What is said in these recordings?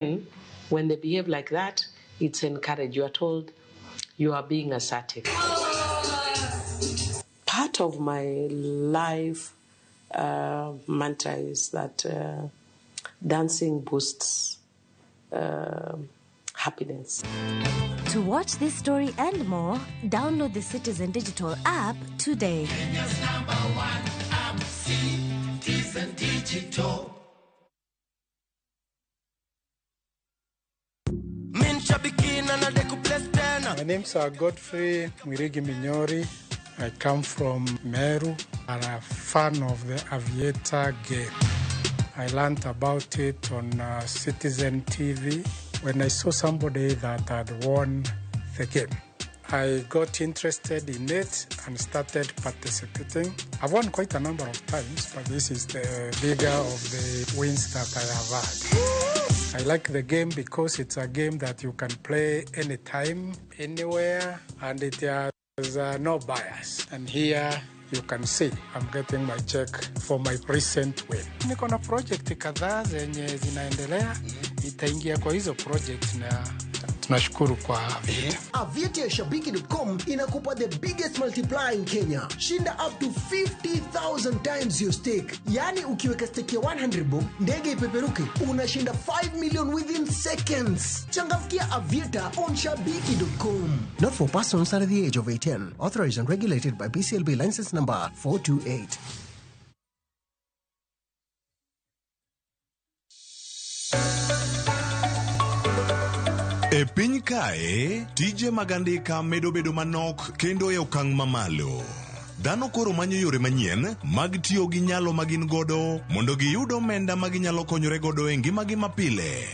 When they behave like that, it's encouraged. You are told you are being assertive. Part of my life mantra is that dancing boosts happiness. To watch this story and more, download the Citizen Digital app today. Kenya's number one app, Citizen Digital. My name's Godfrey Mwirigi Minyori. I come from Meru. I'm a fan of the Aviator game. I learned about it on Citizen TV when I saw somebody that had won the game. I got interested in it and started participating. I've won quite a number of times, but this is the bigger of the wins that I have had. I like the game because it's a game that you can play anytime, anywhere, and it has no bias. And here you can see I'm getting my check for my recent win. Niko na project kadhaa zenye zinaendelea, nitaingia kwa hizo project na tunashukuru kwa Aviator. Aviator ya Shabiki.com inakupa the biggest multiplier in Kenya. Shinda up to 50,000 times your stake. Yaani ukiweka stake ya 100 bob, ndege ipeperuke, unashinda 5 million within seconds. Changamkia Aviator on Shabiki.com. Not for persons under the age of 18. Authorized and regulated by BCLB license number 428. E piny kae, tije mag andika medo bedo manok kendo e okang' mamalo. Dhano koro manyo yore manyien mag tiyo gi nyalo ma gin godo mondo giyud omenda ma ginyalo konyore godo e ngimagi mapile.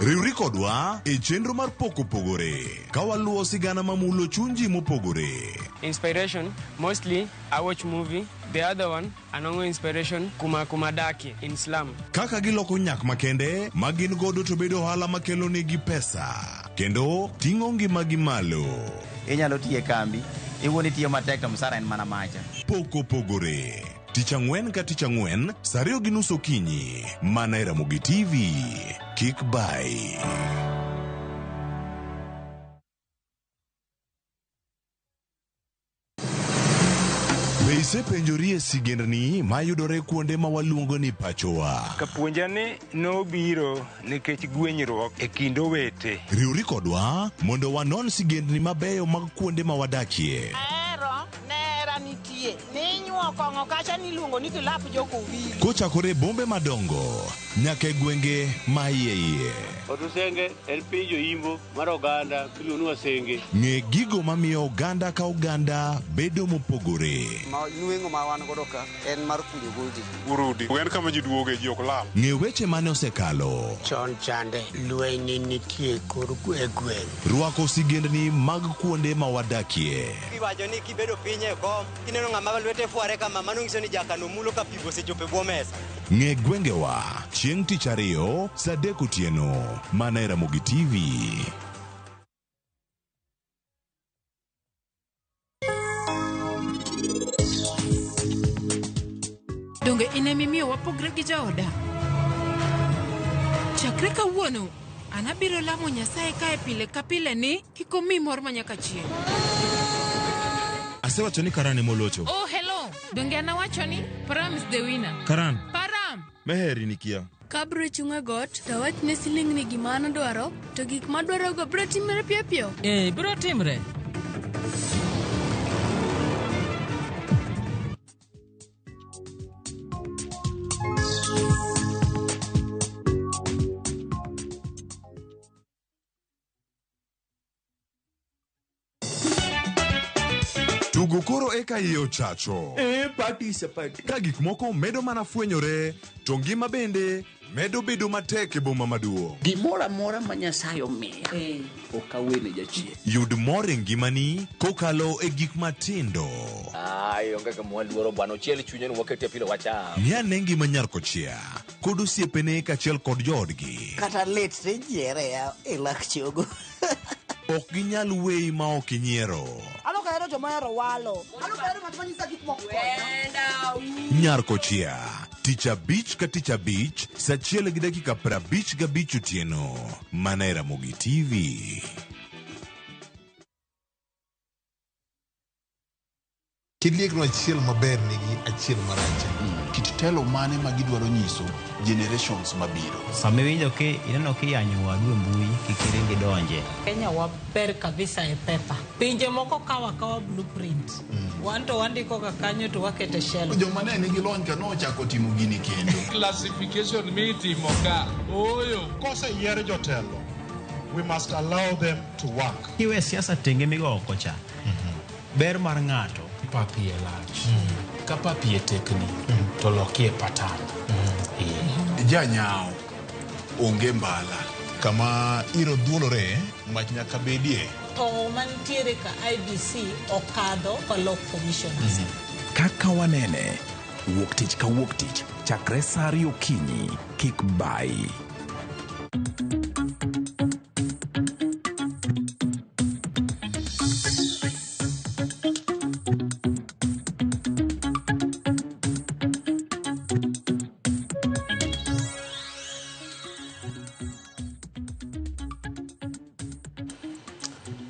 Riwri kodwa e chenro mar Pok Opogore ka waluwo sigana mamulo chuny ji mopogore. Inspiration, mostly I watch movie. The other one, anongo inspiration kuma kuma daki in slum. Kaka giloko nyak makende ma gin godo to bedo ohala makelo negi pesa kendo ting'o ngimagi malo. Inyalo tiyo e kambi, iwuon itiyo matek to msara en mana macha. Pok Opogore. Tich ang'wen ka tich ang'wen, saa 2:30 okinyi, mana e Ramogi TV. Kik bai. Be isepenjori e sigendni mayudore kuonde ma waluongo ni pachowa? Kapuonja ni nobiro nikech gwenyruok e kind owete. Riwri kodwa mondo wanon sigendni mabeyo mag kuonde ma wadakie. Ahero nera nitie ninyuo kong'o kacha niluongo ni kilap jokowili. Kochakore e bombe madongo nyaka e gwenge ma iye iye. Otusenge en piny joimbo mar oganda miluongo ni Wasenge. Ng'e gigo mamiyo oganda ka oganda bedo mopogore. Ma nweng'o ma wan godo ka en mar kunyo goldi. Urudi en kama ji duoge ji ok lal. Ng'e weche mane osekalo. Chon chande lweny nitie kor e gweng'. Rwako sigendni mag kuonde ma wadakie. Iwacho ni kibedo piny e kom kineno ng'ama lwete fware kama mano nyiso ni jakano mulo ka pi osechopo e bwo mesa. Ng'e gwengewa chieng' tich ariyo saa 3 otieno mana e Ramogi TV. Donge in emimiyo wapogre gi jaoda? Chakre kawuono, an abiro lamo Nyasaye kae pile ka pile ni kik omi mor ma nyaka chieng'. Asewacho ni Karan emolocho. Oh, hello. Donge an awacho ni Param is the winner. Karan. Param. Meheri nikia. Kabro chung' e got to awach ne silingni gima an adwaro to gik madwarogo biro timre piyo piyo. Eh, biro timre. Tugo koro eka iye ochacho. Eh, party is a party. Ka gik moko medo mana fwenyore, to ngima bende medo bedo matek e boma maduong'. Gimoro amora ma Nyasaye omiya ok awene jachien. Yud mor e ngimani kokalo e gik matindo. Ai, onge gima waluoro bwana, ochiel chunye ni wakete pilo wacham. Ng'i ane ngima nyar kochia kod osiepene kaachiel kod joodgi. Kata lit tijiere e lak chogo. Ok ginyal weyi ma ok inyiero. Ano kahero joma ohero walo. Ano kahero ng'at ma nyisa gik moko. Nyar kochia. Tich abich ka tich abich, sa achiel gi dakika 55 otieno. Mana e Ramogi TV. Kit liekno achiel maber nigi achiel marach. Kit telo mane ma gidwaro nyiso generations mabiro? Sama iwinjo ki ineno kiyanyo wadu e mbui kik iring idonje. Kenya waber kabisa e pepa. Pinje moko kawo akawa blueprint. Wan to wandiko ga kanyo to wakete shelf. Joma ne nigi lony ka nochako timo gini kendo. Classification mitimo ka ooyo. Koseyier jotelo, we must allow them to work. Kiwe siasa tenge migo oko cha. Ber mar ng'ato. Pap iye lach. Ka pap iye tekni, to lokie patan. Janyao onge mbala. Kama iro dhuolore, mach nyaka bedie. To mantiere ka IBC okadho kolok commissioners. Kaka wanene, wuok tich ka wuok tich, chakre sa 2 okinyi, kik bayi.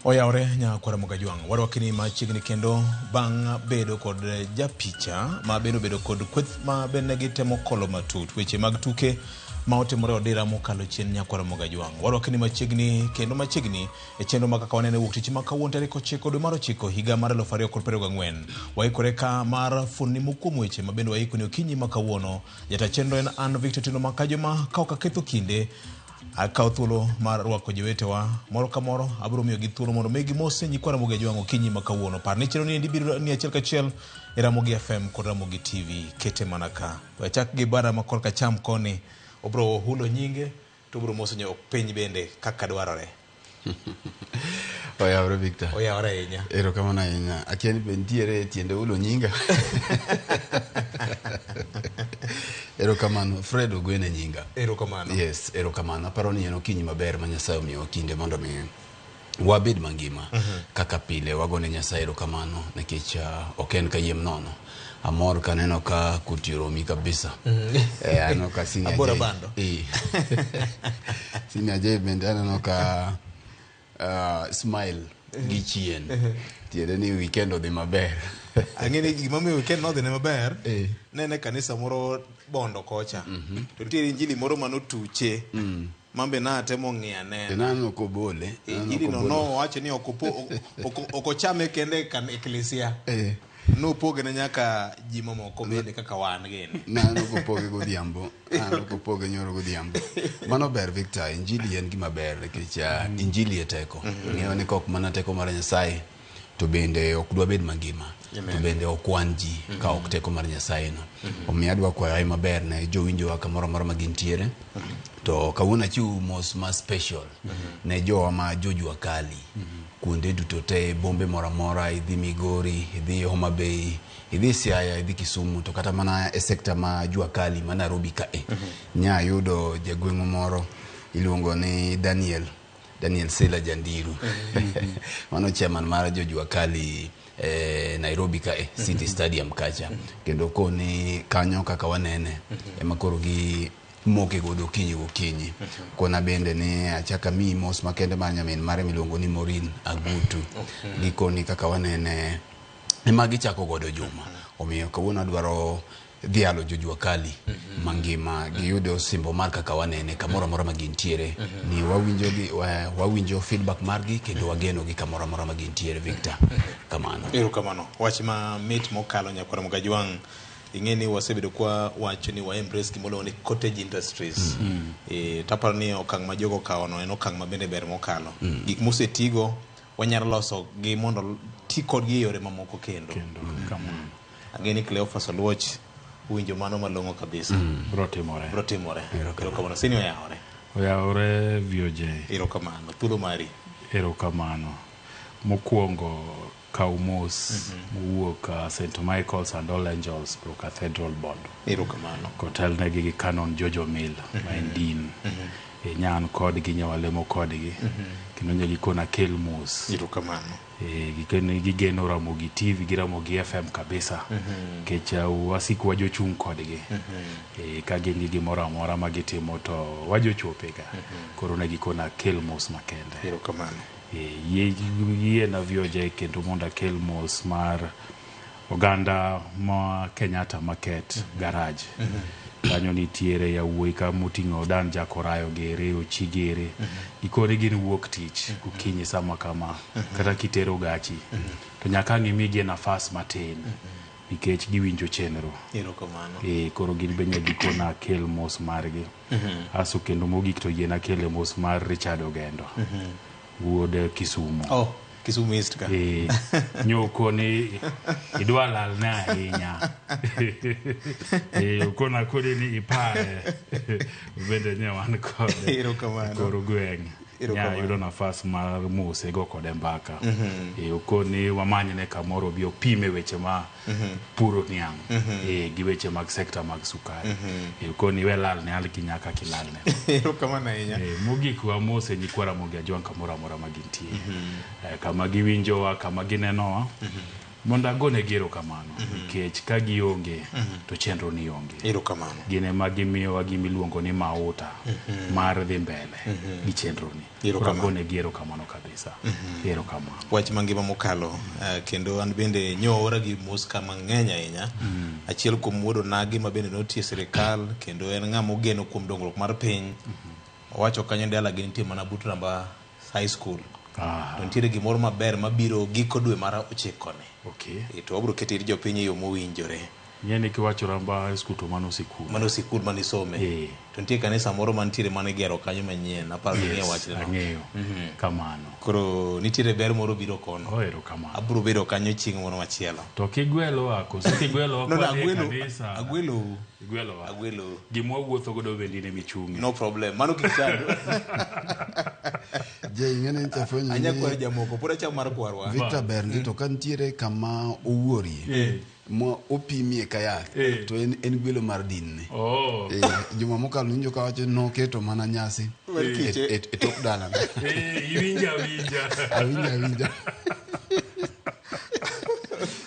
Oyawore nyakwara Mogajwang', warwakni machiegni kendo bang' bedo kod japicha ma bende obedo kod kweth ma bende gitemo kolo matut weche mag tuke ma otimore odira mokalo chien nyakwara Mogajwang'. Warwakni machiegni kendo machiegni e chenro ma kaka wanene wuok tich ma kawuono tarik 9 dwe mar 9 higa mar 2024. Waikore ka mar fuonni mokuom weche ma bende waikoni okinyi ma kawuono. Jata chenro en an Victor Tino Makajuma ka ok aketho kinde akawo thuolo mar rwako jowetewa moro ka moro abiro miyogi thuolo mondo mi gimose nyikwa Ramogi Ajwang' okinyi ma kawuono. Par ni chenro ni endi biro ni achiel kachiel e Ramogi FM kod Ramogi TV. Kete mana ka. Wachak gi bara ma korka cham koni. Obiro hulo nyinge to obiro moso piny bende kaka dwarore. Oyawore Victor. Oyawore ahinya. Erokamano ahinya. Akia ni be nitiere tiende hulo nyinga. Erokamano. Fred Ogwene nyinga. Erokamano. Yes, erokamano. Aparo ni en okinyi maber ma Nyasaye omiyowa kinde mondo mi wabed mangima. Kaka pile wagone Nyasaye erokamano nikech ok en kayiem nono. Amor kaneno ka kuti oromi kabisa. Aneno ka Senior Abora J. bando. Senior J bende aneno ka smile gi chien. Tiende ni weekend odhi maber. Ang'e ni gimomiyo weekend nodhi ne maber, nene kanisa moro Bondo kocha. To nitiere injili moro manotuche. Mambe natemo ng'iyo anena. To naneno kobole. Injili no nowacho ni ok ochame kende e eklesia. Nopoge ne nyaka ji mamoko bende kaka wan gini. Naneno kopoge godhiambo. Naneno kopoge nyoro godhiambo. Mano ber Victor, injili en gima ber nikech injili e teko. Ng'eyo ni kok mana teko mar Nyasaye to bende ok dwa bed mangima. To bende ok wan ji ka ok teko mar Nyasaye no. Omiyo adwa kwayo maber ne jowinjowa kamoro amora ma gintiere. To kawuono achiwo mos ma special ne jowa ma jojua kali. Kuonde duto te, bombe moro amora, idhi Migori, idhi Homa Bay, idhi Siaya, idhi Kisumu, to kata mana e sekta ma jua kali ma Nairobi kae. Nya ayudo jagweng'u moro iluongo ni Daniel Sela Jandiru. Mano chairman mar jojua kali Nairobi kae, City Stadium kacha. Kendo koni kanyo kaka wanene, ema koro gi moke godo okinyi gokinyi. Kona bende ni achaka mi mos makende mar nyamin mare miluongo ni Maureen Agutu. Gikoni kaka wanene ema gichako godo juma. Omiyo kawuono adwaro dhialo jojua kali mangima giyudo osimbo mar kaka wanene kamoro amora ma gintiere. Ni wawinjo feedback margi kendo wageno gi kamoro amora ma gintiere Victor. Kamano. Erokamano. Wach ma mit mokalo nyakwara Mogajwang'. Ing'e ni wasebedo kwa wacho ni wa embrace gima ni cottage industries. Taparo ni okang' ma jogo okawono en okang' ma bende ber mokalo. Gik mosetigo wanyalo loso gi mondo ti kodgi e yore mamoko kendo. Ang'e ni Cleophas Oluoch winjo mano malong'o kabisa. Bro timore. Bro timore. Erokamano. Sini oyawore. Oyawore VOJ. Erokamano. Thuolo mari. Erokamano. Mokwongo kaw mos mowuok St. Michael's and All Angels Pro Cathedral Bondo. Erokamano. Kotelnegi gi Canon Jojo Mill ma en dean. Nyan kodgi, nyawalemo kodgi. Kendo nya gikona kel mos. Erokamano. Gikone gigeno Ramogi TV gi Ramogi FM kabisa. Nikech wasik wajochung' kodgi. Ka gin gi gimoro amora ma gitimo to wajochopega. Koro ne gikona kel mos makende. Erokamano. Yiena VOJ kendo mondo akel mos mar oganda ma Kenyatta Market Garage. Kanyo nitiere yawuoyi ka moting'o Dan Jakorayo gere, Ochi gere. Gikone gin wuok tich gokinyi sama kama. Kata kitero gachi. To nyaka ang' imigie nafas matin. Nikech giwinjo chenro. Erokamano. Koro gin be nyagikona kel mos margi. Aso kendo mogik to yiena kele mos mar Richard Ogendo. Wuod Kisumu. Oh, Kisumu East ka. Nyoko ni idwa lalne ahinya. Okona kode ni ipare. Bende ne wan kode. Erokamano. Koro gweng'. Nya yudo nafas mar mose go kode mbaka. Okoni wamanyne kamoro obi opime weche ma puro niang'. Gi weche mag sekta mag sukari. Okoni we lalne al gi nyaka kilalne. Erokamano ahinya. Mogik wamose nyikwa Ramogi Ajwang' kamoro amora ma gintie. Kama giwinjowa, kama ginenowa. Mondo agonegi erokamano. Nikech ka gionge, to chenro ni onge. Erokamano. Gin ema gimiyowa gima iluongo ni mauta mar dhi mbele gi chenro ni. Koro agonegi erokamano kabisa. Erokamano. Wach mangima mokalo, kendo an bende nyoora gi mos ka mang'eny ahinya. Achiel kuom wuod onagi ma bende notiyo e sirikal, kendo en ng'ama ogeno kuom dongruok mar piny. Owacho kanyo dala gi nitie mana but Ramba High School. To nitiere gimoro maber mabiro giko dwe mar 9 ni. To wabiro keto ir jopiny e yo mowinjore. Ing'e ni kiwacho Ramba High School to mano sikul. Mano sikul manisome. To nitie kanisa moro mantiere mane igero kanyo manyien. Aparo ni ing'eyo wachno. Ang'eyo. Kamano. Koro nitiere ber moro biro kono. Oh, erokamano. Abiro bedo kanyo chieng' moro machielo. To kigwelowa koso kigwelowa No, no, kwadhi e agwelo. kanisa. Agwelou. Igwelowa. Agwelou. Gima wawuotho godo bende in ema ichung'e. No problem. Mano kik chand. Je, ing'e ni nitafwenyo Anya ni kwaro jamoko, pod achamo mar kwarwa. Victor ber ndi to ka nitiere kama owuorie ma opimie ka yath to en gwelo mar din ni. Juma mokalo ninjo kawacho noketo mana nyasi Mar kiche. e tok dalana. Iwinja awinja. Awinja awinja.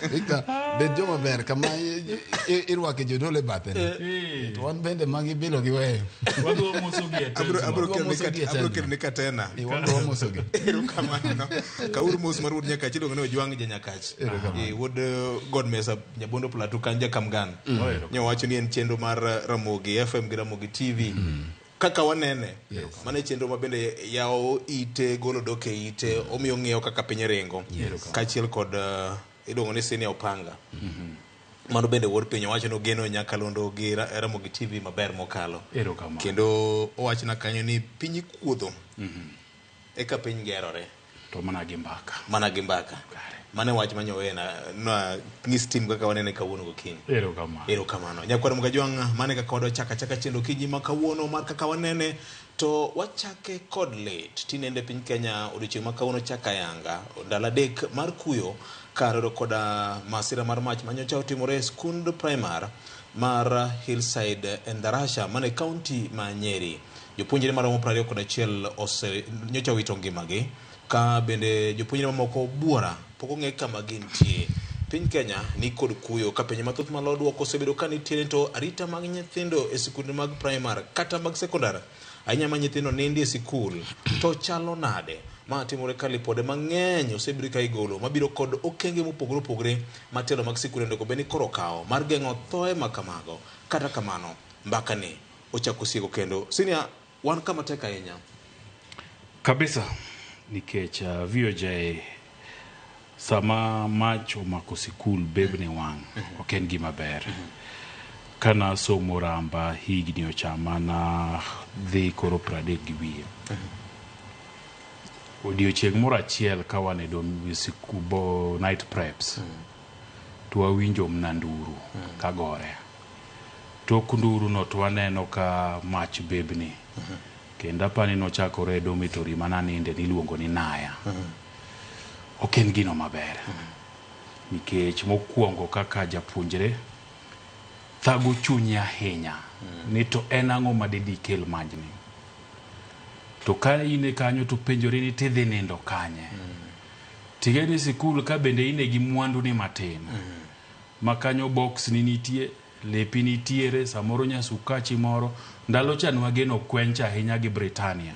Victor, bed joma ber kama irwake jodolo e bathe ni. To wan bende magi bilo gi weyo. Wadhi wamosogi e tent. Abiro keloni katena. Wadhi wamosogi. Erokamano. Kauru mos mar wuod Nyakach iluongo ni Ojwang' ja Nyakach. Wuod God Mesa Nyabondo Plateau kan Jakamgan. Nyowacho ni en chenro mar Ramogi FM gi Ramogi TV. Kaka wanene, mano e chenro ma bende yawo ite, golo dok e ite, omiyo ng'eyo kaka piny ringo. Kaachiel kod iluongo ni Senior Opanga. Mano bende wuod piny owacho ni ogeno nyakalondo gi Ramogi TV maber mokalo. Erokamano. Kendo owachona kanyo ni piny ikuodho eka piny gerore. To mana gi mbaka. Mana gi mbaka. Mano e wach manyowena na nyis tim kaka wanene kawuono gokinyi. Erokamano. Erokamano. Nyakwar Mgajwang' mane kaka wadwa chaka chaka chenro kinyi ma kawuono mar kaka wanene to wachake kod lit. Tinende piny Kenya odiochieng' ma kawuono chaka yanga ndalo 3 mar kuyo kaluwore koda masira mar mach manyocha otimore e skund primar mar Hillside Endarasha mane kaunti ma Nyeri. Jopuonjre maromo 21 nyocha owito ngimagi ka bende jopuonjre mamoko buora pok ong'e kama gintie. Piny Kenya ni kod kuyo ka pinje mathoth malo duoko osebedo ka nitiere to arita mag nyithindo e sikunde mag primar kata mag sekondar ahinya ma nyithindo nindi e sikul to chalo nade. Ma timore ka lipode mang'eny osebedo ka igolo mabiro kod okenge mopogore opogore ma telo mag sikunde onego bed ni koro okawo mar geng'o thoe ma kamago. Kata kamano mbaka ni ochako sieko kendo. Senior, wan kama tek ahinya kabisa nikech VOJ sama mach omako sikul bebni wang' ok en gima ber. Kana somo Ramba higni ochama na dhi koro 32. Odiochieng' moro achiel ka wan e bo night preps to wawinjo mna nduru ka gore. Tok nduru no to waneno ka mach bebni. Kendo apani nochakore e dormitory mana ninde niluongo ni Naya. Ok en gino maber. Nikech mokwongo kaka japuonjre thago chunyi ahinya ni to en ang'o madidi kel majni. To ka in e kanyo to penjori ni tidhi nindo kanye. Tige ni sikul ka bende in e gi mwandu ni matin. Ma kanyo box ni nitie, lepi nitiere, samoro nyasukachi moro. Ndalo cha nwageno kwencha ahinya gi Britannia.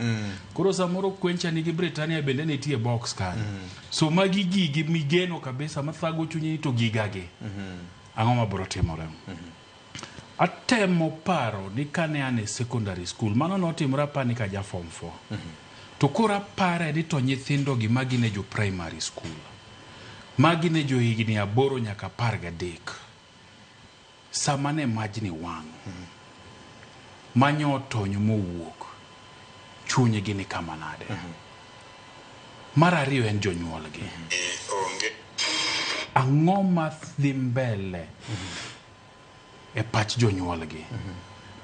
Koro samoro kwencha nigi Britannia bende nitie box kanyo. So magi gigi migeno kabisa mathago chunyi ni to gigagi. Ang'o mabiro timore? Atemo paro ni kane an e secondary school, mano notimore apani ka ja form 4. To koro apare ni to nyithindo gi magi ne jo primary school. Magi ne jo higni 8 nyaka 13. Sama ne majni wang', manyo otony mowuok, chunygi ni kama nade? Mar ariyo en jonyuolgi. Ang'o ma dhi mbele e pach jonyuolgi?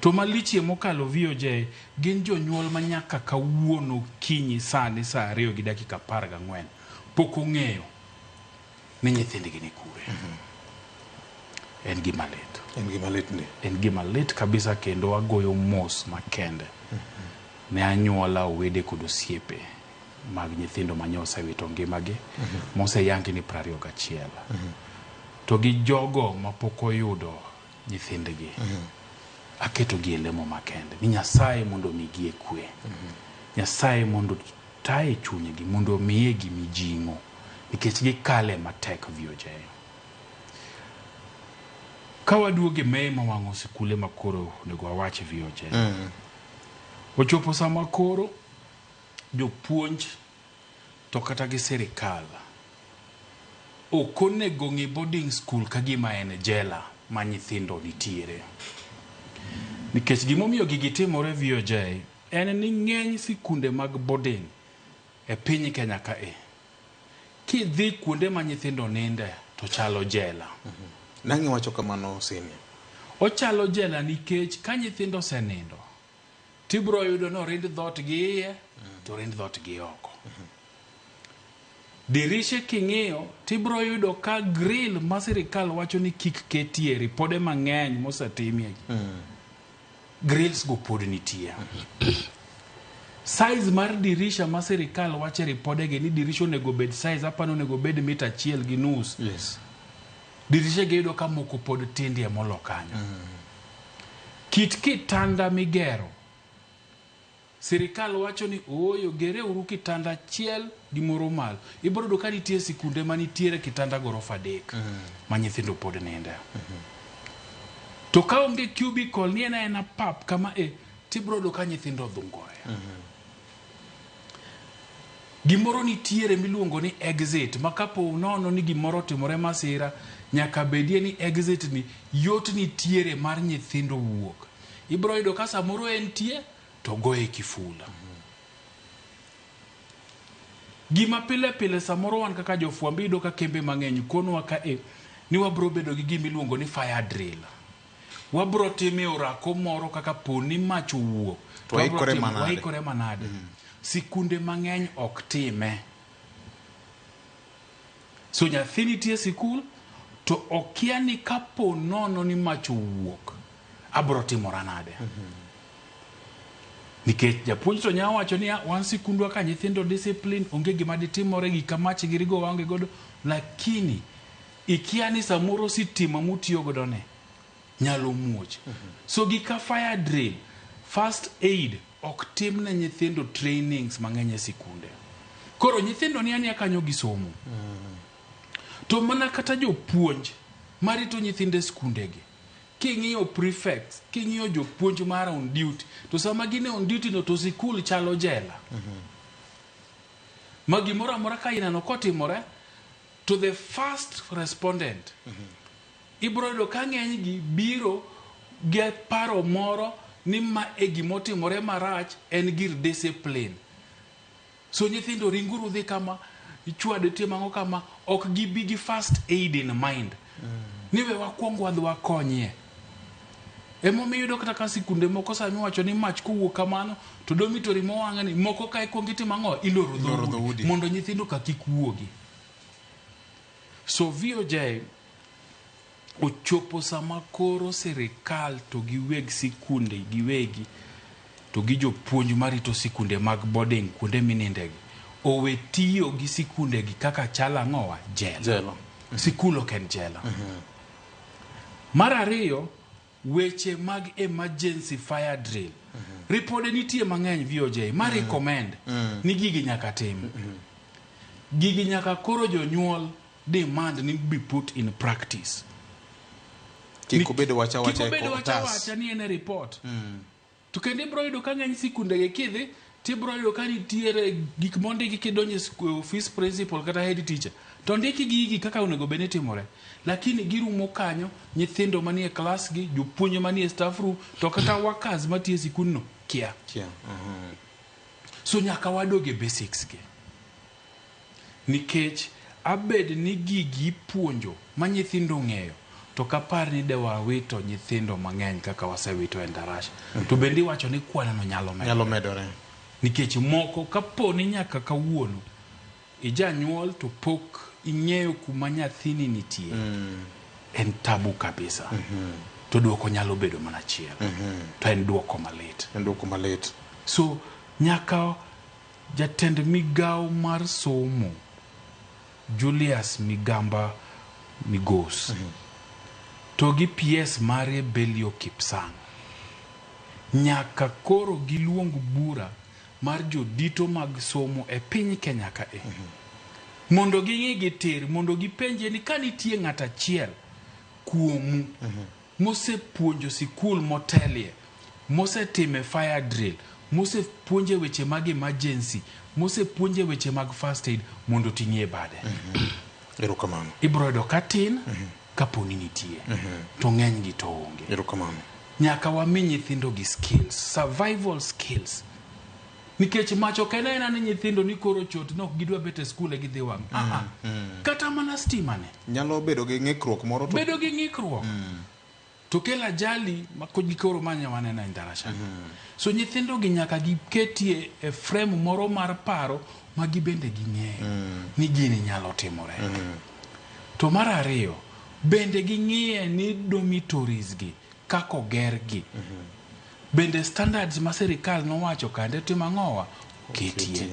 To malichie mokalo VOJ gin jonyuol ma nyaka kawuono kinyi sani saa 2:14 pok ong'eyo ni nyithindgi ni kure. En gima lit. En gima lit ndi. En gima lit kabisa kendo agoyo mos makende ne anyuola, owede kod osiepe mag nyithindo manye osewito ngimagi moseyangi ni 21. To gi jogo mapok oyudo nyithindgi, aketogi e lemo makende ni Nyasaye mondo omigi e kwe. Nyasaye mondo taye chunygi, mondo omiye gi mijing'o nikech gikale matek VOJ. Ka waduogo e meye mawang'o sikule makoro onego wawach VOJ. Ochopo sama koro jopuonj to kata gi sirikal ok onego ng'i boarding school ka gima en jela ma nyithindo nitiere. Nikech gimomiyo gigi timore VOJ en ni ng'eny sikunde mag boarding e piny Kenya kae, kidhi kuonde ma nyithindo ninde to chalo jela. Nang'i wacho kamano Sini? Ochalo jela nikech ka nyithindo osenindo, tibro yudo ni orind dhoot gi iye to orind dhoot gi oko. Dirishe king'iyo tibro yudo ka grill ma sirikal wacho ni kik ketie ripode mang'eny mosetimie gi. Grills go pod nitie. Size mar dirisha ma sirikal wacho e ripodegi ni dirisha onego bed size apani onego bed mita 1.5. Yes. Dirishe gi yudo ka moko pod tindie molo kanyo. Kit kitanda migero, sirikal wacho ni ooyo gere uru kitanda achiel gi moro malo. Ibiro yudo ka nitie sikunde manitiere kitanda gorofa 3 ma nyithindo pod ninde. To ka onge cubicle ni en aena pap kama e, tibiro yudo ka nyithindo odhungore. Gimoro nitiere miluongo ni exit, ma kapo nono ni gimoro otimore masira, nyaka bedie ni exit ni yot nitiere mar nyithindo wuok. Ibiro yudo ka samoro entie to goye kifula. Gima pile pile samoro wan kaka jofwambo iyudo ka kembe mang'eny konwa ka e ni wabro bedo gi gima iluongo ni fire drill. Wabro time orako moro kaka po ni mach owuok. To waikore manade. Waikore manade. Sikunde mang'eny ok time. So nyathi nitie sikul to okia ni kapo nono ni mach owuok abro timora nade. Nikech japuonj to nyalo wacho niya wan sikundwa ka nyithindo discipline onge gima ditimore gik mach girigo waonge godo, lakini ikia ni samoro sitima mutiyo godo ne nyalo muoch. So gika fire drill, first aid ok tim ne nyithindo trainings mang'eny e sikunde. Koro nyithindo ni ania kanyo gisomo. To mana kata jopuonj marito nyithindo e sikundegi, king'iyo prefects, king'iyo jopuonj mar on duty, to sama gin e on duty no to sikul chalo jela. Ma gimoro amora ka ineno kotimore, to the first respondent, ibiro yudo ka ng'enygi biro gi paro moro ni ma e gimotimore marach en gir discipline. So nyithindo ringuru dhi kama, ichwade timo ang'o kama, ok gibi gi first aid in mind. Ni we wakwong wadhi wakonyie. Emomiyo iyudo kata ka sikunde moko sami wacho ni mach kowuok kamano to dormitory mowang' ni moko ka ikwong itimo ang'o, iloro Iloro dhoudi dhoudi. mondo nyithindo ka kik wuogi. So VOJ ochopo sama koro sirikal to gi weg sikunde giwegi to gi jopuonj marito sikunde mag boarding kuonde minindegi owe tiyo gi sikundegi kaka chal ang'owa jela. Jela. Sikul ok en jela. Mar ariyo, weche mag emergency fire drill. Ripode nitie mang'eny VOJ ma recommend ni gigi nyaka tim. Gigi nyaka koro jonyuol demand ni be put in practice. Kik obed wacha wacha Kik e obed wacha otas. wacha ni en e report. To kendo ibro yudo ka ng'eny sikundegi kidhi tibro yudo ka nitiere gik mondiki kidonjo e office principal kata head teacher to ondiki gigi kaka onego bed ni timore lakini girumo kanyo nyithindo manie klas gi jopuonj manie staff room to kata workers matiyo e sikundno kia Kia. So nyaka wadog e basics gi nikech abed ni gigi ipuonjo ma nyithindo ong'eyo to kapar ni de wawito nyithindo mang'eny kaka wasewito e Ndarasha to bende iwacho ni kwanano nyalo medore. Nyalo medore. Nikech moko kapo ni nyaka kawuono ijanyuol to pok ing'eyo kuma nyathini nitie en tabu kabisa to duoko nyalo bedo mana achiel to en duoko malit. En duoko malit. So nyaka jatend migawo mar somo Julius Migamba Migos to gi PS mare Belio Kipsang nyaka koro giluong bura mar jodito mag somo e piny Kenya kae mondo ging'i gitir mondo gipenje ni ka nitie ng'at achiel kuomu mosepuonjo sikul motelie mosetime fire drill mosepuonje weche mag emergency mosepuonje weche mag first aid mondo oting'ie bade. Erokamano. Ibro yudo ka tin kapo ni nitie to ng'enygi to onge. Erokamano. Nyaka wami nyithindo gi skills, survival skills. Nikech mach ok en aena ni nyithindo ni koro chot ni ok gidwa bet e skul e gidhi wang'. Ah, ah. Kata mana stima ne Nyalo bedo gi ng'ikruok moro to bedo gi ng'ikruok to kelo ajali ma gi koro manya waneno e Ndarasha. So nyithindo gi nyaka giketie e frame moro mar paro ma gibende ging'eyo ni gini nyalo timore. To mar ariyo, bende ging'iye ni dormitories gi kaka ogergi. Bende standards ma sirikal nowacho kande timo ang'owa ketie.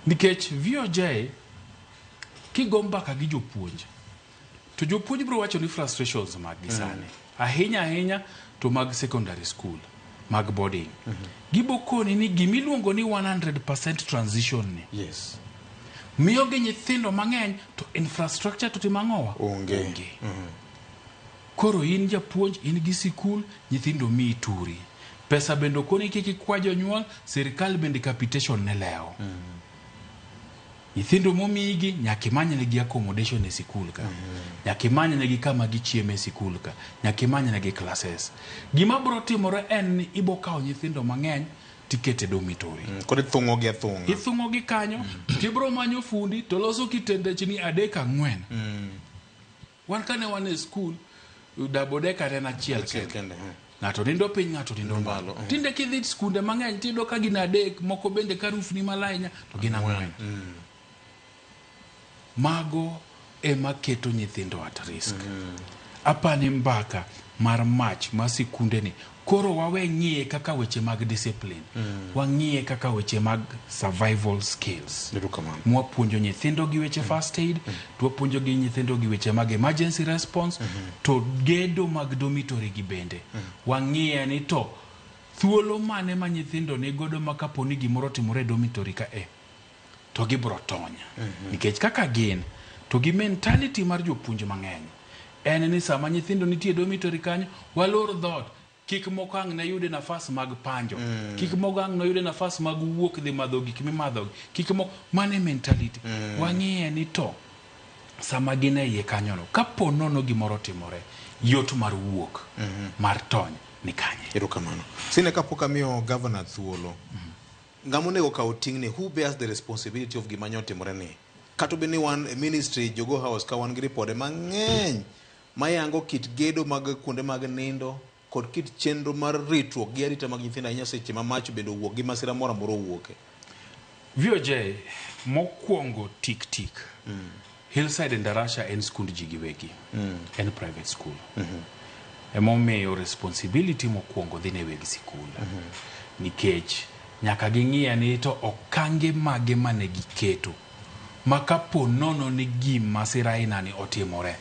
Nikech VOJ kigo mbaka gi jopuonj to jopuonj biro wacho ni frustrations mag gi sani ahinya ahinya to mag secondary school mag boarding gibo koni ni gimiluongo ni 100% transition ni yes. miyo gi nyithindo mang'eny to infrastructure to timo ang'owa onge. Koro in japuonj in gi sikul nyithindo miyi turi pesa bende okoni kik ikwa jonyuol sirikal bende capitation ne lewo nyithindo momiyigi nyaka imanynegi accommodation e sikul ka nyaka imanynegi kama gichieme e sikul ka nyaka imanynegi classes gima biro timore en ni ibo kawo nyithindo mang'eny tikete dormitory Koro ithung'o gi athung'a. ithung'o gi kanyo tibiro manyo fundi to loso kitendechni 3 4 wan kane wan e skul double decker ne en achiel kende ng'ato nindo piny ng'ato nindo malo tinde kidhi skunde mang'eny tiyudo ka gin 3 moko bende ka roof ni malo ahinya to gin 4 mago ema keto nyithindo at risk. Apani mbaka mar mach ma sikunde ni koro wawe ng'iye kaka weche mag discipline wang'iye kaka weche mag survival skills mwapuonjo nyithindo gi weche first aid to wapuonjo gi nyithindo gi weche mag emergency response to gedo mag dormitory gi bende wang'iye ni to thuolo mane ma nyithindo ni godo ma kapo ni gimoro otimore e dormitory ka e to gibro tony nikech kaka gin to gi mentality mar jopuonj mang'eny en ni sama nyithindo nitie e dormitory kanyo walor dhoot kik moko ang' ne yude nafas mag panjo kik moko ang' ne yude nafas mag wuok dhi madho gik mimadho kik moko mano e mentality wang'iye ni to sama gin e iye kanyono kapo nono gimoro otimore yot mar wuok mar tony ni kanye. Erokamano. Sine kapok amiyo governor thuolo ng'ama onego kaw ting'ni who bears the responsibility of gima nyotimore ni kata obedo ni wan e ministry Jogoo House ka wan gi ripode mang'eny mayango kit gedo mag kuonde mag nindo kod kit chenro mar ritruok gi arita mag nyithindo ahinya seche ma mach bende owuok gi masira moro amora owuoke. VOJ mokwongo tik tik Hillside Ndarasha en skund ji giwegi en private school emomiyo responsibility mokwongo dhi ne weg sikul. Nikech nyaka ging'iye ni to okange mage mane giketo ma kapo nono ni gima masira aina ni otimore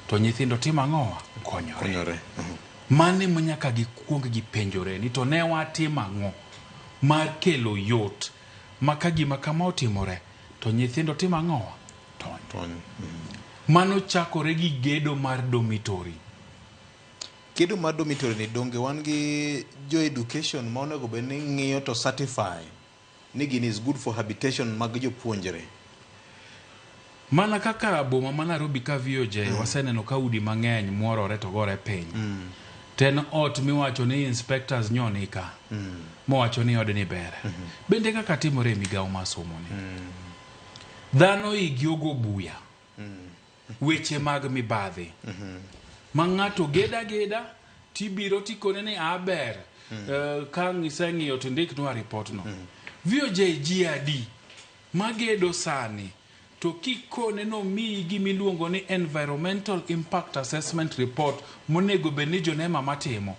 to nyithindo timo ang'owa konyore. Konyore. Mano ema nyaka gikuong gipenjore ni to ne watimo ang'o mar kelo yot ma ka gima kama otimore to nyithindo timo ang'owa tony. Tony. Mano chakore gi gedo mar dormitory. Gedo mar dormitory ni donge wan gi jo education ma onego bed ni ng'iyo to certify ni gini is good for habitation mag jopuonjre. Mana kaka boma ma Nairobi ka VOJ waseneno ka udi mang'eny muorore to gore piny. To en ot miwacho ni inspectors nyonika mowacho ni odni ber. Bende kaka timore e migawo mar somo ni. Dhano igi ogo buya. Weche mag mibadhi. Ma ng'ato geda geda tibiro tikone ni a ber. Ka iseng'iyo to indiknwa report no. VOJ ji adi magedo sani to kikone nomiyi gimiluongo ni environmental impact assessment report monego bed ni jonema matimo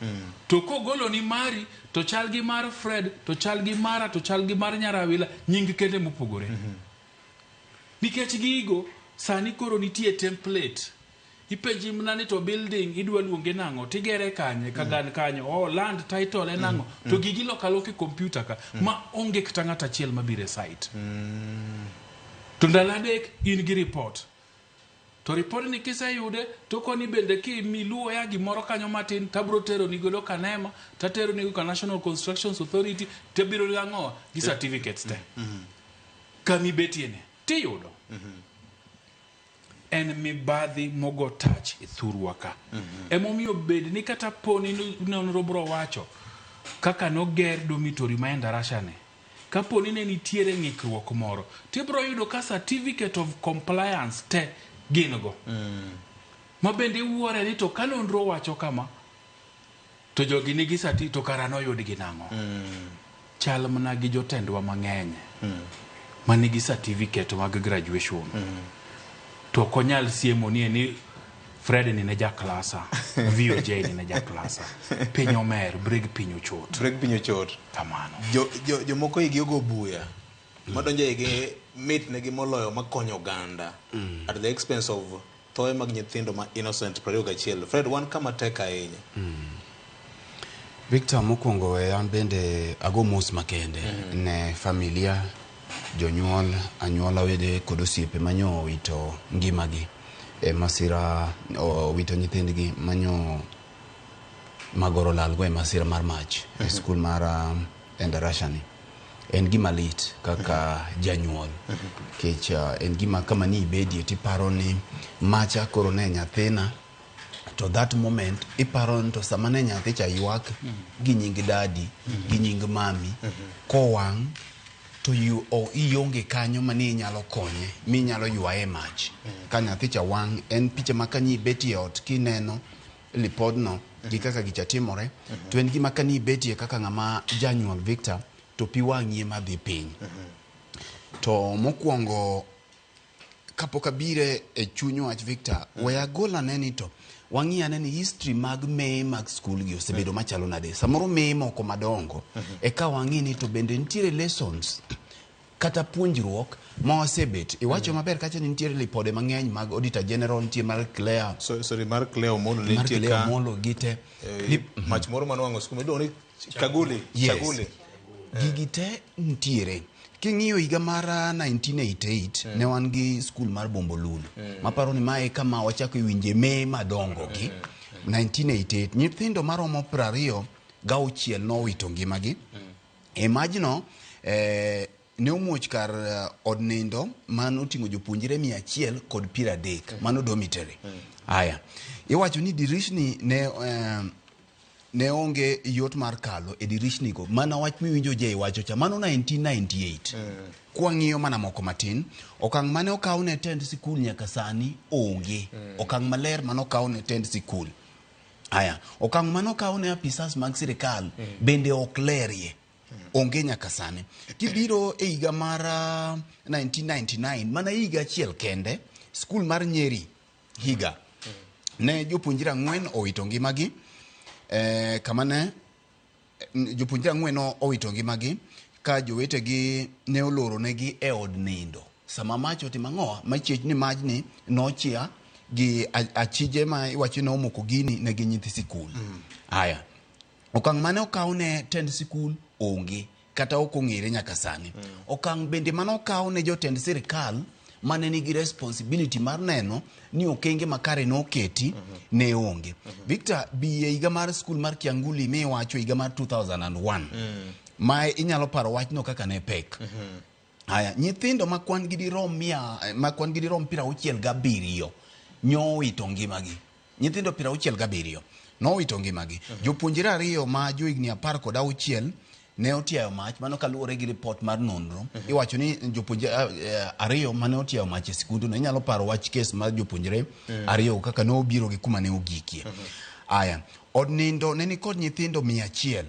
to kogolo ni mari to chal gi mar Fred to chal gi mara to chal gi mar Nyarawila nying kende mopogore nikech gigo sani koro nitie template ipenji mana ni to building idwa luonge nang'o tigere kanye kagan kanyo oh land title en ang'o to gigi loko aloka e computer ka ma onge kata ng'ato achiel mabiro e site to ndalo adek in gi report to report ni kiseyude to koni bende kimiluwo ya gimoro kanyo matin tabro tero ni godo kanema tatero ni go ka National Constructions Authority tabiro gi ang'o gi certificates te kamibetie ni tiyudo en mibadhi mogo tach e thurwa ka emomiyo bed ni kata poni nonro bro wacho kaka noger dormitory ma Endarasha ni kapo ni ne nitiere ng'ikruok moro tibro yudo ka certificate of compliance te gin go ma bende iwuore ni to ka nonro wacho kama to jogi nigi sati to kara noyudgi nang'o chal mana gi jotendwa mang'eny manigi certificate mag graduation to ok onyal siemo ni ni Fred ni ne jaklasa VOJ ni ne jaklasa piny omer breg piny ochot Breg piny ochot kamano jo, jo, jomoko igi ogo buya madonjo e igi mit negi moloyo makonyo oganda at the expense of thoe mag nyithindo ma innocent 21 Fred wan kama tek ahinya Victor, mokwongo we an bende ago mos makende ne familia, jonyuol, anyuola, wede kod osiepe manyo owito ngimagi e masira, owito nyithindgi manyo magoro lalgo e masira mar mach e skul mar Endarasha ni. En gima lit kaka janyuol nikech en gima kama ni ibedie tiparo ni macha koro ne nyathina to that moment iparo ni to sama ne nyathi cha ywak gi nying daddy gi nying mami kowang' to yu, o, ionge kanyo mane inyalo konye minyalo ywaye e mach ka nyathi cha wang' en picha ma kanyi ibetie ot kineno lipodno gi kaka gicha timore to en gima kani ibetie kaka ng'ama janyuol Victor to pi wang'i ema dhi piny to mokwongo kapok abire e chuny wach Victor we agol ane ni to wang'i ane ni history mag meye mag skul gi osebedo machalo nade samoro meye moko madongo eka wang'i ni to bende nitiere lessons kata puonjruok ma wasebet iwacho maber kacha ni nitiere lipode mang'eny mag auditor general nitie mar Claire so, sorry mar Claire Omolo mar nitie Claire ka Omolo gite mach moro manowang'o skul miluongo ni Kaguli Yes. Chaguli Gigi te nitiere king'iyo higa mar 1988 ne wan gi skul mar Bombolulu maparo ni mae kama wachako winje me madongo gi 1988 nyithindo maromo 26 nowito ngimagi e majno ne omuoch kar od nindo manoting'o jopuonjre 130 mano dormitory aya iwacho ni dirishni ne onge yot mar kalo e dirishni go mana wach miwinjo je iwacho cha mano 1998 kwang'iyo mana moko matin okang' mane okaw ne tend sikul nyaka sani onge okang' maler mane okaw ne tend sikul aya okang' mane okaw ne apisas mag sirikal bende ok lerie onge nyaka sani kibiro e higa mar 1999 mana higa achiel kende skul mar Nyeri higa ne jopuonjre 4 owito ngimagi kama ne Jopuonjre 4 no owito ngimagi ka jowetegi ne oloronegi e od nindo sama mach otimo ang'owa machiech ni majni nochia gi achije ma iwacho ni omoko gini ne gin nyithi sikul. Haya, okang' mane okaw ne tend sikul onge kata ok ong'ere nyaka sani. Okang' bende mane okaw ne jotend sirikal mane nigi responsibility mar neno ni okenge makare noketi ne onge. Victor, bi e higa mar skul mar Kianguli miwacho higa mar 2001 ma inyalo paro wachno kaka ne pek. Haya, nyithindo ma kwan gi dirom mia ma kwan gi dirom 67 nyowito ngimagi. Nyithindo 67 nowito ngimagi. Jopuonjre 2 ma johigni 16 ne otiayo mach, mano kaluwore gi ripot mar nonro. Iwacho ni jopuonjre 2 mane otiayo mach e sikunduno. Inyalo paro wach kes mar jopuonjre 2 kaka ne obiro gi kuma ne ogikie. Aya, od nindo ne nikod nyithindo 100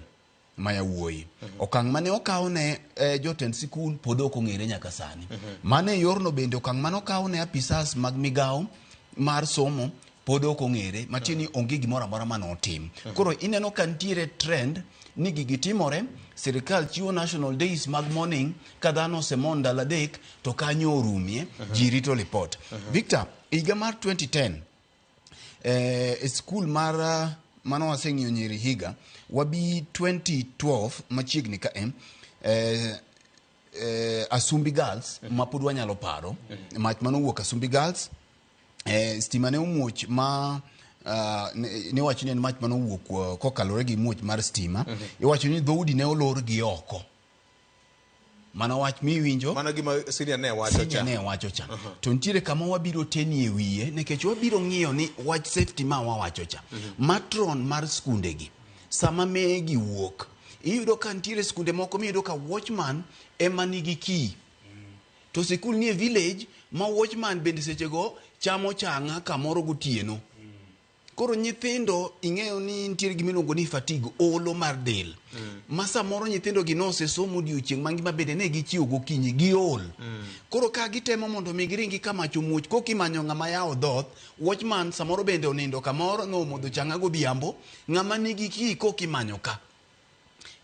ma yawuoyi. Okang' mane okaw ne jotend sikul pod ok ong'ere nyaka sani. Mano e yorno bende okang' mane okaw ne apisas mag migawo mar somo pod ok ong'ere, matiende ni onge gimoro amora mane otim. Koro ineno ka nitiere trend ni gigi timore, sirikal chiwo national days mag mourning ka dhano osemon ndalo 3 to kanyo orumie, ji rito report. Victor, higa mar 2010 e skul mar mano waseng'iyo nyiri higa wabi 2012 machiegni ka Asumbi Girls ma pod wanyalo paro mach manowuok Asumbi Girls, stima ne omuoch ma niwacho ni en mach manowuok kokalore gi muoch mar stima. Iwacho ni dhoudi ne olor gi oko. Mano wach miwinjo. Mano gima senior ne wacho cha. Ne wacho cha. To nitiere kama wabiro tenie wiye nikech wabiro ng'iyo ni wach safety ma wawacho cha. Matron mar skunde gi sama megi wuok, iyudo ka nitiere skunde moko miyudo ka watchman ema nigi key. To sikul nie village ma watchman bende sechego chamo chang'a kamoro gotieno. Koro nyithindo ing'eyo ni nitiere gima iluongo ni fatigue, olo mar del. Ma samoro nyithindo gi nosesomo odiochieng' mangima bende ne gichiewo gokinyi giol. Koro ka gitemo mondo mi giringi ka mach omuoch koka imanyo ng'ama yawo dhoth, watchman samoro bende onindo kamoro nomodho chang'a godhiambo, ng'ama nigi key koka imanyo ka.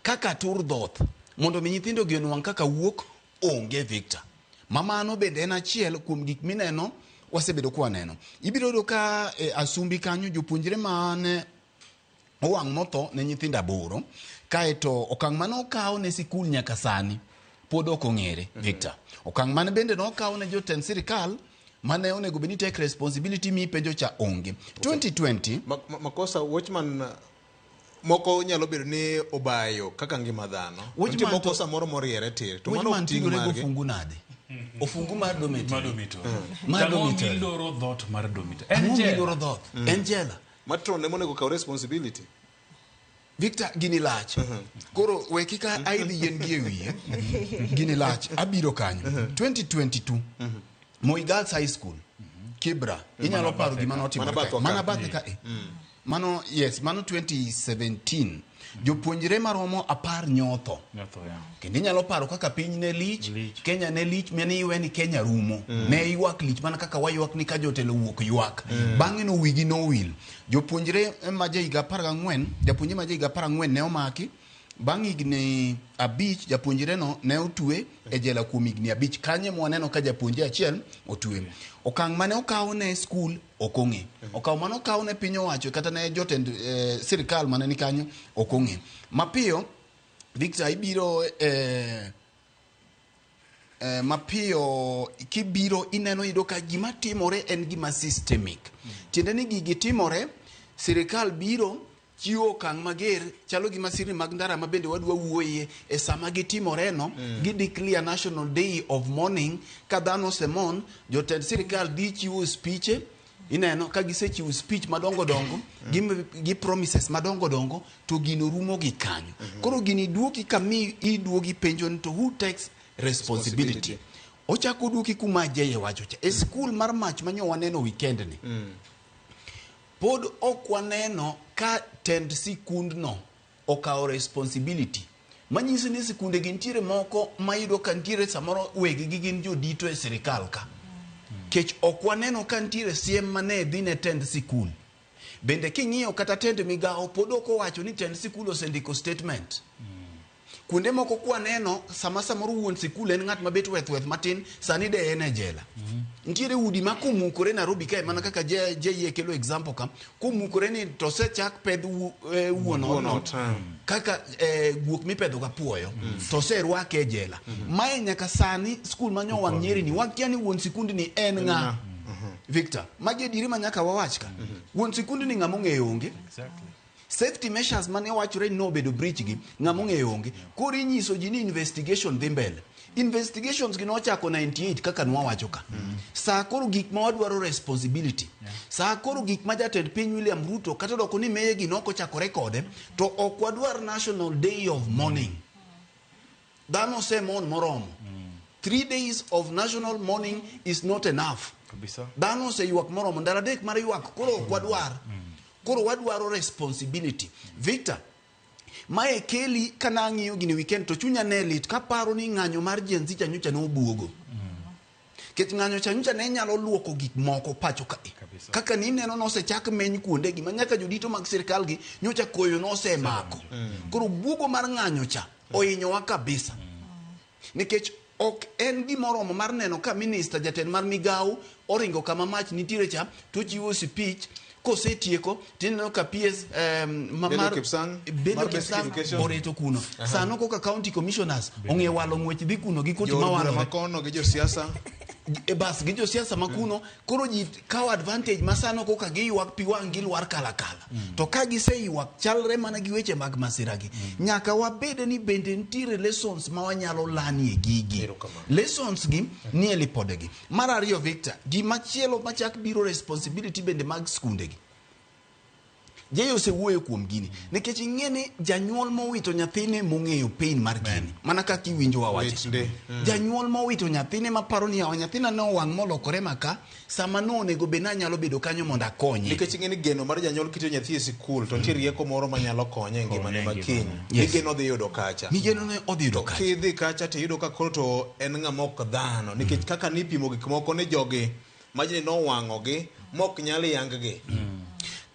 Kaka tur dhoth mondo mi nyithindo gi onwang' kaka wuok onge, Victor. Ma mano bende en achiel kuom gik mineno wasebedo kwaneno. Ibiro yudo ka e Asumbi kanyo jopuonjre mane owang' motho ne nyithindo 8, kaeto okang' mane okaw ne sikul nyaka sani pod ok ong'ere, Victor. Okang' mane bende nokaw ne jotend sirikal mane onego bed ni take responsibility mi penjo cha onge. 2020 Makosa watchman moko nyalo bedo ni obayo kaka ngima dhano. Nitie moko samoro moriere tir. To mano Watchman ok ting' tudore margi. gofungu nade? Ofungu mar dormitory. Mar dormitory. Mar Tang'o dormitory. miloro dhoot mar dormitory? Ang'o En jela. miloro dhoot? En jela. Matron ema onego kaw responsibility. Victor, gini lach. Koro we kik aidh yien gi e wiye. Gini lach. Abiro kanyo. 2022. Moi Girls High School. Kibra. Inyalo paro gima notimore Mana kae. bathwa Mana ka. bathe ka. Mano yes, mano 2017. Jopuonjre maromo 10 nyotho. Nyotho, ya. Kendo inyalo paro kaka piny ne lich, Kenya ne lich, mane iwe ni Kenya rumo. Ne ywak lich mana kaka waywak ni ka jotelo wuok ywak. Bang'e no wigi nowil. Jopuonjre ma jahiga 14, japuonjre ma jahiga 14 ne omaki. Bang' higni 5 japuonjre no ne otwe e jela kuom higni 5. Kanyo ema waneno ka japuonjre achiel otwe. Okang' mane okaw ne skul ok ong'e. Okang' mane okaw ne piny owacho kata ne jotend sirikal mane ni kanyo ok ong'e. Mapiyo Victor ibiro mapiyo kibiro ineno yudo ka gima timore en gima systemic. Tiende ni gigi timore, sirikal biro chiwo okang' mager chalo gi masirni mag ndara ma bende wadwa wuoye e sama gitimore no. Gi declare national day of mourning ka dhano osemon, jotend sirikal dhi chiwo speeche. Ineno ka gisechiwo speech madongo dongo gi promises madongo dongo to gino rumo gi kanyo. Koro gini duoki kami iduogi penjo ni to who takes responsibility? Ochako duoki kuma Jeye wacho cha e skul mar mach manyo waneno weekend ni. Pod ok waneno ka tend sikundno okawo responsibility. Manyiso ni sikunde gi nitiere moko mayudo ka nitiere samoro weggi gin jodito e sirikal ka. Kech ok waneno ka nitiere siem mane dhi ne tend sikul. Bende king'iyo kata tend migawo pod ok owacho ni tend sikul osendiko statement. Kuonde moko kwaneno sama samoro wuon sikul en ng'at mabet weth weth matin sani de en e jela. Nitiere udi ma komukore Nairobi kae mana kaka JA kelo example ka komukore ni to osechak pedh wuon Wuon odno ot, kaka guok mipedho ga puoyo to oserwake e jela. Mae nyaka sani skul ma nyowang' Nyeri ni wakia ni wuon sikundni en ng'a. Victor, magi adieri ma nyaka wawach ka. Wuon sikundni ng'ama ong'eyo onge. Safety measures mane wachore ni nobedo breach gi ng'ama ong'eyo onge. Koro inyiso ji ni investigation dhi mbele. Investigations gi nochako 98 kaka nwawacho ka. Saa koro gik ma wadwaro responsibility. Saa koro gik ma jatend piny William Ruto kata doko ni meye gi nok ochakore kode to ok wadwar National Day of Mourning. Dhano osemon moromo. 3 days of national mourning is not enough. Kabisa. Dhano oseywak moromo. Ndalo adek mar ywak koro ok wadwar. Koro wadwaro responsibility. Victor, mae keli kana ang'iyo gini weekend to chunya ne lit kaparo ni ng'anyo mar Gen Z cha nyocha nobuogo. Nikech ng'anyo cha nyocha ne nyalo luoko gik moko pacho kae. Kaka nineno nosechak meny kuonde gi ma nyaka jodito mag sirkal gi nyocha koyo nosemako. Koro buogo mar ng'anyo cha ohinyowa kabisa. Nikech ok en gimoromo mar neno ka minista jatend mar migawo oringo kama mach nitiere cha to ochiwo speech kosetieko tineno ka PS Bello Kipsang, Bello mar Basic Kipsang Education. oreto kuno. Sano koka county commissioners ong'e walo ng'wech dhi kuno gi koti Jo od bura mawalore. makono gi josiasa. E bas gi josiasa makuno koro ji kawo advantage ma sano koka giywak pi wang' gilwar kalakala. To ka giseywak chalre mana gi weche mag masira gi. Nyaka wabed ni bende nitiere lessons ma wanyalo lanie gigi. Lessons gi nie lipodegi. Mar ariyo Victor, gimachielo machak biro responsibility bende mag skunde gi. Jay osewuoyo kuom gini nikech ing'e ni janyuol mowito nyathine mong'eyo pain mar gini mana kaka iwinjo wawacho janyuol mowito nyathine maparo ni yawa nyathina ne owang' molokore maka sama no onego bed ni anyalo bedo kanyo mondo akonye Nikech ing'e ni geno mar janyuol kito nyathi e sikul to nitie rieko moro manyalo konye e ngimane ma kiny. Yes. Migeno odhi yudo kacha. Migeno ne odhi yudo kacha. Kidhi kacha to iyudo ka koro to en ng'ama ok dhano nikech kaka nipimo gik moko ni jogi majni nowang'ogi mok nyal yang gi.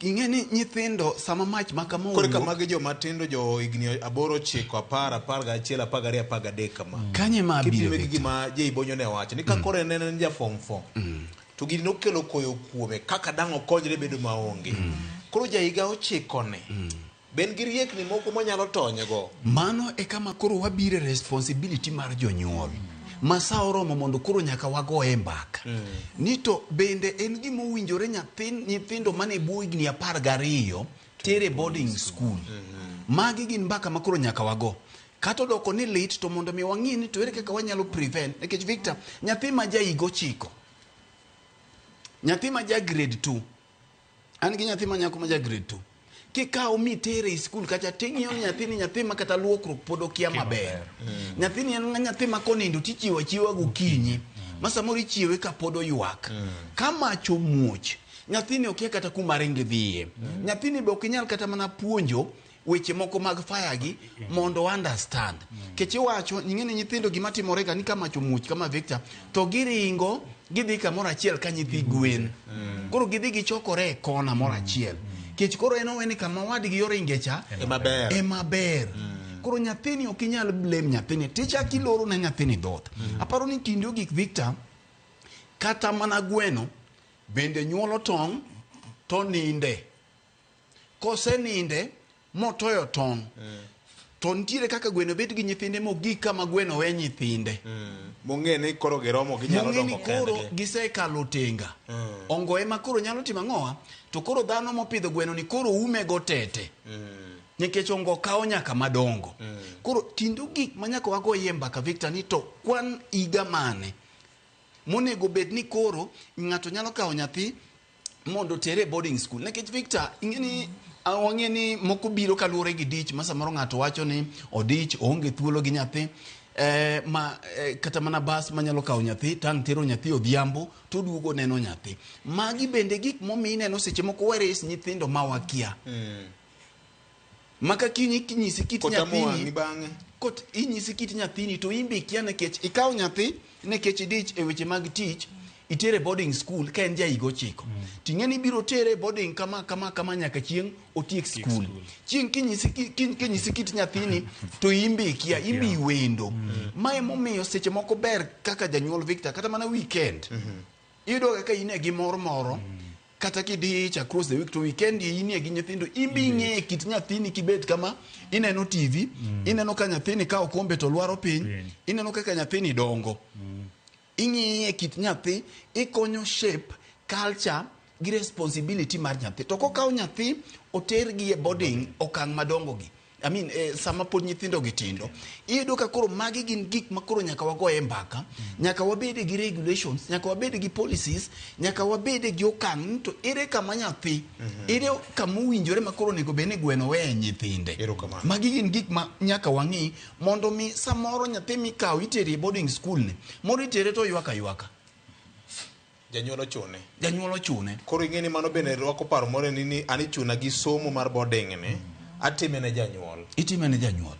Ing'e ni nyithindo sama mach ma kama Koro ka owuok magi joma tindo jo higni 8, 9, 10, 11, 12, 13 kama. Kanye ma abiro, Kipime gi gima Jay Bonyo ne wacho ni ka koro en en ja form 4 to gini nokelo koyo kuome kaka dang' okonyre bedo maonge. Koro ja higa 9 ni be en gi riekni moko monyalo tonyego. Mano e kama koro wabire responsibility mar jonyuol ma sa oromo mondo koro nyaka wagoye mbaka. Ni to bende en gima owinjore nyithindo mane bwo higni 12 tere boarding school. Magi gin mbaka ma koro nyaka wago. Kata odoko ni lit to mondo mi wang'i ni to ere kaka wanyalo prevent. Nikech Victor, nyathi ma ja higa 9, nyathi ma ja grade 2, an gi nyathi ma nyako ma ja grade 2, kikawo mitere e skul kacha ting'iyo ni nyathini nyathi ma kata luokruok pod okia maber. Nyathini en nyathi ma konindo tichiwo achiwa gokinyi ma samoro ichiewe ka pod oywak. Ka mach omuoch, nyathini okia kata kuma ringi dhiye. Nyathini be ok inyal kata mana puonjo weche moko mag fire gi mondo understand. Kech iwacho, ing'e ni nyithindo gima timore ga ni ka mach omuoch kama Victor, to giringo gidhi kamoro achiel ka nyithi gwen. Koro gidhi gichokore e kona moro achiel. Kech koro en oweni kama wadgi oringe cha Ema ber. Ema ber. Koro nyathini ok inyal blame nyathini. Tichak iloro ne nyathini dhoot. Aparo ni kinde ogik Victor, kata mana gweno bende nyuolo tong' to ninde. Koseninde motoyo tong' to nitiere kaka gweno bet gi nyithinde mogik kama gweno we nyithinde. Mong'e ni koro giromo ginyalo Mong'e ni dongo koro kendgi. gisekalo tenga. Ongo ema koro nyalo timo ang'owa? To koro dhano mopidho gweno ni koro ume go tete. Nikech ongo kawo nyaka madongo. Koro kinde ogik ma nyaka wagoyie mbaka Victor ni to kwan higa mane monego bed ni koro ng'ato nyalo kawo nyathi mondo otere e boarding school. Nikech Victor, ing'e ni wang'e ni moko biro kaluwore gi dich ma samoro ng'ato wacho ni odich, oonge thuolo gi nyathi. Ma kata mana bas manyalo kawo nyathi tang' tero nyathi odhiambo to duogo neno nyathi. Magi bende gik momiyo ineno seche moko wares nyithindo ma wakia. Maka kiny inyisi kit Kotamo nyathini wang'i bang'e. Kot inyisi kit nyathini to in be ikia nikech ikawo nyathi nikech idich e weche mag tich, itere boarding school ka en ja higa 9. Ting'e ni ibiro tere e boarding kama kama kama nyaka chieng' otiek skul. Chieng' kinyisi kit nyathini to imbe ikia, imbe iwendo. Ma emomiyo seche moko ber kaka janyuol Victor, kata mana weekend. Iyudo kaka in e gi mor moro, kata kidich across the week to weekend inie gi nyithindo, imbe ing'e kit nyathini kibet kama ineno TV, ineno ka nyathini ka okombe to lwaro piny, ineno kaka nyathini dongo. Ing'iye kit nyathi, ikonyo shape culture gi responsibility mar nyathi. To kokaw nyathi otergi e boarding okang' madongo gi. I mean, sama pod nyithindo gi tindo, iyudo ka koro magi gin gik ma koro nyaka wagoye mbaka, nyaka wabede gi regulations, nyaka wabede gi policies, nyaka wabede gi okang' ni to ere kama nyathi, ere kama owinjore ma koro onego bed ni gweno weye nyithinde. Magi gin gik ma nyaka wang'i mondo mi samoro nyathi mikawo itere e boarding school ni, moro itere to ywak aywaka. Janyuol ochune. Janyuol ochune. Koro ing'e ni mano bende rwako paro moro ni an ichuna gi somo mar boarding ni, atime ne janyuol. Itime ne janyuol.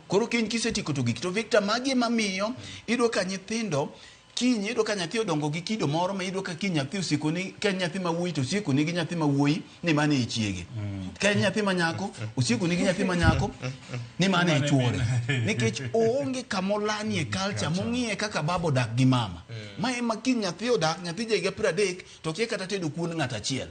Koro kiny kisetieko to gik to Victor, magi ema miyo iyudo ka nyithindo kiny iyudo ka nyathi odongo gi kido moro ma iyudo ka kiny nyathi osieko ni ka en nyathi ma wuoyi to osieko ni gi nyathi ma wuoyi ni mane e chiege. Ka en nyathi ma nyako osieko ni gi nyathi ma nyako ni mane e chuore. Nikech oonge kamolanie culture mong'iye kaka baba odak gi mama. Ma ema kiny nyathi odak, nyathi ja higa 30 to kia kata tedo kuon ng'at achiel.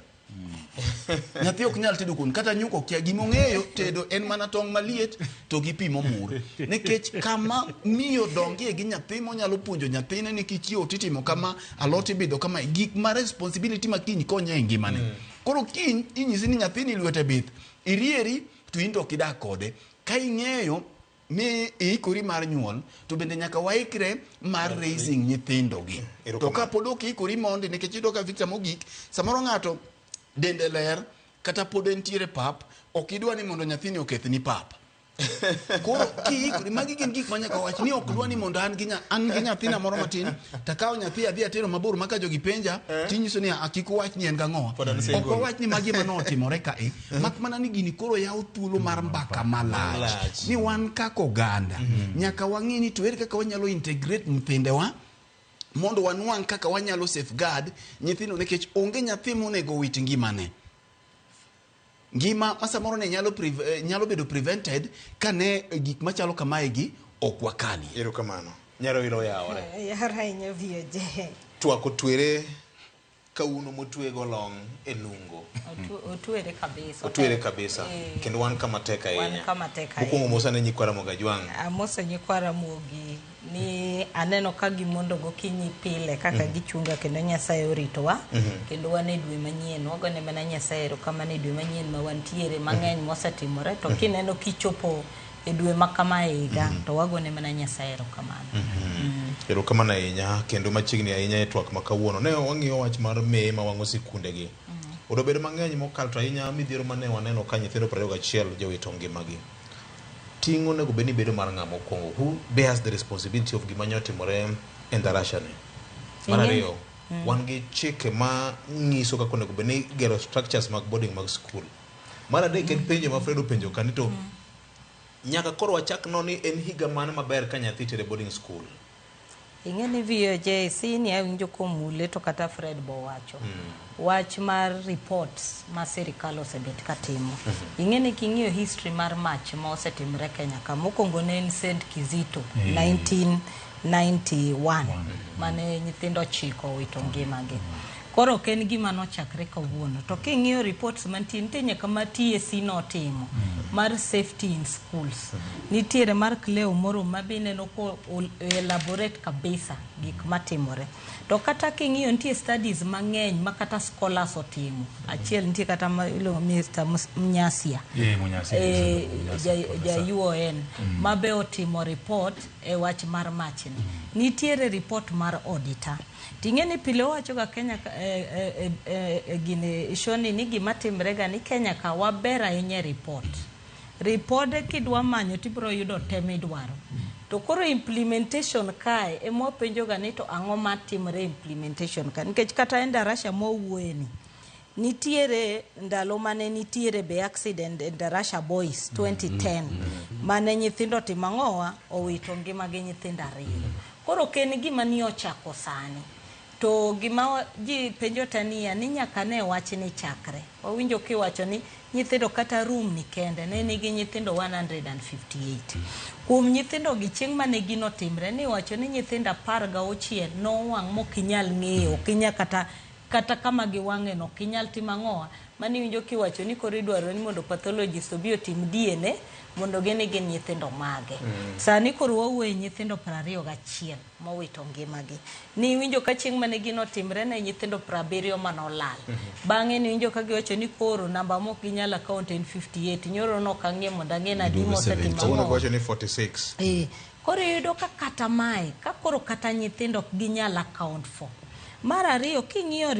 Nyathi ok nyal tedo kuon kata nyuko kia, gima ong'eyo tedo en mana tong' maliet to gi pi momur. Nikech kama miyo dongie gi nyathi monyalo puonjo nyathine ni kichiewo titimo kama, alot ibidho kama, gik ma responsibility ma kiny konye e ngimane. Koro kiny inyisi ni nyathini lwete bith, irieri to in to ok idak kode. Ka ing'eyo ni iikori mar nyuol, to bende nyaka waikre mar raising nyithindo gi. To ka pod ok iikori mondi, nikech iyudo ka Victor mogik, samoro ng'ato dende ler, kata pod entiere pap, ok idwa ni mondo nyathini okethni pap. Koro kiikori, magi gin gik ma nyaka wach ni ok dwa ni mondo an gi nyathina moro matin, takawo nyathi adhi atero mabor ma ka jogi penja, tinyiso ni kik uwach ni en gang'owa. Ok wawach ni magi ema notimore kae, mak mana ni gini koro yawo thuolo mar mbaka malach. Ni wan kaka oganda, nyaka wang'i ni to ere kaka wanyalo integrate nyithindewa mondo wanwang' kaka wanyalo safeguard nyithindo, nikech onge nyathi monego wit ngimane. Ngima ma samoro ne nyalo bedo prevented ka ne gik machalo kamae gi ok wakali. Erokamano. Nyaro ilo yawore. Yawore ahinya VOJ. Twak otwere kauno motwego long' e nungo. Otwere kabisa. Otwere kabisa. Kendo wan kama tek ahinya. Wan kama tek ahinya. Mokwongo mosa ne nyikwa Ramogi Ajwang'. Amoso nyikwa Ramogi ni aneno ka gimondo gokinyi pile kaka gichunga kendo Nyasaye oritowa. Kendo wan e dwe manyien, wagone mana Nyasaye erokamano e dwe manyien ma wantiere mang'eny mosetimore. To kineno kichopo e dwe ma kama e higa, to wagone mana Nyasaye erokamano. Erokamano ahinya, kendo machiegni ahinya e twak ma kawuono. Ne wang'iyo wach mar meye ma wang'o sikundegi. Odobedo mang'eny mokalo to ahinya midhiero mane waneno ka nyithindo 21 jowito ngimagi. Ting' onego bed ni bedo mar ng'ama mokwongo. Who bears the responsibility of gima nyotimore e Ndarasha ni? Mar ariyo, wan gi chike ma nyiso kaka onego bed ni gero structures mag boarding mag school. Mar adek en penjo ma Fred openjo ka ni to nyaka koro wachak no ni en higa mane maber ka nyathi itere boarding school. Ing'e ni VOJ sini awinjo komule to kata Fred bowacho. Wach mar reports ma sirikal osebet katimo. Ing'e ni king'iyo history mar mach ma osetimre Kenya ka, mokwongo ne en St. Kizito 1991 mane nyithindo 9 owito ngimagi. Koro ok en gima nochakre kawuono. To king'iyo reports mantie, nitie nyaka ma TSC notimo mar safety in schools. Nitiere mar Cleo moro ma be ineno ko elaborate kabisa gik matimore. To kata king'iyo nitie studies mang'eny ma kata scholars otimo. Achiel nitie kata ma iluongo Mr. Munyasia. Ja UON ma be otimo report e wach mar machni. Nitiere report mar auditor. Ting'e ni pile wacho ga Kenya gini shoni ni gima timre ga ni Kenya ka waber ahinya e report. Ripode kidwa manyo tibiro yudo te midwaro. To koro implementation kae ema wapenjo ga ni to ang'o matimre implementation ka, nikech kata e Ndarasha mwawuoye ni nitiere ndalo mane nitiere be accident e Ndarasha Boys 2010 mane nyithindo timo ang'owa owito ngima gi nyithindo 2. Koro ok en gima ni ochako sani. To gima ji penjo tania ni nyaka ne wachni chakre. Wawinjo kiwacho ni nyithindo kata room ni kende ne nigi nyithindo 158. Kuom nyithindo gi chieng' mane gino timre ni iwacho ni nyithindo 16 nowang' mokinyal ng'eyo, okinyal kata kama giwang'e no ok inyal timo ang'owa. Mano iwinjo kiwacho ni koro idwaro ni mondo pathologist obi otim DNA mondo gine gin nyithindo mage. Sani koro wawuoyo nyithindo 21 mowito ngimagi. Niwinjo ka chieng' mane gino timre ne nyithindo 70 manolal. Bang'e niwinjo ka giwacho ni koro namba mok ginyal account en 58. Nyoro nok ang'e mondo ang'e nadi mosetimo Kawuono ang'o. giwacho ni 46. Koro iyudo ka kata mae, ka koro kata nyithindo ok ginyal account for. Mar ariyo, king'iyo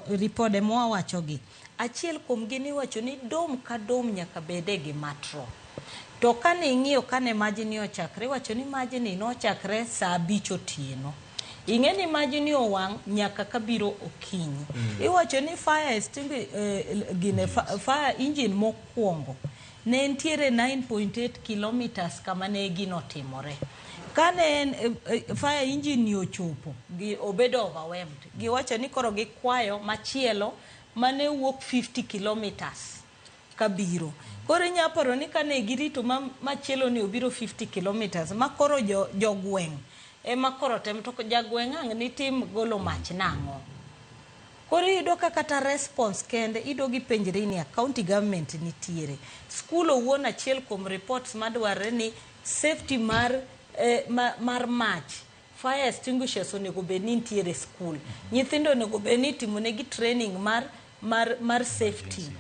ripode mwawachogi, achiel kuomgi niwacho ni dom ka dom nyaka bede gi matron. To kane ing'iyo kane majni ochakre, iwacho ni majni nochakre saa 5 otieno. Ing'e ni majni owang' nyaka kabiro okinyi. Iwacho ni fire fire engine mokwongo ne nitiere 9.8 kilometers kama ne gino timore. Kane en fire engine ni ochopo, gi obedo overwhelmed. Giwacho ni koro gikwayo machielo mane wuok 50 kilometers kabiro. Koro inya paro ni kane girito machielo ni obiro 50 kilometers, ma koro jogweng' ema koro tem to jagweng' ang' nitim golo mach nang'o. Koro iyudo ka kata response kende iyudo gipenjri ni county government nitiere. School owuon achiel kuom reports madwarre ni safety mar mach, fire extinguishers onego bed ni nitiere school. Nyithindo onego bed ni itimonegi training mar safety.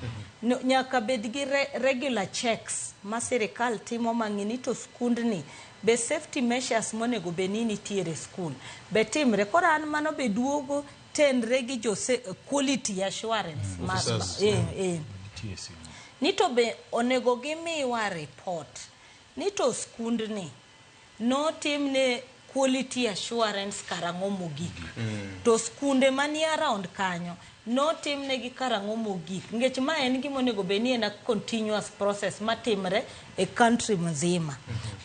Nyaka bed gi regular checks ma sirikal timo mang'e ni to skundni be safety measures monego bed ni nitiere school be timre. Koro an mano be duogo tenre gi jo quality assurance ni to be onego gimiwa report ni to skundni notimne quality assurance karang'o mogik. To skunde manie around kanyo notimnegi karang'o mogik. Nikech ma en gima onego bed ni en a continuous process matimre e country mzima.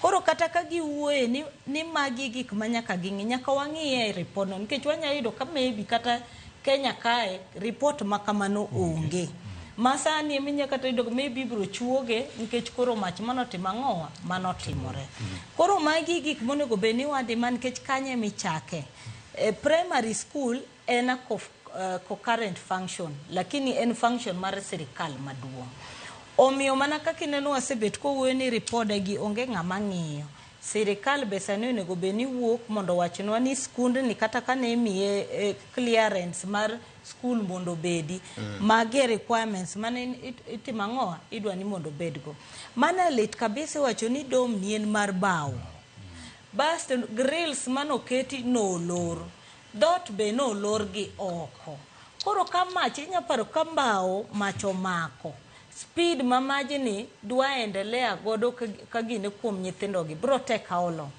Koro kata ka giwuoye ni magi gik ma nyaka ging'i, nyaka wang'iye e report no. Nikech wanyalo yudo ka maybe kata Kenya kae report ma kamano onge. Ma sani ema inya kata yudo maybe ibiro chuoge nikech koro mach manotimo ang'owa manotimore. Koro magi gik monego bed ni wadima nikech kanye michake. Primary school en a concurrent function, lakini en function mar sirikal maduong'. Omiyo mana kaka ineno wasebet kowuoyo ni ripode gi onge ng'ama ng'iyo. Sirikal be sani onego bed ni wuok mondo owachnwa ni skundni kata kane imiye clearance mar school mondo obedi, magi e requirements mane itimo ang'owa idwa ni mondo obedgo. Mana lit kabisa iwacho ni dom ni en mar bao. Basto grills manoketi nolor. Dot be nolor gi oko. Koro ka mach inya paro ka mbao mach omako. Speed ma majni dwa endelea godo ka gine kuom nyithindo gi bro take how long?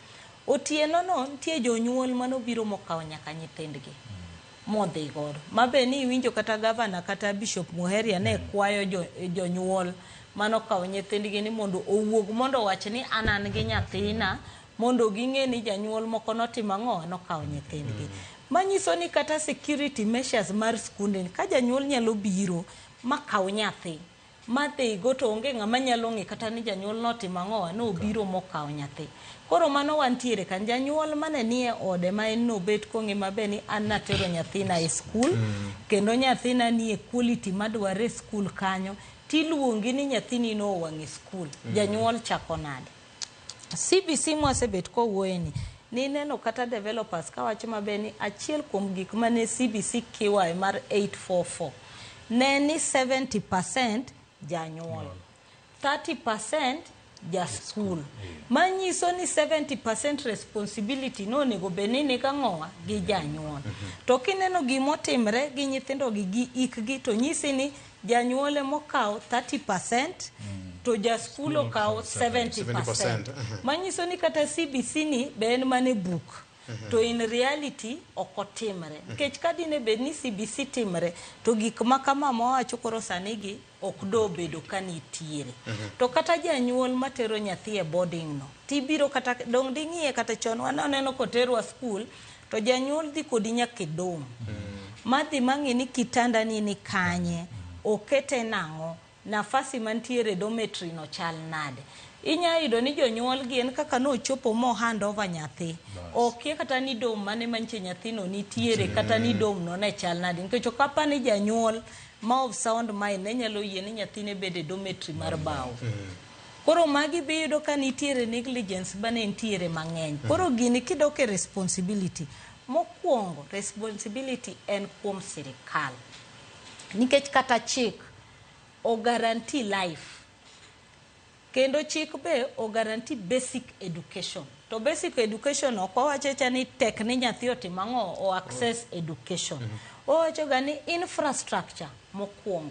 Otieno no nitie jonyuol manobiro mokawo nyaka nyithindgi modhi godo. Ma be ni iwinjo kata gavana kata Bishop Muheria ne kwayo jonyuol manokawo nyithindgi ni mondo owuog mondo owach ni an gi nyathina mondo ging'e ni janyuol moko notimo ang'o nokawo nyithindgi. Manyiso ni kata security measures mar skunde ka janyuol nyalo biro makaw nyathi madhi go to onge ng'ama nyalo ng'e kata ni janyuol notimo ang'o nobiro mokawo nyathi. Koro mano wantiere kan janyuol mane nie ode ma en nobet kong'e maber ni an natero nyathina e skul kendo nyathina nie quality madware e skul kanyo tiluongi ni nyathini nowang' e skul. Janyuol chako nade? CBC mwasebet kowuoye ni nineno kata developers kawacho maber ni achiel kuom gik mane CBC kiwaye mar 844 ne ni 70% janyuol, 30% ja school. Manyiso ni 70% responsibility no onego bed ni nigang'owa gi janyuol. To kineno gimotimre gi nyithindo gi ikgi to nyisi ni janyuol emokawo 30% to ja school okawo 70%. Manyiso ni kata CBC ni be en mana book. To in reality ok otimre. Nikech ka dine bed ni CBC timre to gik ma kama mawacho koro sani gi ok do bedo ka nitiere. To kata janyuol matero nyathi e boarding no tibiro kata dong ding'iye kata chon waneno koterwa school To janyuol dhi kodi nyaka e dorm. Madhi mang'i ni kitanda ni ni kanye, okete nang'o, nafasi mantiere e dormitory no chal nade. Inya yudo ni jonyuol gi en kaka nochopo mo hand over nyathi. Okia kata ni dorm mane mantie nyathino nitiere kata ni dorm no ne chal nade. Nikech ok apar ni janyuol ma of sound mind ne nyalo yie ni nyathine bed e dormitory mar bao. Koro magi be iyudo ka nitiere negligence mane nitiere mang'eny. Koro gini kidok e responsibility, mokwongo responsibility en kuom sirikal. Nikech kata chik o guarantee life. Kendo chik be o guarantee basic education. To basic education ok wawacho cha ni tek ni nyathi otim ang'o o access education. Owacho ga ni infrastructure mokwongo.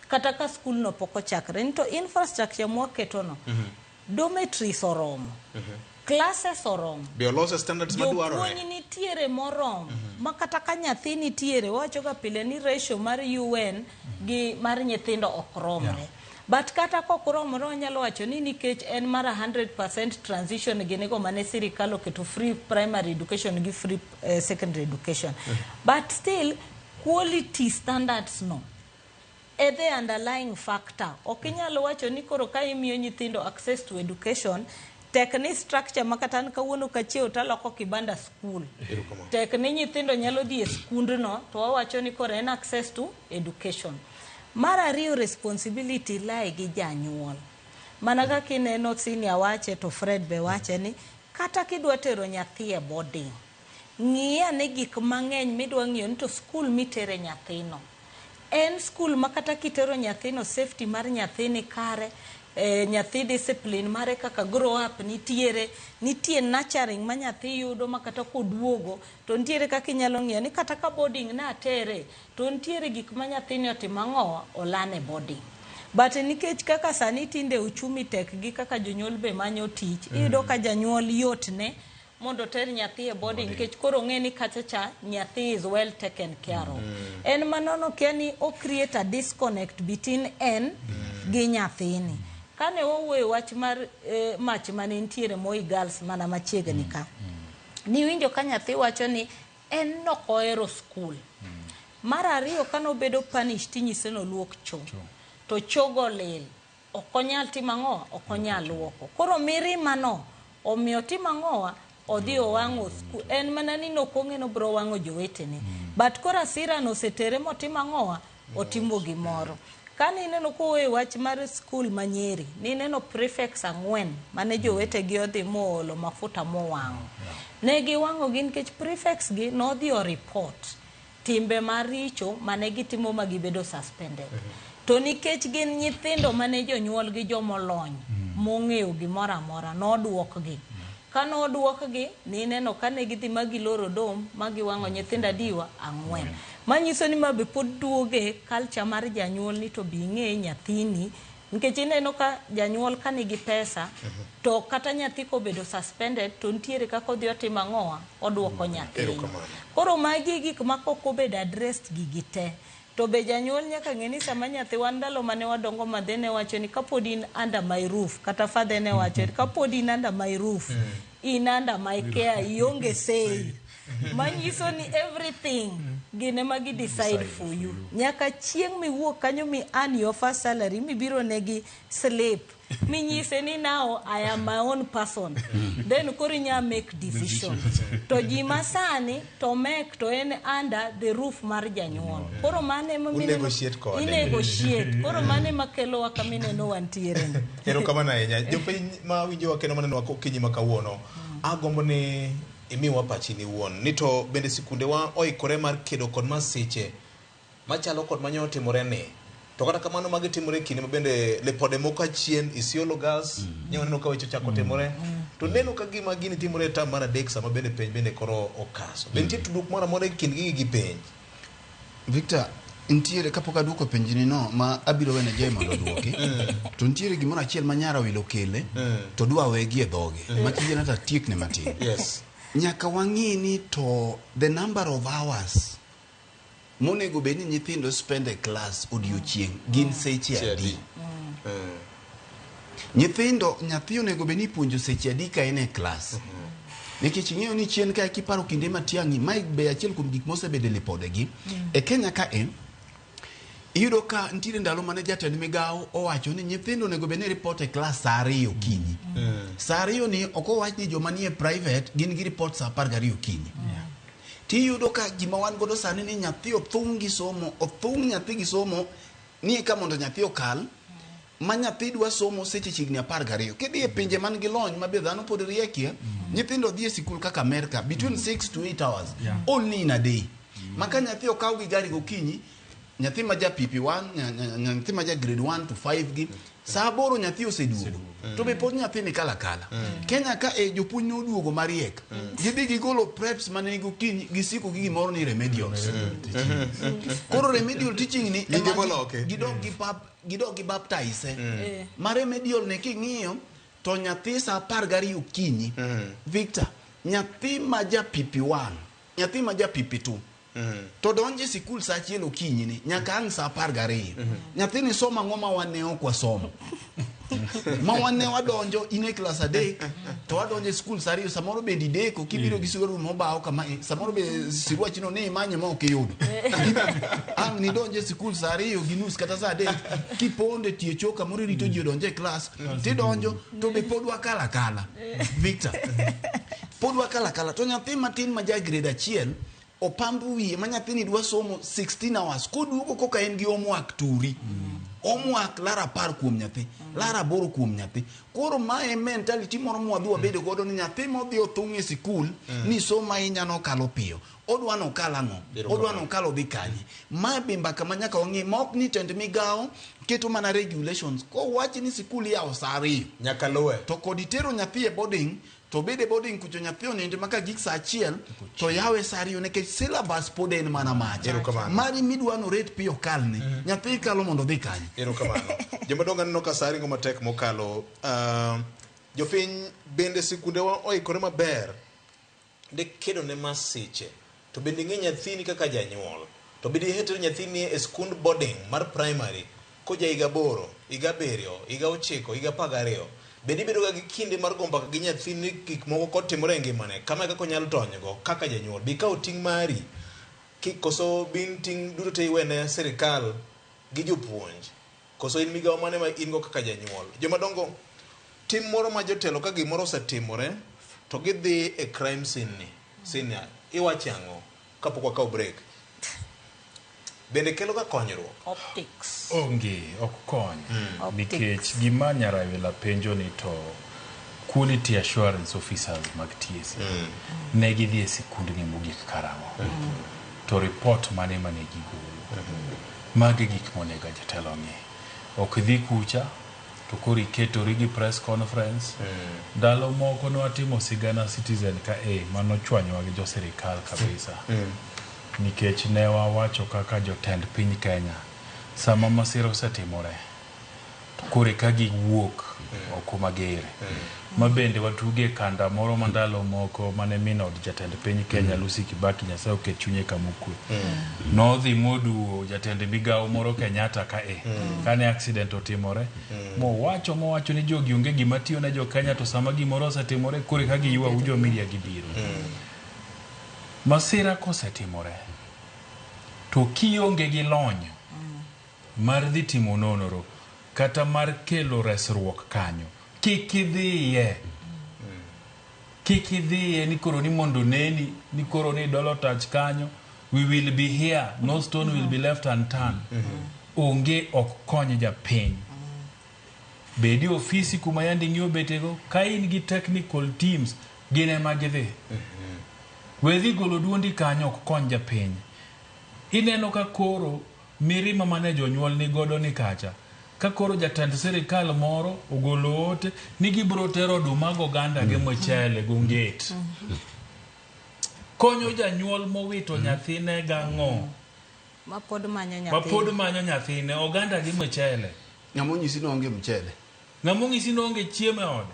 Kata ka skul no pok ochakre ni to infrastructure mwaketo no dormitories oromo, classes oromo, Be olose standards madwarore? Jopuonj nitiere moromo ma kata ka nyathi nitiere wawacho ga pile ni ratio mar UN gi mar nyithindo ok romre. But kata kok romre wanyalo wacho ni nikech en mar 100% transition ginigo mane sirikal oketo free primary education gi free secondary education. But still quality standards no e the underlying factor. Ok inyal wacho ni koro ka imiyo nyithindo access to education, tek ni structure ma kata an kawuono kachiew taloko kibanda school. Tek ni nyithindo nyalo dhi e skundno to wawacho ni koro en access to education. Mar ariyo responsibility lie gi janyuol. Mana kaka ineno senior wache to Fred be wache ni kata kidwa tero nyathi e boarding, ng'i ane gik mang'eny midwa ng'iyo ni to skul mitere nyathino. En skul ma kata kitero nyathino safety mar nyathi ni kare, nyathi discipline mare kaka grow up nitiere, nitie nurturing ma nyathi yudo ma kata koduogo to nitiere kaka inyalo ng'iyo ni kata ka boarding ne atere to nitiere gik ma nyathini otimo ang'o olan e boarding. But nikech kaka sani tinde uchumi tek gi kaka jonyuol be manyo tich, iyudo ka janyuol yotne mondo oter nyathi e boarding nikech koro ong'e ni kacha cha nyathi is well taken care of. En manono kia ni o create a disconnect between en gi nyathini. Kane wawuoyo wach mar mach mane nitiere Moi Girls mana machiegni ka, niwinjo ka nyathi wacho ni en nok ohero skul. Mar ariyo kanobedo punish tinyise noluok cho. To chogo lil. Ok onyal timo ang'o? Ok onyal luoko. Koro mirima no omiyo timo ang'owa odhi owang'o skul. En mana ni nok ong'e ni obiro wang'o jowetene. But koro hasira no osetere motimo ang'owa? Otimo gimoro. Kane ineno kowuoyo e wach mar skul ma Nyeri, nineno prefects 4 mane jowetegi odhi moolo mafuta mowang'o. Ne giwang'o gi nikech prefects gi nodhi o report timbe maricho mane gitimo ma gibedo suspended. To nikech gin nyithindo mane jonyuol gi jomolony mong'eyo gimoro amora, noduokgi. Ka noduokgi, nineno ka ne gidhi ma giloro dorm ma giwang'o nyithindo adiwa 4. Manyiso ni ma be pod duoge culture mar janyuol ni to bi ing'e nyathini. Nikech ineno ka janyuol ka nigi pesa, to kata nyathi kobedo suspended to nitiere kaka odhi otimo ang'owa, oduoko nyathini. Koro magi e gik ma kok obedo addressed gigi te. To be janyuol nyaka ng'e ni sama nyathi wan ndalo mane wadongo madhe ne wacho ni kapod in under my roof, kata father ne wacho ni kapod in under my roof, in under my care, ionge say. Manyiso ni everything gin ema gi decide for you. Nyaka chieng' miwuok kanyo mi earn your first salary mibiro negi slip minyise ni now I am my own person. Then koro inya make decision. To ji masani to make to en under the roof mar janyuol. Koro mano ema mineno- Unegotiate kode. Inegotiate. Koro mano ema kelowa kama ineno wantiere ni. Erokamano ahinya. Jopiny ma winjowa kendo manenowa okinyi ma kawuono, agombo ni imiwa pachini iwuon ni to bende sikundewa oikore mar kedo kod masiche machalo kod manyo otimore ni. To kata kamano magi timore e kinde ma bende lipode moko achien Isiolo Girls ne waneno ka weche ochako timore. To neno ka gima gini timore e term mar 3 sama bende penj bende koro okaso. Be nitie tudruok moro amora e kind gigi gi penj? Victor, nitiere kapok aduoko penjni no ma abiro wene Jay mondo oduoki. To nitiere gimoro achiel ma nyara wilo kele to dwa wegi e dhoge. Ma kiyie to atiekne matin. Yes. Nyaka wang'i ni to the number of hours monego bed ni nyithindo spend e class odiochieng' gin seche adi. Nyithindo, nyathi onego bed ni ipuonjo seche adi ka en e class. Nikech ing'eyo ni chien kae kiparo kinde Matiang'i, mae be achiel kuom gik mosebedo e lipodegi. E Kenya ka e, iyudo ka nitiere ndalo mane jatend migawo owacho ni nyithindo onego bed ni report e klas saa 2 okinyi. Saa 2 ni ok owach ni joma nie private gin gi report saa 12 okinyi. Tiyudo ka gima wan godo sani ni nyathi othung' gi somo, othung' nyathi gi somo ni eka mondo nyathi okal, ma nyathi dwa somo seche chiegni 12. Kidhi e pinje man gi lony ma be dhano pod riekie, nyithindo dhi e sikul kaka America between 6 to 8 hours only in a day. Ma ka nyathi okaw gi gari gokinyi, nyathi ma ja PP1, nyathi ma ja grade 1 to 5 gi, saa 8 nyathi oseduogo. To be pod nyathi ni kala kala. Kenya ka e jopuonj noduogo mariek. Gidhi gigolo preps mane ni gokinyi, gisiko gi gimoro ni remedials. Koro remedial teaching ni Gige ema moloki. gidok gi pap, gidok gi baptize. Ma remedial ne king'iyo to nyathi saa 12 okinyi. Victor, nyathi ma ja PP1, nyathi ma ja PP2, to donjo e sikul saa 1 okinyi ni nyaka ang' saa 12. Nyathini somo ang'o ma wan ne ok wasomo? Ma wan ne wadonjo in e klas 3 to wadonjo e sikul saa 2, samoro bende ideko kibiro gi siruaru mobaw kama e, samoro be siruachino ne imanye ma ok iyudo. Ang' nidonjo e sikul saa 2:30 kata saa 3 kiponde tie cho kamoro irito ji odonjo e klas tidonjo to be pod wakalo akala. Victor, pod wakalo akala to nyathi matin ma ja grade 1 opamb wiye ma nyathini dwa somo 16 hours koduogo koka en gi homework turi. Homework lar 10 kuom nyathi, lar 8 kuom nyathi. Koro mae mentality moro mwadhi wabedo godo ni nyathi modhi othung' e sikul ni somo ahinya nokalo piyo. Odwa nokal ang'o? Odwa nokal odhi kanye? Ma be mbaka ma nyaka wang'e ma ok ni tend migawo keto mana regulations. Kowach ni sikul iyawo saa 2 nyaka luwe. To kod itero nyathi e boarding to bede boarding kucho nyathi onindo maka gik saa 1 to yawe saa 2 nikech syllabus pod en mana macha. Mari midwa no rate piyo kalni. Nyathi kalo mondo odhi kanye. Erokamano. Jomadongo aneno ka saa ringo matek mokalo. Jopiny bende sikundewa oikore maber ne kedo ne masiche. To bende ing'e nyathini kaka janyuol. To bende ihetero nyathini e skund boarding mar primary koja higa 8, higa 7, higa 9, higa 12. Bende ibedo ga gi kinde mar go mbaka gi nyathini gik moko kotimore e ngimane, kama e kaka onyalo tonygo kaka janyuol. Bi ikaw ting' mari, koso bin ting' duto te iwene sirikal gi jopuonj. Koso in migawo mane ma in go kaka janyuol. Jomadongo, tim moro ma jotelo ka gimoro osetimore to gidhi e crime scene ni. Senior, iwacho ang'o kapok wakawo break? Bende kelo ga konyruok? Optics. Onge, ok kony. Nikech gima Nyarawila penjo ni to quality assurance officers mag TSC ne gidhi e sikundni mogik karang'o? To report mane mane gigolo? Magi gik monego jatelo ng'i. Ok dhi kucha to koro iketori gi press conference. Ndalo moko ne watimo sigana Citizen ka e manochwanyowa gi jo sirikal kabisa. Nikech ne wawacho kaka jotend piny Kenya sama masira osetimore to koro eka giwuok oko mager. Ma bende watuge kanda moro ma ndalo moko mane min od jatend piny Kenya Lucy Kibaki, Nyasaye oket chunye kama okwe. Nodhi moduwo jatend migawo moro Kenyatta ka e kane accident otimore mowacho ni jogi onge gima tiyo ne jo Kenya to sama gimoro osetimore koro eka giywawu jo media gibiro. Masira kosetimore to kionge gi lony mar dhi timo nonro kata mar kelo resruok kanyo, kik idhiye. Kik idhiye ni koro ni mondo neni, ni koro ni dolo tach kanyo, we will be here, no stone will be left unturned. Onge ok kony japiny. Bedi ofisi kuma yande ing'iyo betego, ka in gi technical teams, gin ema gidhi. We dhi golo duondi kanyo ok kony japiny. Ineno ka koro mirima mane jonyuol ni godo ni kacha. Ka koro jatend sirikal moro ogolo ote ni gibiro tero oduma gi oganda gi mchele gi onget. Konyo janyuol mowito nyathine gang'o? Ma pod manyo Ma nyathine. pod manyo nyathine, oganda gi mchele. Ng'ama onyisi ni onge mchele? Ng'ama onyisi ni onge chiemo e ode?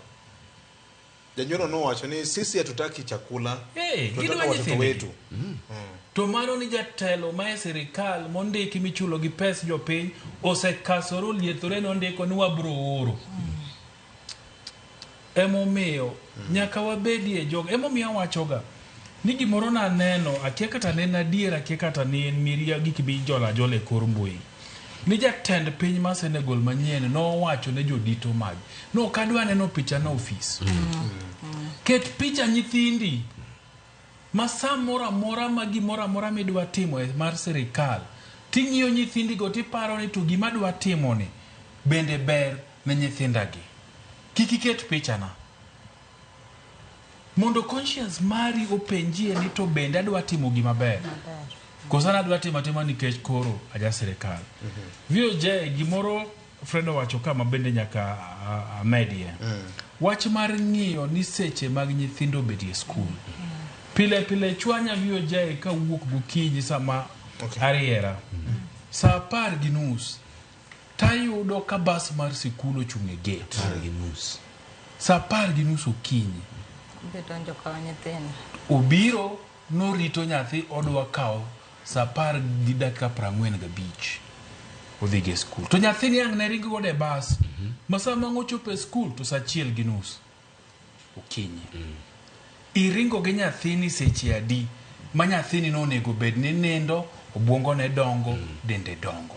Janyuol nowacho ni sisi hatutaki chakula. Eh, tunataka gidwa watoto nyithindgi. wetu. To mano ni jatelo ma e sirikal mondiki michulo gi pes jopiny osekasore oliethore nondiko ni wabro oro. Emomiyo nyaka wabedie jogo. Emomiyo awachoga ni gimoro naneno, akia kata ne en adier, akia kata ne en miria gik mijola ajola e kor mbui. Ni jatend piny ma Senegal manyien nowacho ne jodito mag no ok adwa neno picha na ofis. Ket picha nyithindi ma sa moro amora ma gimoro amora midwa timo e mar sirikal ting'iyo nyithindigo tiparo ni to gima adwa timoni bende ber ne nyithindagi. Kik iket pichana. Mondo conscience mari openjie ni to bende adwa timo gima ber. Koso an adwa timo atima nikech koro aja sirikal. VOJ gimoro Fred owacho ka ma bende nyaka amedie. Wach mar ng'iyo ni seche mag nyithindo obedie skul. Pile pile chwanya VOJ kawuok gokinyi sama ariera. Saa 10:30 tayudo ka bas mar sikul ochung' e gate. 10:30. Saa 10:30 okinyi. Bidonjo kawo nyithindo. Obiro norito nyathi odwa kawo saa 10:45 odhi go e skul. To nyathini ang' ne ring godo e bas. Ma sama ang' ochopo e skul to saa 1:30 okinyi. Iringo gi nyathini seche adi ma nyathini nonego bed ni nindo, obwongo ne dongo, dende dongo.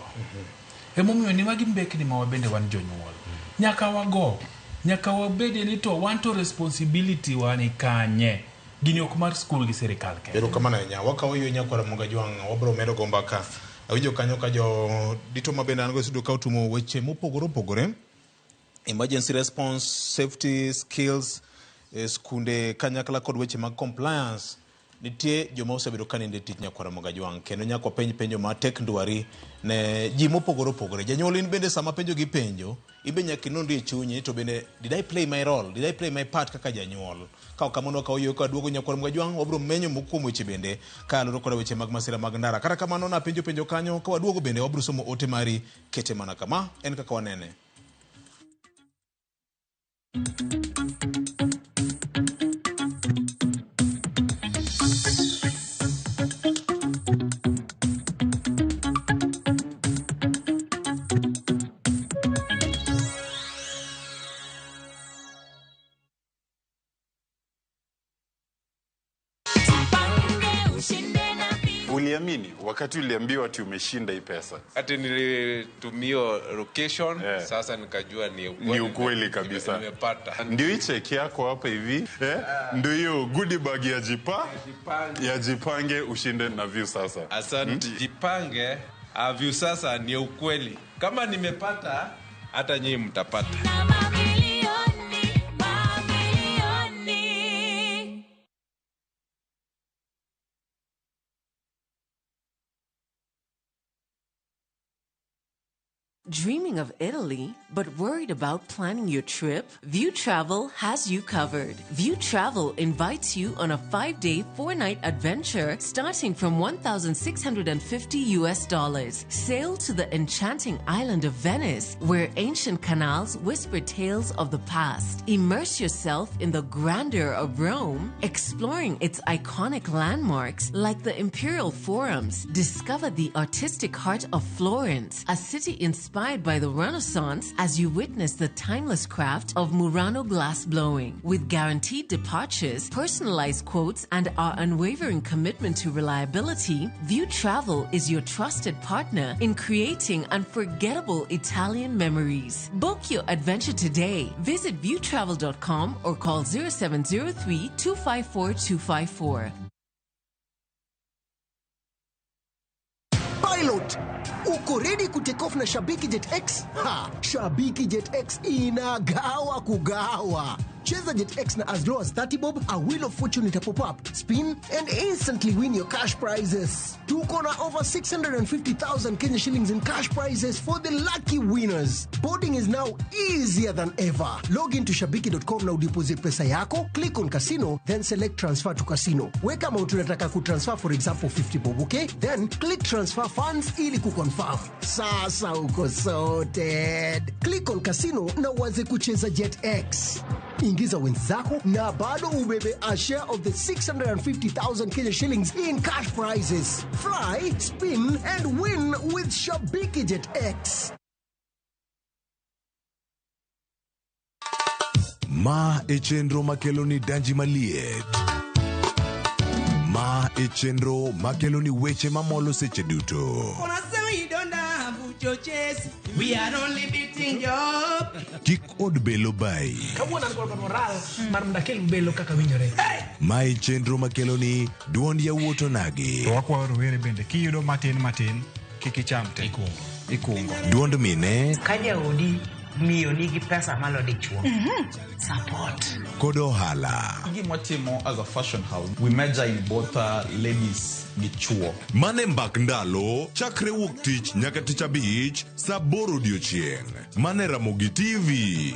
Emomiyo ni magi mbekni ma wabende wan jonyuol. Nyaka wago, nyaka wabede ni to wan to responsibility wa ni kanye. Gini ok mar skul gi sirikal kende. Erokamano ahinya. Wakawo yie nyakwara Moga Jwang', wabro medo go mbaka. Awinjo kanyo ka jo dito ma bende an go e studio ka otumo weche mopogore opogore. Emergency response, safety skills, skunde kanyakla kod weche mag compliance. Nitie joma osebedo ka nindo e tich nyakwara Moga Jwang' kendo nyaka wapenj penjo matek ndwari ne ji mopogore opogore. Janyuol in bende sama penjo gi penjo, in be nyaka inonri e chunyi to bende did I play my role, did I play my part kaka janyuol? Ka ok kamano wakawo yo ka waduogo nyakwara Moga Jwang' wabiro menyo moko kuom weche bende ka luwore koda weche mag masira mag ndara. Kata kamano napenjo penjo kanyo ka waduogo bende wabiro somo ote mari kete mana kama en kaka wanene. Uliamini wakati uliambiwa ati umeshinda hii pesa? Ati nilitumiwa location, sasa nikajua ni ukweli. Ni ukweli kabisa. Nimepata. Ndio hii cheki yako hapa hivi, Ndio hiyo goodie bag ya ya Jipange ushinde na Viusasa. Asante. Jipange, Viusasa ni ukweli. Kama nimepata, hata nyinyi mtapata. Dreaming of Italy, but worried about planning your trip? View Travel has you covered. View Travel invites you on a 5-day, 4-night adventure starting from $1,650 US. Sail to the enchanting island of Venice, where ancient canals whisper tales of the past. Immerse yourself in the grandeur of Rome, exploring its iconic landmarks like the Imperial Forums. Discover the artistic heart of Florence, a city inspired by the Renaissance as you witness the timeless craft of Murano glass blowing. With guaranteed departures, personalized quotes, and our unwavering commitment to reliability, View Travel is your trusted partner in creating unforgettable Italian memories. Book your adventure today. Visit viewtravel.com or call 0703 254 254. Pilot, uko ready kutake off na Shabiki Jet X? Ha, Shabiki Jet X inagawa kugawa. Cheza Jet X na as low as 30 bob, a wheel of fortune ita pop up, spin and instantly win your cash prizes. Tuko na over 650,000 Kenya shillings in cash prizes for the lucky winners. Boarding is now easier than ever. Log into shabiki.com na udeposit pesa yako, click on casino, then select transfer to casino. Weka amount unataka kutransfer, for example 50 bob, okay? Then click transfer funds ili kuconfirm. Sasa uko sorted. Click on casino na uanze kucheza Jet X. Ingiza wenzako na bado ubebe a share of the 650,000 Kenya shillings in cash prizes. Fly, spin and win with Shabiki Jet X. Ma e chenro makelo ni danji maliet. Ma e chenro makelo ni weche mamolo seche duto. We are only beating job. Kik od belo bayi. Kawuono an kod moral mar mondo akel belo kaka winjore. Ma e chenro makelo ni duond yawuot onagi. To wakwayo rowere bende kiyudo matin matin kik icham te. Ikungo. Duond mine Ka jaodi miyo nigi pesa malo dichuo. Support. kod ohala. Gima watimo as a fashion house, we major in both ladies gi chuo. Mane mbak ndalo chakre wuok tich nyaka tich abich saa aboro odiochieng'. Mane Ramogi TV.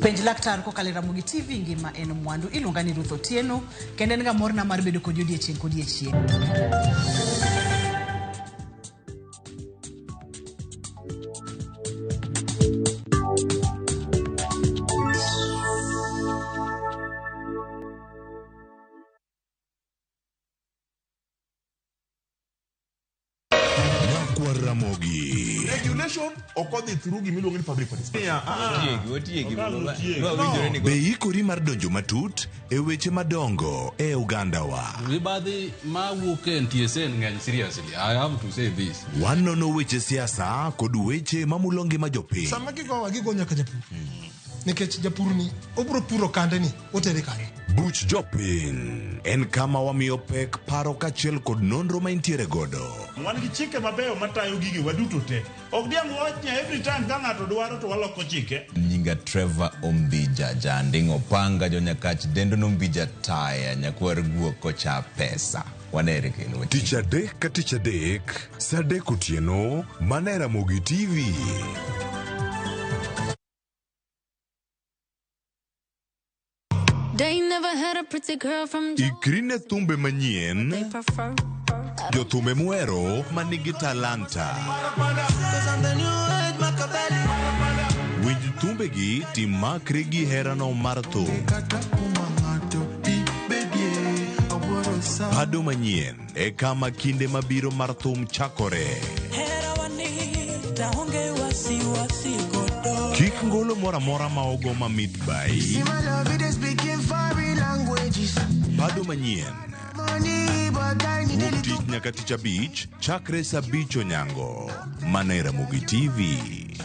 Penj laktar kokalo e Ramogi TV ngima en mwandu. Iluonga ni Ruth Otieno kendo en ga morna mar bedo kodi odiechieng' kodiechieng'. Nyakwar Ramogi. Regulation ok odhi through gimiluongo ni public participation. Otiegi, otiegi. No. Be ikori mar donjo matut e weche madongo e ogandawa? Mibadhi mawuok e NTSA ng'eny seriously. I have to say this. Wanono weche siasa kod weche mamulo ngima jopiny. Sama gigowa gigo nyaka japur. Nikech japur ni obro puro kande ni otere kanye. Buch jopiny en kama wamiyo pek paro kaachiel kod nonro ma intiere godo. Wan gi chike mabeyo matayo gigi waduto te. Ok diang' wach ni every time ka ng'ato dwaro to waloko chike. Nyinga Trevor Ombija Janding Opanga Jonyakach Dendo Nombija Taya Nyakwar Guok Kocha Pesa. Wanere kendo. Tich adek ka tich adek, saa adek otieno, mana e Ramogi TV. They never had a pretty girl from Ikri ne thumbe manyien, they prefer. jothumbe muhero manigi talanta. Winj thumbegi timakri gi herano mar thum. Pado manyien e kama kinde mabiro mar thum chakore. Kik ngolo moro amora ma ogo mamit bai. Pado manyien. Wuok tich nyaka tich abich, chakre saa abich onyango. Mana e Ramogi TV.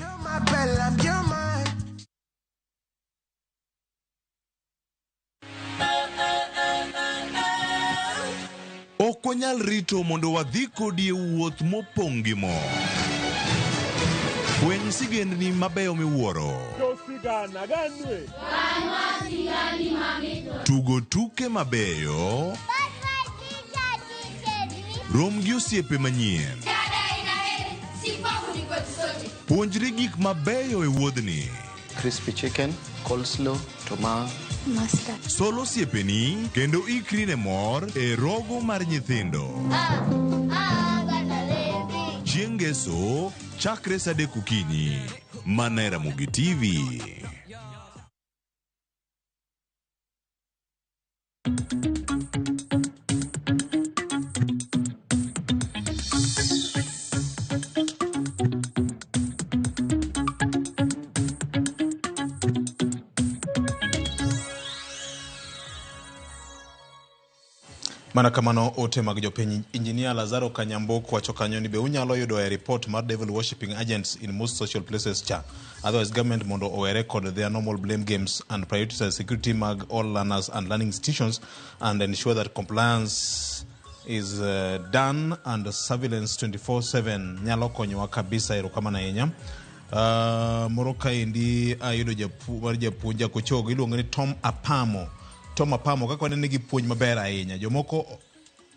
Ok wanyal rito mondo wadhi kodi e wuoth mopong' gi mor. Fweny sigendni mabeyo miwuoro. Tugo tuke mabeyo. Rom gi osiepe manyien. Puonjri gik mabeyo e wuodhni. Crispy chicken, coleslaw, tomato. Mustard. Sol osiepeni kendo ikri ne mor e rogo mar nyithindo. Chieng' ngeso, chakre saa adek okinyi. Mana e Ramogi TV. Mana kamano ote mag jopiny Engineer Lazaro Kanyambok wacho kanyo ni be unyalo yudo e report mar devil worshipping agents in most social places cha. Otherwise government mondo owere kod their normal blame games and prioritize security mag all learners and learning institutions and ensure that compliance is done and surveillance 24/7 nyalo konyowa kabisa. Erokamano ahinya. Moro kaendi ayudo mar japuonj Jakochogo iluongo ni Tom Apamo. Tom Apamo kaka wanene gi puonj maber ahinya. Jomoko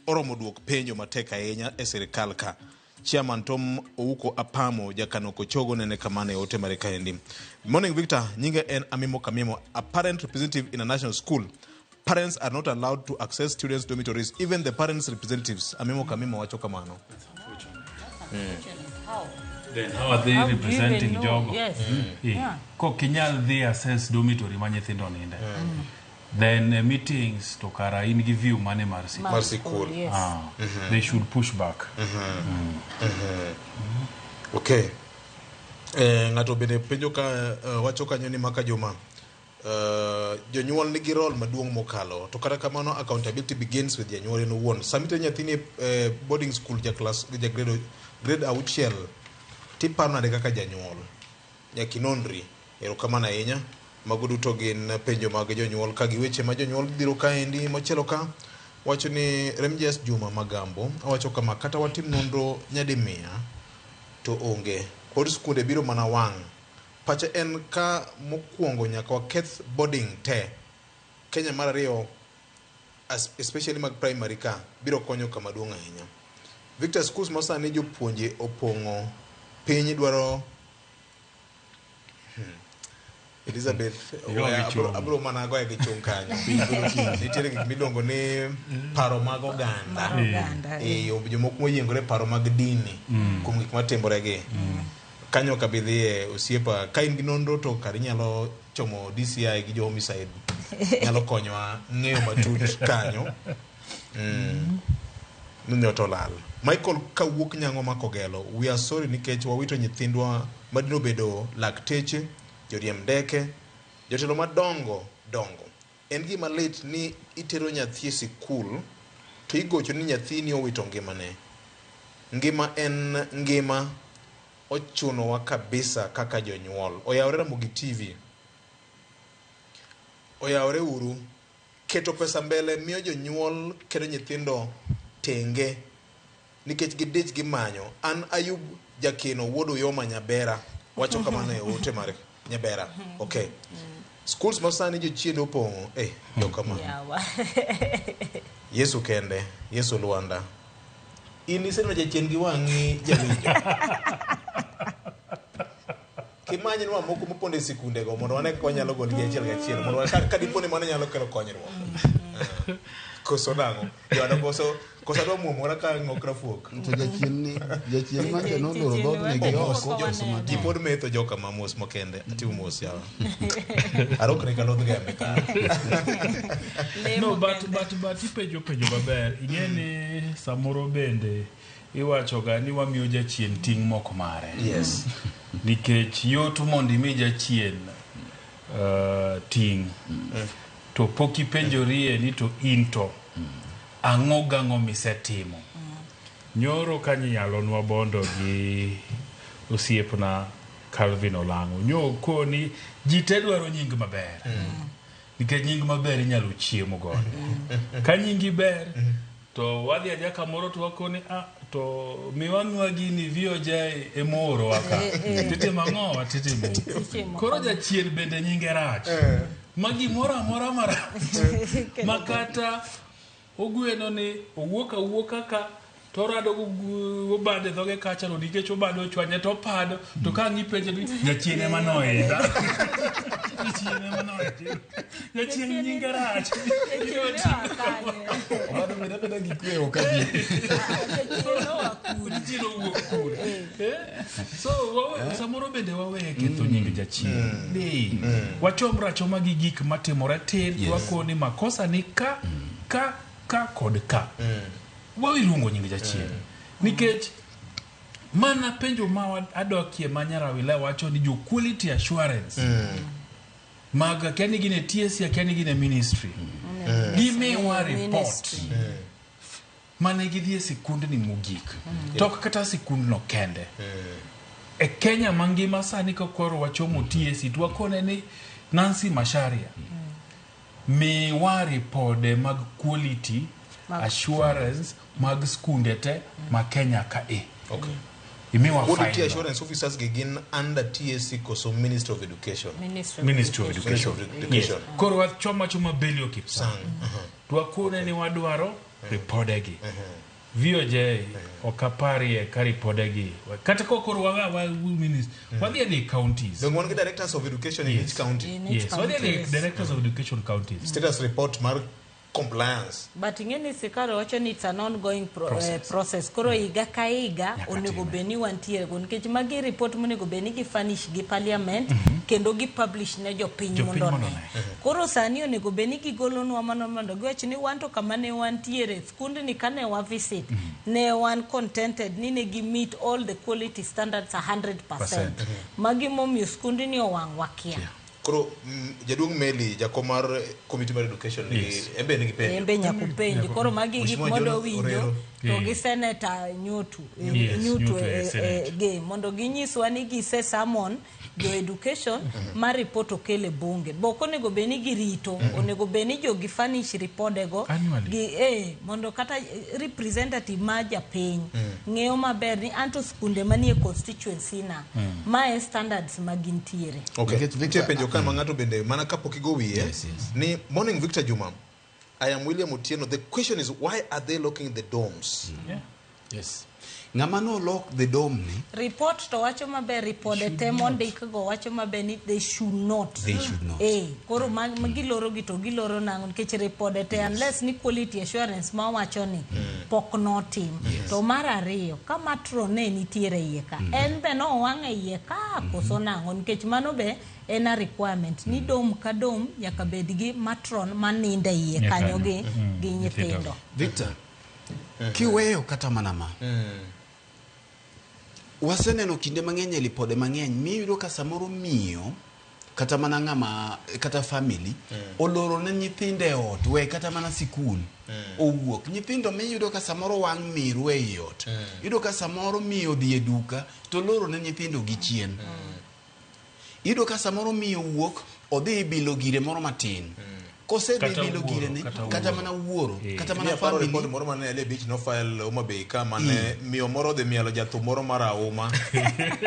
oromo duok penjo matek ahinya e sirikal ka. Chairman Tom Ouko Apamo jakano Kochogo nene kamano e ote mare kaendi. Morning Victor, nyinga en Amimo Kamimo, a parent representative in a national school. Parents are not allowed to access students' dormitories, even the parents' representatives. Amimo Kamimo wacho kamano. Then how are they How do you even representing know? jogo? Yes. Eh, Yeah. Kok inyal dhi access dormitory ma nyithindo ninde. Then meetings to kara in gi view mane mar sikul. Mar sikul. Yes. Ah, They should push back. Okay. Ng'ato bende penjo ka wacho kanyo ni maka juma jonyuol nigi role maduong' mokalo to kata kamano accountability begins with janyuol en owuon. Sama itero nyathini e boarding school ja class ja grade 6 tiparo nade kaka janyuol? Nyaka inonri. Erokamano ahinya. Mago duto gin penjo mag jonyuol ka gi weche ma jonyuol dhiro kaendi. Machielo ka wacho ni Remjes Juma Magambo owacho kama: kata watim nonro nyadi 100 to onge, pod skunde biro mana wang'. Pacha en ka mokwongo nyaka waketh boarding te. Kenya mar ariyo especially mag primary ka biro konyo kama duong' ahinya. Victor, schools ma sani jopuonje opong'o piny dwaro Elizabeth, Igo gi chung'. abro mana goye gi chung' kanyo. Nitiere gik miluongo ni paro mag oganda. Mar oganda, eh. Jomoko moyiengore paro mag dini kuom gik matimore gi. Kanyo ok abi dhiye osiepa. Ka in gi nonro to kar inyalo chomo DCI gi jo homicide. Nyalo konyowa ng'eyo matut kanyo. Nyoto lal. Michael kawuok Nyang'o Makogelo, we are sorry nikech wawito nyithindwa madino bedo lakteche, joriemb ndeke, jotelo madongo dongo. En gima lit ni itero nyathi e sikul to igocho ni nyathini owito ngimane. Ngima en ngima, ochunowa kabisa kaka jonyuol. Oyawore Ramogi TV. Oyawore uru. Keto pesa mbele miyo jonyuol keto nyithindo tenge nikech gidich gimanyo. An Ayub Jakeno wuod Uyoma Nyabera wacho kamano e ote mar Nyabera. Okay. Schools ma sani jochiende opong'o. Jokama. Yawa. Yesu kende, Yesu Lwanda. In iseneno jachien gi wang'i jawinjo. Kimany nwa moko mopondo e sikundego mondo wane kaka wanyalo gologi achiel kachiel mondo ka dipo ni mano nyalo kelo konyruok. Koso nang'o? Joada koso adwa muomora ka ng'ok rafuok. To jachien ni jachien ma noloro dhoodni gi oko koso Ji matin. pod metho joka ma mos mokende. Atimo mos yawa. Arokni ka lodh gembe ka. No, but ipenjo penjo maber. Ing'e ni samoro bende iwacho ga ni wamiyo jachien ting' mok mare. Yes. Nikech yot mondo imi jachien ting'. To pok ipenjorie ni to in to ang'o gang'o misetimo. Nyoro ka nyalonwa bondo gi osiepna Calvin Olang'o. Nyo koni ji te dwaro nying maber. Nikech nying maber inyalo chiemo godo. Ka nyingi ber to wadhi adhiya kamoro to wakoni to miwa gini VOJ emooro ka. Titimo ang'o? Titimo. Koro jachien bende nyinge rach. Ma gimoro amora marach. Ma kata ogweno ni owuok awuoka ka to orado obado e dhoge kacha no nikech obado ochwanye to opado to ka ang' ipenje ni jachien ema noidha. Jachien ema noidha. Jachien nyinge rach. Obado beda beda gi kwe ok abi. Jachien owuok kure. So samoro bende waweye ketho nying jachien. Wachom rachoma gi gik matimore tir to wakoni makosa ni ka ka ka kod ka. Wawe luongo nying jachien. Nikech mana penjo ma adokie ma Nyarawila wacho ni jo quality assurance mag akia ni gin e TSC akia ni gin e ministry. Gimiwa report mane gidhi e sikundni mogik. To ok kata sikundno kende. E Kenya mangima sani ka koro wachomo TSC to wakone ni Nancy Macharia miwa ripode mag quality assurance mag skunde te ma Kenya ka e. Okay. Imiwa Quality fine. assurance officers gi gin under TSC koso Ministry of Education. Ministry of Education. Ministry of Education. Yes. Koro wachoma choma Belio Kipsang. To wakone ni wadwaro ripodegi. VOJ ok aparie ka ripodegi. Kata ka koro wawe ministry. Wadhi e counties. Donge wan gi directors of education in each county. Yes, wadhi e directors of education counties. Status report mar compliance. But ing'e ni sirkal wacho ni it's an ongoing Process. Process. Koro higa ka higa Nyaka onego time. bed ni wantiere go, nikech magi report monego bed ni gi furnish gi parliament kendo gi publish ne jopiny Jopiny mondo mondo one. one. Koro sani onego bed ni gigolonwa mano mondo giwach ni wan to kama ne wantiere skundni kane wa visit ne wan contented ni ne gi meet all the quality standards 100%. Percent. Magi momiyo skundni owang' wakia. Koro jaduong' Meli, jakom mar committee mar education nigi en be nigi penjo. En be nyaka upenji. Koro magi gik Mheshimiwa modo John winjo Orero. to gi seneta Nyotu Yes, Nyotu Nyotu e Senate. ge mondo ginyiswa ni gise summon jo education ma report okel e bunge. Bo ok onego bed ni girito, onego bed ni jogi furnish ripodego Annually. gi mondo kata representative ma japiny ng'eyo maber ni anto skunde manie constituency na mae standards ma gintiere. Okay. Nitie penjo ka ma ng'ato bende mana kapok igo wiye ni morning Victor Juma, I am William Otieno. The question is, why are they locking the domes? Yes. Ng'ama no lock the dome ni Report to wacho maber, ripode te mondik go wacho maber ni they should not. They should not. Koro ma giloro gi to giloro nang'o nikech ripode te unless ni quality assurance ma wacho ni pok notim. To mar ariyo, ka matron ne nitiere iye ka, en be nowang' e iye ka koso nang'o, nikech mano be en a requirement ni dom ka dom nyaka bed gi matron manindo e iye Nyaka kanyo kanyo. gi gi nyithindo. Victor, kiweyo kata mana ma waseneno kinde mang'eny e lipode mang'eny miyudo ka samoro miyo kata mana ng'ama kata family oloro ne nyithindo e ot, we kata mana sikul owuok nyithindo miyudo ka samoro wang' miru ei ot, iyudo ka samoro miyo odhi e duka to oloro ne nyithindo gi chien, iyudo ka samoro miyo wuok odhi bilo gire moro matin, kosedhi Kata bilo wuoro, girene kata kata wuoro. mana wuoro kata mana Ni aparo family report moro mane LA Beach nofile Homa Bay ka mane miyo moro odhi mielo jathum moro mar auma.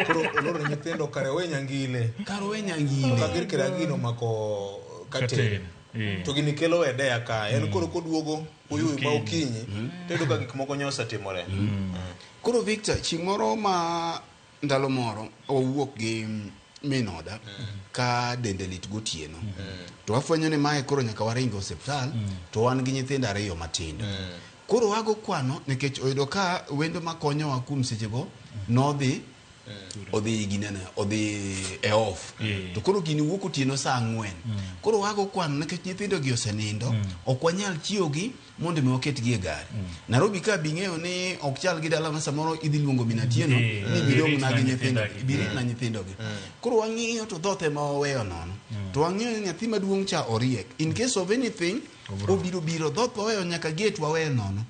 Koro oloro ne nyithindo kare owe nyangile. Kare owe nyangile. To kagir kiragino omako katen. Katen, To gini kelo wedeya ka. En koro koduogo oyuyu ma okinyi to iyudo ka gik moko nyo osetimore. Koro Victor, chieng' moro ma ndalo moro wawuok gi min oda ka dende lit gotieno, to wafwenyo ni mae koro nyaka waring e osiptal, to wan gi nyithindo ariyo matindo. Koro wago kwano nikech oyudo ka wendo makonyowa kuom sechego nodhi odhi ginene odhi e off, to koro gini wuok otieno saa 4. Koro wago kwano nikech nyithindo gi osenindo, ok wanyal chiewogi mondo mi waketgi e gari. Nairobi ka bing'eyo ni ok chal gi dala ma samoro idhi luongo min Atieno ni bidong' na gi nyithindo, birit na nyithindo gi. Koro wang'iyo to dhoth ema waweyo nono, to wang'iyo ni nyathi maduong' cha oriek, in case of anything obiro biro dhoth waweyo nyaka gate waweyo nono.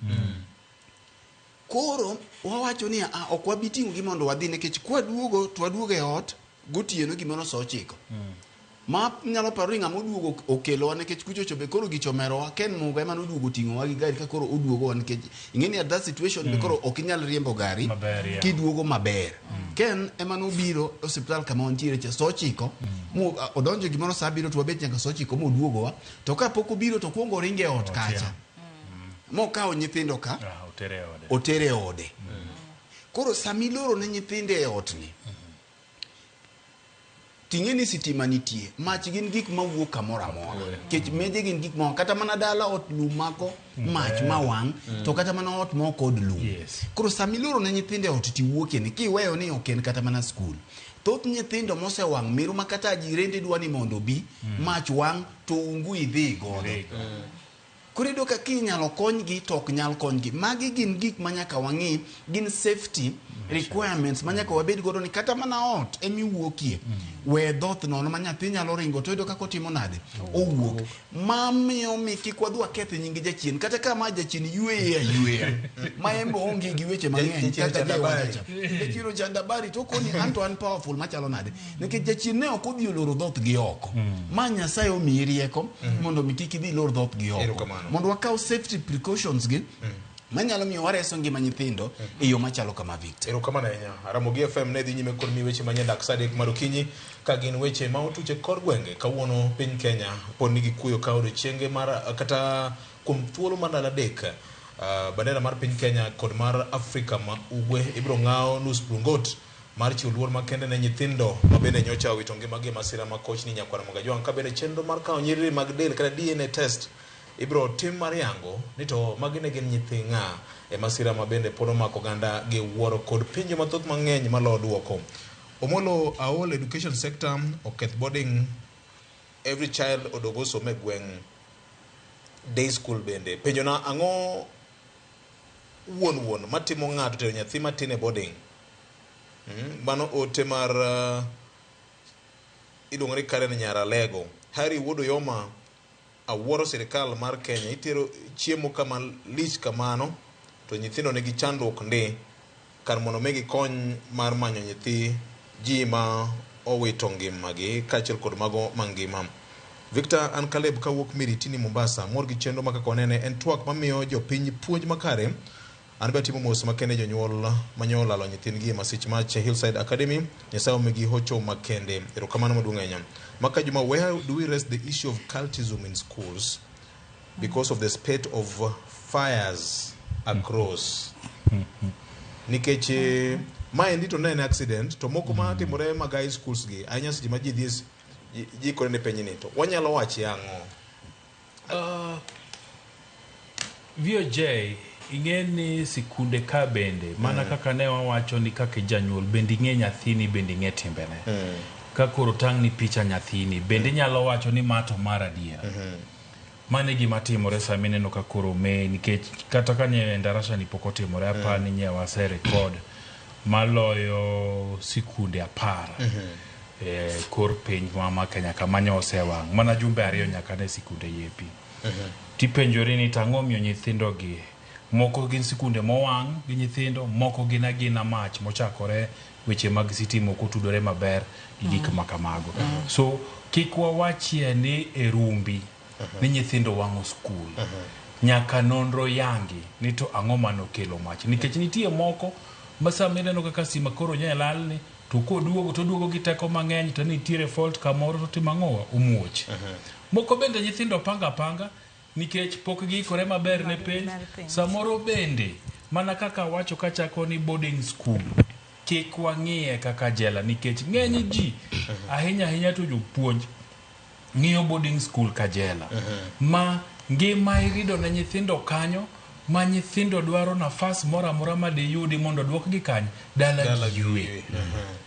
Koro wawacho ni ah, ok wabi ting'o gi mondo wadhi, nikech kwaduogo to waduogo e ot gotieno gimoro sa 9 ma nyalo paro ni ng'ama oduogo okelowa, nikech kuchocho be koro gichomerowa ken muga ema noduogo ting'owa gi gari ka koro oduogowa, nikech ing'e ni at that situation be koro ok inyal riembo gari Maber, yeah. kiduogo maber. Ken ema nobiro e osiptal kama wantiere cha sa 9 mo odonjo gimoro sa 7 to wabet nyaka sa 9 moduogowa, to kapok obiro to kuongo oringo e ot kacha mokawo nyithindo ka otere e ode. Otere e ode. Koro samiloro ne nyithindo e otni, ting'e ni sitima nitie, mach gin gik mawuok kamoro amora, nikech meje gin gik ma kata mana dala ot lum mako mach mawang', to kata mana ot ma ok od lum. Koro samiloro ne nyithindo e ot tiwuokie ni kiweyo ni ok en kata mana skul, thoth nyithindo mosewang' miru ma kata jirende dwa ni mondo obi mach wang' to ungu idhi godo. Koro iyudo ka kinyalo konygi to ok nyal konygi. Magi gin gik ma nyaka wang'i, gin safety requirements ma nyaka wabed godo ni kata mana ot emiwuokie, we dhoth nono ma nyathi nyalo ringo to iyudo kaka otimo nade, owuok. Mamiyo mi kik wadhi waketh nying jachien, kata ka ma jachien yueye ayueya ma en be oonge gi weche mang'eny Jachien kaka ochando habari. jewachacha. Jachien ochando habari to okoni anto an powerful machalo nade, nikech jachien ne ok odhi oloro dhoth gi oko ma Nyasaye omiyi rieko mondo mi kik idhi ilor dhoth gi oko, Erokamano. mondo wakaw safety precautions gi manyalo miyo wareso ngima nyithindo e yo machalo kama, Victor. Erokamano ahinya. Ramogi FM ne dhi nyime kod mi weche manyien dak sa 3 mar okinyi ka gin weche ma otuche kor gwenge. Kawuono piny Kenya pod nigi kuyo ka odiochienge mar kata kuom thuolo mar ndalo 3 bandera mar piny Kenya kod mar Afrika ma Ugwe ibiro ng'aw nus brungot mar chiwo luor makende ne nyithindo ma bende nyocha owito ngimagi e masira ma kochni nyakwar Mogajwang' ka bende chenro mar kawo nyiriri mag del kata DNA test Ibiro tim mar yango ni to magi ne gin nyithi ng'a e masira ma bende pod omako oganda gi wuoro kod penjo mathoth mang'eny malo duoko. Omolo aol education sector oketh boarding every child odog osom e gweng' day school bende. Penjo na ang'o wuon wuon matimo ng'ato tero nyathi matin e boarding? Mano ote mar iluongo ni Karen Nyaralego. Harry Wuod Oyoma awuoro sirikal mar Kenya itero chiemo kama lich kamano to nyithindo nigi chandruok ndi kar mondo migi kony mar manyo nyithi ji ma owito ngimagi kaachiel kod mago mangima. Victor an Caleb kawuok Miritini Mombasa mor gi chenro ma kaka wanene en twak mamiyo jopiny puonj makare. An be atimo mos makende jonyuol manyo olalo nyithindgi e masich mach Hillside Academy. Nyasaye omigi hocho makende. Erokamano maduong' ahinya. Maka Juma, where do we raise the issue of cultism in schools because of the spate of fires across? Nikech maendi to ne en accident to moko ma timore mag high schools gi ahinya seche ma ji dhi ji ikore ne penj ni to wanyalo wache ang'o? VOJ ing'e ni sikunde ka bende mana kaka ne wawacho ni kaka janyuol bende ing'e nyathini bende ing'e timbene. Ka koro tang'ni picha nyathini bende inyalo wacho ni ma to mar adiera. Mano e gima timore sama ineno ka koro me nikech kata ka nye endarasha ni pok otimore apar ni nye wase record maloyo sikunde 10 kor piny ma Kenya kama nyo osewang' mana jumbe 2 nyaka ne sikunde yepi. Tipenjori ni tang'o miyo nyithindo gi moko gin sikunde mowang' gi nyithindo moko gin agina mach mochakore weche mag sitima ok otudore maber gi gik ma kamago. So kik wawachie ni e rumbi ni nyithindo wang'o skul. Nyaka nonro yangi ni to ang'o manokelo mach nikech nitie moko ma sama ineno kaka stima koro nye lalni to koduogo to oduogo gi teko mang'eny to nitiere fault kamoro to timo ang'o omuoch. Moko bende nyithindo panga panga nikech pok giikore maber ne penj. Samoro bende mana kaka wacho kachako ni boarding school kik wang'iye kaka jela nikech ng'eny ji ahinya ahinya to jopuonj ng'iyo boarding school ka jela. Ma ngima irido ne nyithindo kanyo ma nyithindo dwaro nafas moro amora ma diyudi mondo duokgi kanye dala giywe.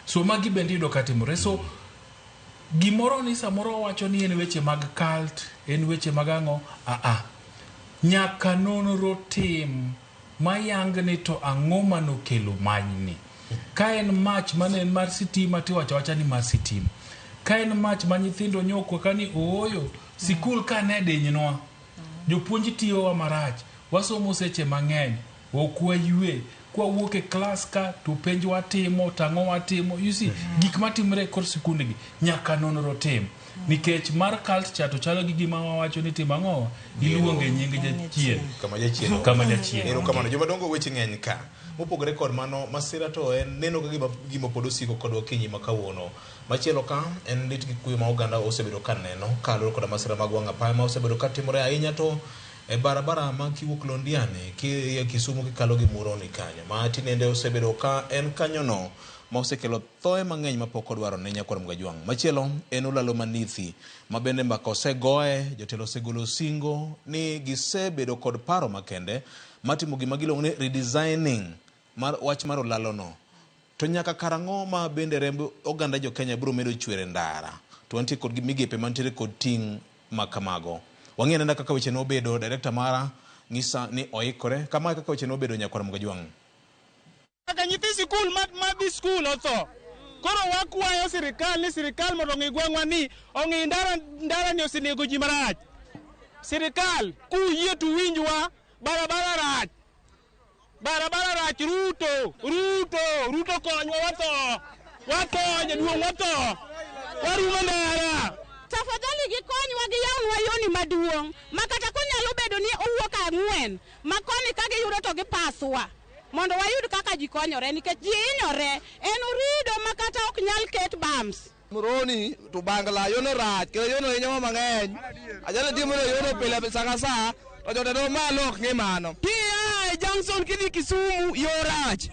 So magi bende iyudo ka timore. So gimoro ni samoro wacho ni en weche mag cult, en weche mag ang'o, nyaka nonro tim mayang ni to ang'o manokelo manyni. Ka en mach mane en mar sitima tiwacho awacha ni mar sitima. Ka en mach ma nyithindo nyokwa ka ni ooyo, sikul ka ne dinynwa, jopuonj tiyowa marach, wasomo seche mang'eny, ok waywe, kwawuok e klas ka to penj watimo, tang'o watimo. You see, gik matimore e kor sikundgi nyaka nonro tim. Nikech mar cult cha to chalo gi gima wawacho ni timo ang'o, iluonge nying jachien. Kama jachien. Kama jachien. Erokamano. Jomadongo weche ng'eny ka. Mopogore kod mano, masira to en neno ka gima pod osiko kodwa okinyi ma kawuono. Machielo ka en lit gi kuyo ma oganda osebedo ka neno kaluwore koda masira mag wang' apaya ma osebedo ka timore ahinya to e barabara ma kiwuok Londiani kiya Kisumu kikalo gi Muhoroni kanyo ma tinende osebedo ka en kanyono ma osekelo thoe mang'eny mapok odwaro ne nyakwar Mgajwang'. Machielo en olalo manithi ma bende mbaka osegoye, jotelo osegolo singo ni gisebedo kod paro makende matimo gima giluongo ni redesigning mar wach mar olalono. To nyaka karang'o ma bende remb oganda jo Kenya biro medo chwer e ndara? To wantie kod migepe mantiere kod ting' ma kamago. Wang'i anena kaka weche nobedo, director mara ng'isa ni oikore. Kama kaka weche nobedo nyakwar Mgajwang'. Kaka nyithi sikul ma dhi skul otho. Koro wakwayo sirikal ni sirikal mondo ong'i gweng'wa ni ong'i ndara ni osenego ji marach. Sirikal kuyie to winjwa, barabara rach. Barabara rach, Ruto, Ruto, Ruto konywa watho. Watho, jaduong' watho. Warumo ndara. Tafadhali gikonywa giyawnwa yoni maduong' ma kata konyalo bedo ni owuok 4 ma koni ka giyudo to gipaswa mondo wayud kaka ji konyore nikech ji hinyore. En orido ma kata ok nyal ket bams. Muhoroni to Bangla yono rach kendo yono hinyowa mang'eny. Ajali timore yono pile sa ka sa to jotelo malo ok ng'i mano. Kia e junction kidhi Kisumu yo rach.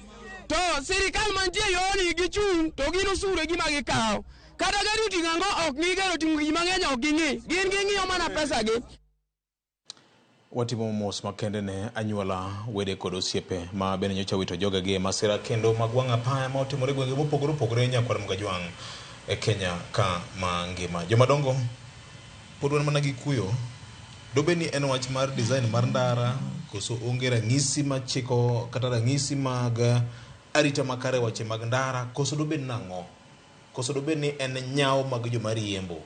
To sirikal mantie yoni gichung' to gin osuru e gima gikawo. Kata gari oting'o ang'o ok ng'i, gari oting'o gik mang'eny ok ging'i. Gin ging'iyo mana pesa gi. Watimo mos makende ne anyuola, wede kod osiepe ma bende nyocha wito jogegi e masira kendo mag wang' apaya ma otimore e gwenge mopogore opogore nyakwar Mgajwang' e Kenya ka mangima. Jomadongo pod wan mana gi kuyo. Dobed ni en wach mar design mar ndara koso onge ranyisi machiko kata ranyisi mag arita makare weche mag ndara koso dobed nang'o? Koso dobed ni en nyawo mag joma riembo?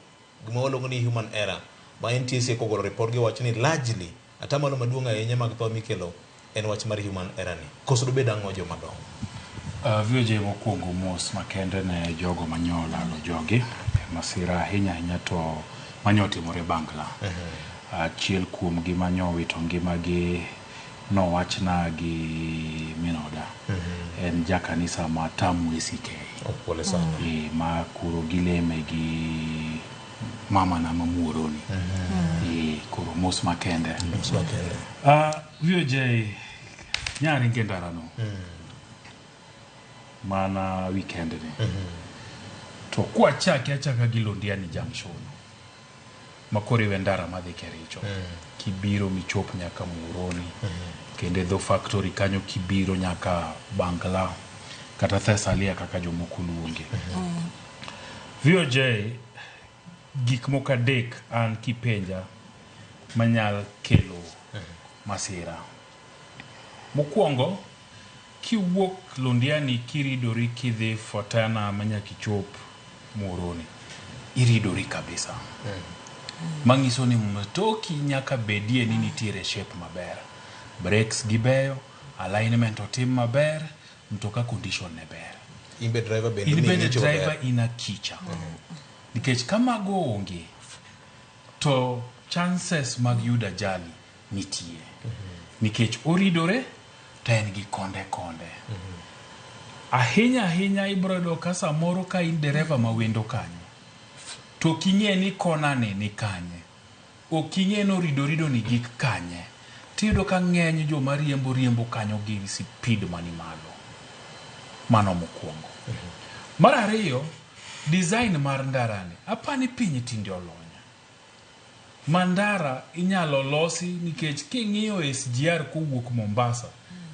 Gima waluongo ni human error ma NTSA kogolo report giwacho ni largely atamalo maduong' ahinya mag tho mikelo en wach mar human error ni. Koso dobed ang'o joma dongo? VOJ mokwongo mos makende ne jogo manyo olalo jogi e masira ahinya ahinya to manyo otimore Bangla. Achiel kuom gi manyo wito ngimagi nowachna gi minoda en jakanisa ma Tamu ACK. Pole sana. E, ma koro gileme gi mama na ma Muoroni. E, koro mos makende. Mos makende. VOJ nyaringe e ndarano mana weekend ni. To kwachake achaka gi Londiani Junction makoro iwe ndara madhi Kericho kibiro michop nyaka Muhoroni kendo e dho factory kanyo kibiro nyaka Bangla kata Thessalia kaka jomoko luonge. VOJ gik moko adek an kipenja manyal kelo masira. Mokwongo kiwuok Londiani kiridori kidhi Fortana manyaka ichop Muhoroni iridori kabisa. Manyiso ni mtoki nyaka bedie ni nitiere shape maber. Brakes gibeyo, alignment otim maber, mtoka condition ne ber. In be driver bende In ni bende ng'icho driver maber. in akicha. Nikech ka mago onge, to chances mag yudo ajali nitie. Nikech oridore to en gi konde konde. Ahinya ahinya ibiro yudo ka samoro ka in dereva ma wendo kanyo, to ok ing'e ni kona ni ni kanye. Ok ing'e ni oridorido ni gik kanye. Tiyudo ka ng'eny joma riembo riembo kanyo gi speed mani malo. Mano mokwongo. Mar ariyo, design mar ndarani, apani piny tinde olony. Ma ndara inyalo losi nikech king'iyo SGR kowuok Mombasa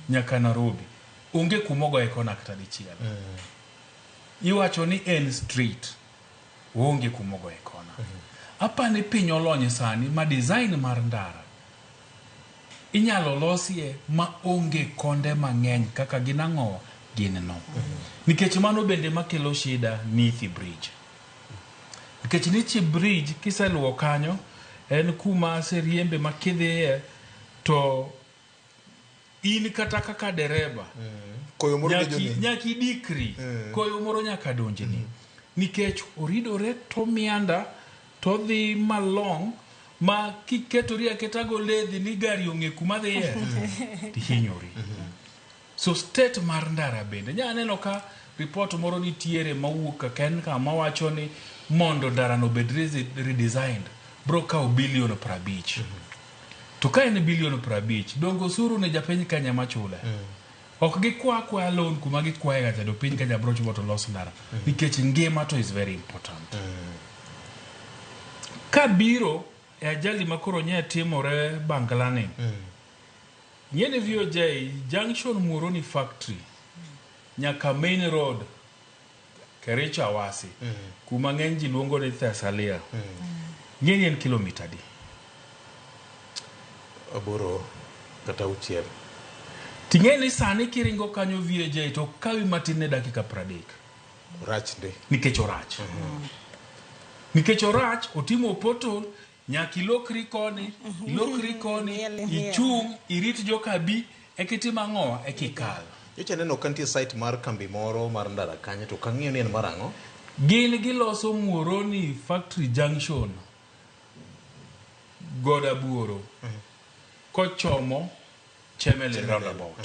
nyaka Nairobi, onge kumogoye kona kata dichiel. Iwacho ni en straight, onge kumogoye kona. Apani piny olony sani ma design mar ndara inyalo losie ma onge konde mang'eny kaka gin ang'o gin no. Nikech mano bende makelo shida Nithi Bridge. Nikech Nithi Bridge kiseluwo kanyo en kuma aseriembe ma kidhiye to in kata kaka dereba Koyo moro nyaki, donjoni. nyaka idikri koyo moro nyaka donjni nikech oridore to mianda to dhi malong ma kiketori aketa go ledhi ni gari ong'e kuma dhiye tihinyori so state mar ndara bende nya neno ka report moro nitiere mawuok ka ken ka mawacho ni mondo ndara no obed redesigned bro kawo bilion 50. To ka en bilion 50, donge osuru ne japiny Kenya machule? Ok gikwa akwaya loan kuma gikwaye ga cha to piny Kenya bro chulo to los ndara. Nikech ngima to is very important. Kabiro e ajali ma koro nye timore Bangla ni, ng'e ni VOJ junction Muhoroni factory nyaka main road Kericho Awasi kuma ng'eny ji luongo ni Thessalia. Ng'e ni en kilomita adi? 8 kata 6. Ting'e ni sani kiringo kanyo VAJ to kawi matin ne dakika 30. Orach ndi. Nikech orach. Nikech orach, otimo potol, nyaka ilokri koni, ilokri koni, ichung', irit joka bi, ekitim ang'o, ekikal. Nyocha aneno ka nitie site mar kambi moro mar ndara kanyo to ok ang'eyo ni en mar ang'o. Gin giloso Muhoroni Factory Junction Godabuoro kochomo Chemelil roundabout.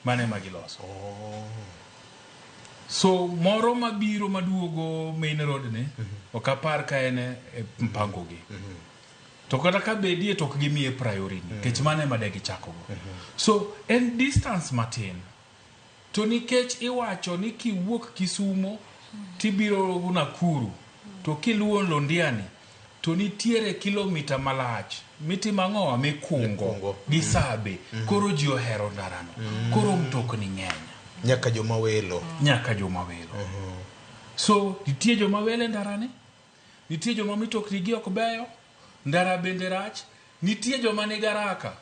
Mano ema giloso. So moro mabiro maduogo main road ni ok apar ka en e mpango gi. To kata ka bedie to ok gimiye priority nikech mano ema de gichakogo. So en distance matin. To nikech iwacho ni kiwuok Kisumo tibiro Nakuru to kiluwo Londiani to nitiere kilomita malach mitimo ang'owa mikungo gi sabe koro ji ohero ndarano koro mtokni ng'eny Nyaka joma welo. Nyaka joma welo. So nitie joma welo e ndarani, nitie joma mitokni gi ok beyo, ndara bende rach, nitie joma nigi haraka.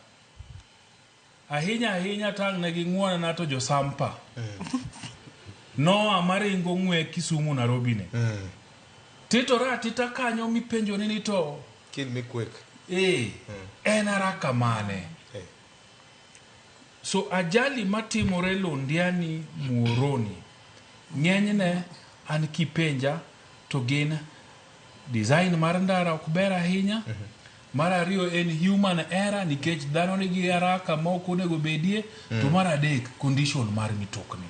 Ahinya ahinya tang' ne ging'uonana to josampa. Noa maringo ng'we Kisumu Nairobi ne. Titore atita kanyo mipenjoni ni to Kin mikwek. Eh, en haraka mane? So ajali matimore Londiani Muhoroni ng'enyne an kipenja to gin design mar ndara ok ber ahinya. Mar ariyo en human error nikech dhano nigi haraka ma ok onego bedie. To mar adek condition mar mitokni.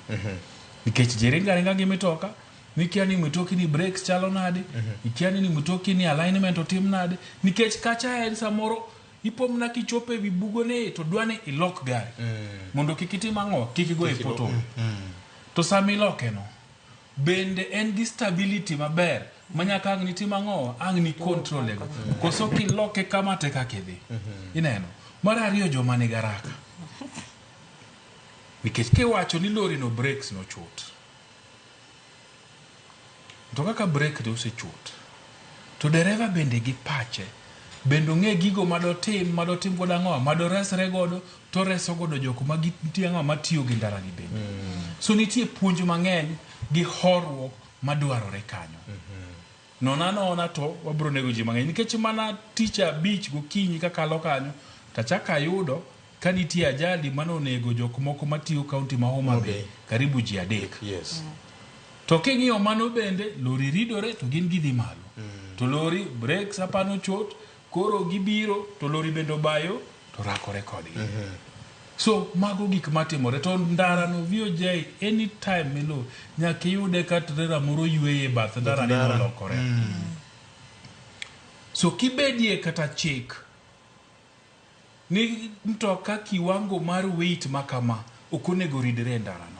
Nikech ji ringo aringa gi mitoka mikia ni mitoki ni brakes chalo nade, ikia ni mitoki ni alignment otim nade, nikech kacha en samoro ipo mana kichopo ewi bugo ni to dwa ni ilok gari mondo kik itim ang'o, kik igo e Kik ilo- pothole. To sama iloke no bende en gi stability maber ma nyaka ang' nitim ang'o, ang' ni control go. Koso kiloke kama te kaka idhi. Ineno. Mar ariyo joma nigi haraka. Nikech kiwacho ni lori no brakes nochot. To kaka brake ne osechot, to dereva bende gi pache bende ong'e gigo madotim madotim godo ang'o madoresre godo to reso godo jok ma nitie ang'o matiyo gi ndara gi bende. So nitie puonj mang'eny gi horuok madwarore kanyo. Nona nona to wabro nego ji mang'eny nikech mana tich abich gokinyi kakalo kanyo tachako ayudo ka nitie ajali manonego jok moko matiyo kaunti ma Homa Bay karibu ji adek. Yes. To king'iyo mano bende lori ridore to gin gidhi malo. To lori brakes apano chot koro gibiro to lori bende obayo to rakore kodgi. So mago gik matimore to ndara no VOJ anytime milo nyaka iyude ka trailer moro yweyo e bath ndara ni Ndara. nolokore. So kibedie kata chik ni mtoka kiwango mar weight makama ok onego ridre e ndarano.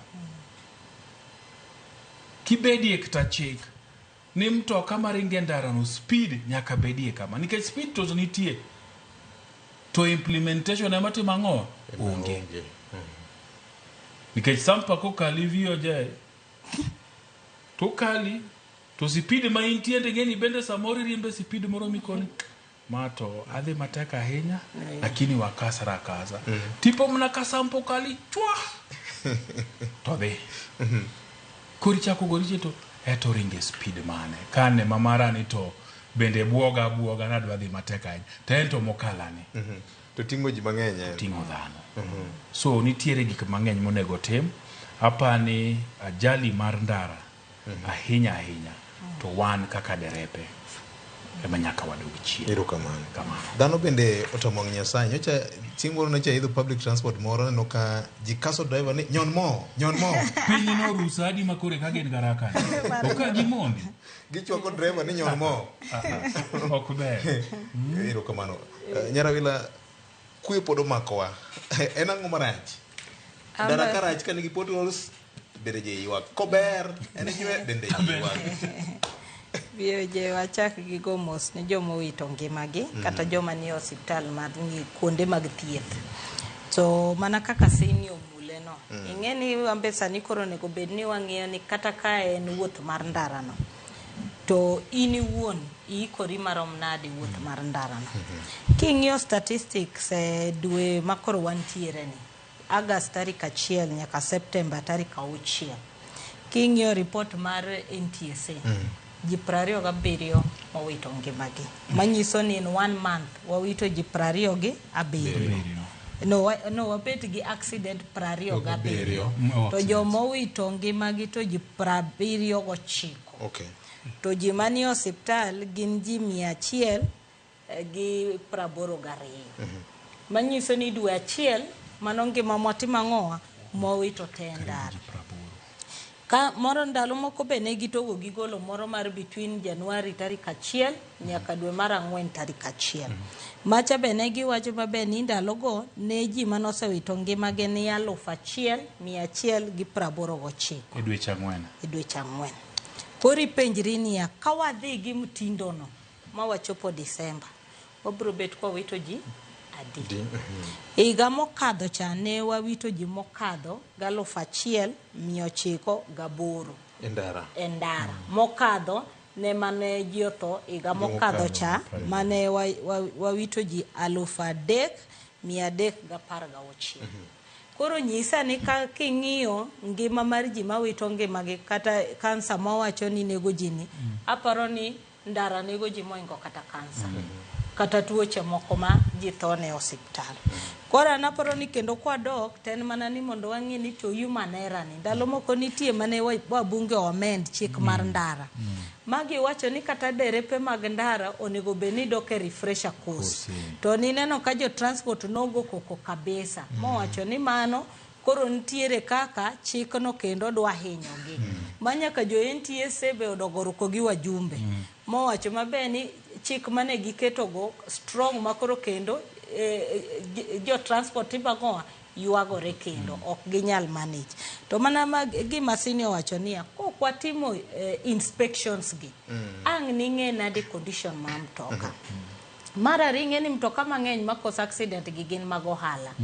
Kibedie kata chik ni mtoka maringo e ndarano speed nyaka bedie kama nikech speed to nitie to implementation ema timo ang'o onge nikech sampa kokali VOJ to kali to speed ma intie to ing'e ni bende samoro iriembe speed moro mikoni ma to adhi matek ahinya lakini wakasra akasa tipo mana ka sampo kali chwa to dhi koro ichako gori chien to eto ringe speed mane kane ma marani to bende buoga buoga nadwa dhi matek ahinya to en to mokalani To ting'o ji mang'eny en. Ting'o dhano. So nitiere gik mang'eny monego tim. Apani ajali mar ndara ahinya ahinya to wan kaka derepe ema nyaka wadog chien. Erokamano. Kamano. Dhano bende otamo wang' Nyasaye. Nyocha chieng' moro nyocha aidho public transport moro aneno ka ji kaso driver ni nyon mo, nyon mo. Piny norusa adi ma koro eka gin garaka ni. Ok ka gimondi. Gichwako driver ni nyon mo. Ok ber. Erokamano. Nyarawila kwe pod omakowa. En ang'o marach? Ndara ka rach ka nigi potholes bende ji ywak. Kober en nywe bende ji ywak. VOJ wachak gi go mos ne joma owito ngimagi kata joma nie osiptal mar ng'i kuonde mag thieth. To mana kaka seni omule no, ing'e ni wambe sani koro onego bed ni wang'iyo ni kata ka en wuoth mar ndarano, to in iwuon iikori marom nade wuoth mar ndarano. King'iyo statistics e dwe ma koro wantiere ni, August tarik 1 nyaka September tarik 6, king'iyo report mar NTSA, ji 27 owito ngimagi. Manyiso ni in one month wawito ji 27. No, no wabet gi accident 27. To joma owito ngimagi to ji 79. Okay. To ji manie osiptal gin ji 182. Manyiso ni dwe achiel mano ngima mwatimo ang'owa mwawito te e ndara. Ka moro ndalo moko be ne gitogo gigolo moro mar between January tarik 1 nyaka dwe mar 4 tarik 1. Macha be ne giwacho maber ni ndalogo ne ji manosewito ngimagi ni 1189 E dweche 4. E dweche 4. Koro ipenjri niya, ka wadhi gi mtindo no, ma wachopo Disemba, wabiro bet kwa wito ji adi? Higa mokadho cha ne wawito ji mokadho 1908 E ndara. E ndara. Mokadho ne mane ji otho higa mokadho cha mane wawito ji 3316. Koro nyisa ni ka king'iyo ngima mar ji mawito ngimagi kata kansa mawacho ni nego ji ni, aparo ni ndara nego ji moingo kata kansa. Kata tuoche moko ma ji tho ne osiptal. Koro an aparo ni kendo kwadok to en mana ni mondo wang'i ni to human error ni. Ndalo moko nitie mane wabunge o amend chik mar ndara. Magi wacho ni kata derepe mag ndara onego bed ni dok e refresher course. To nineno ka jo transport nogo koko kabisa. Mowacho ni mano koro nitiere kaka chikno kendo dwa hinyogi. Ma nyaka jo NTSA be odogo ruko gi wajumbe. Mowacho maber ni chik mane giketogo strong ma koro kendo jo transport ibagoa ywagore kendo ok ginyal manage. To mana ma gima senior owacho niya, kok watimo inspections gi, ang' ning'e nade condition mar mtoka. Mar ariyo ing'e ni mtoka mang'eny makoso accident gi gin mag ohala.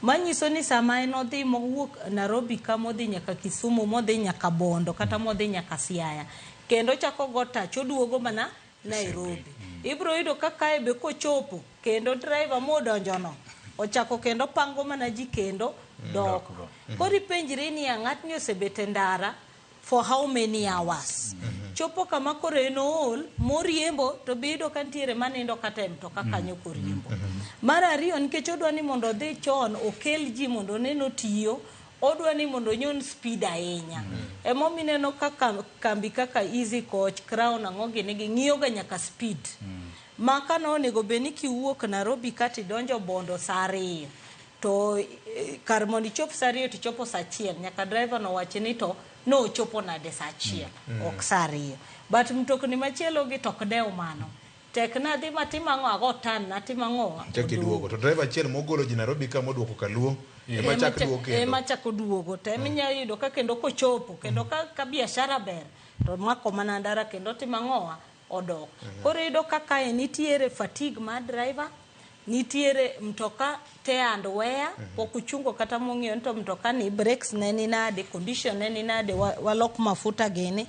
Manyiso ni sama en odhi mowuok Nairobi ka modhi nyaka Kisumu, modhi nyaka Bondo kata modhi nyaka Siaya, kendo chako go tach oduogo mana Nairobi. Ibiro yudo ka kae be kochopo kendo driver modonjono ochako kendo pango mana ji kendo dok. Koro ipenjri niya, ng'atni osebet e ndara for how many hours? Chopo kama koro en ool moriembo to be iyudo ka nitiere manindo kata e mtoka kanyo koriembo. Mar ariyo nikech odwa ni mondo odhi chon okel ji mondo onen otiyo, odwa ni mondo onyon speed ahinya. Emomiyo ineno kaka kambi kaka Easy Coach, Crown ang'o gini gi ng'iyo ga nyaka speed. Ma kane onego bed ni kiwuok Nairobi ka tidonjo Bondo saa 2 to kar mondo ichop saa 2 tichopo saa 1 nyaka driver no wach ni to nochopo nade saa 1 ok saa 2. But mtokni machielo gi to ok dew mano. Tek nadhi matim ang'o ago tan natim ang'o. Chak iduogo to driver achiel mogolo ji Nairobi ka moduoko Kaluo ema chak duogo kendo. Ema chako duogo to ema inyalo yudo ka kendo kochopo kendo ka biashara ber to mako mana ndara kendo timo ang'owa odok. Koro iyudo ka kae nitiere fatigue mar driver, nitiere mtoka tear and wear, pok uchungo kata mong'iyo ni to mtoka ni brakes ne ni nade, condition ne ni nade, walok mafuta gini.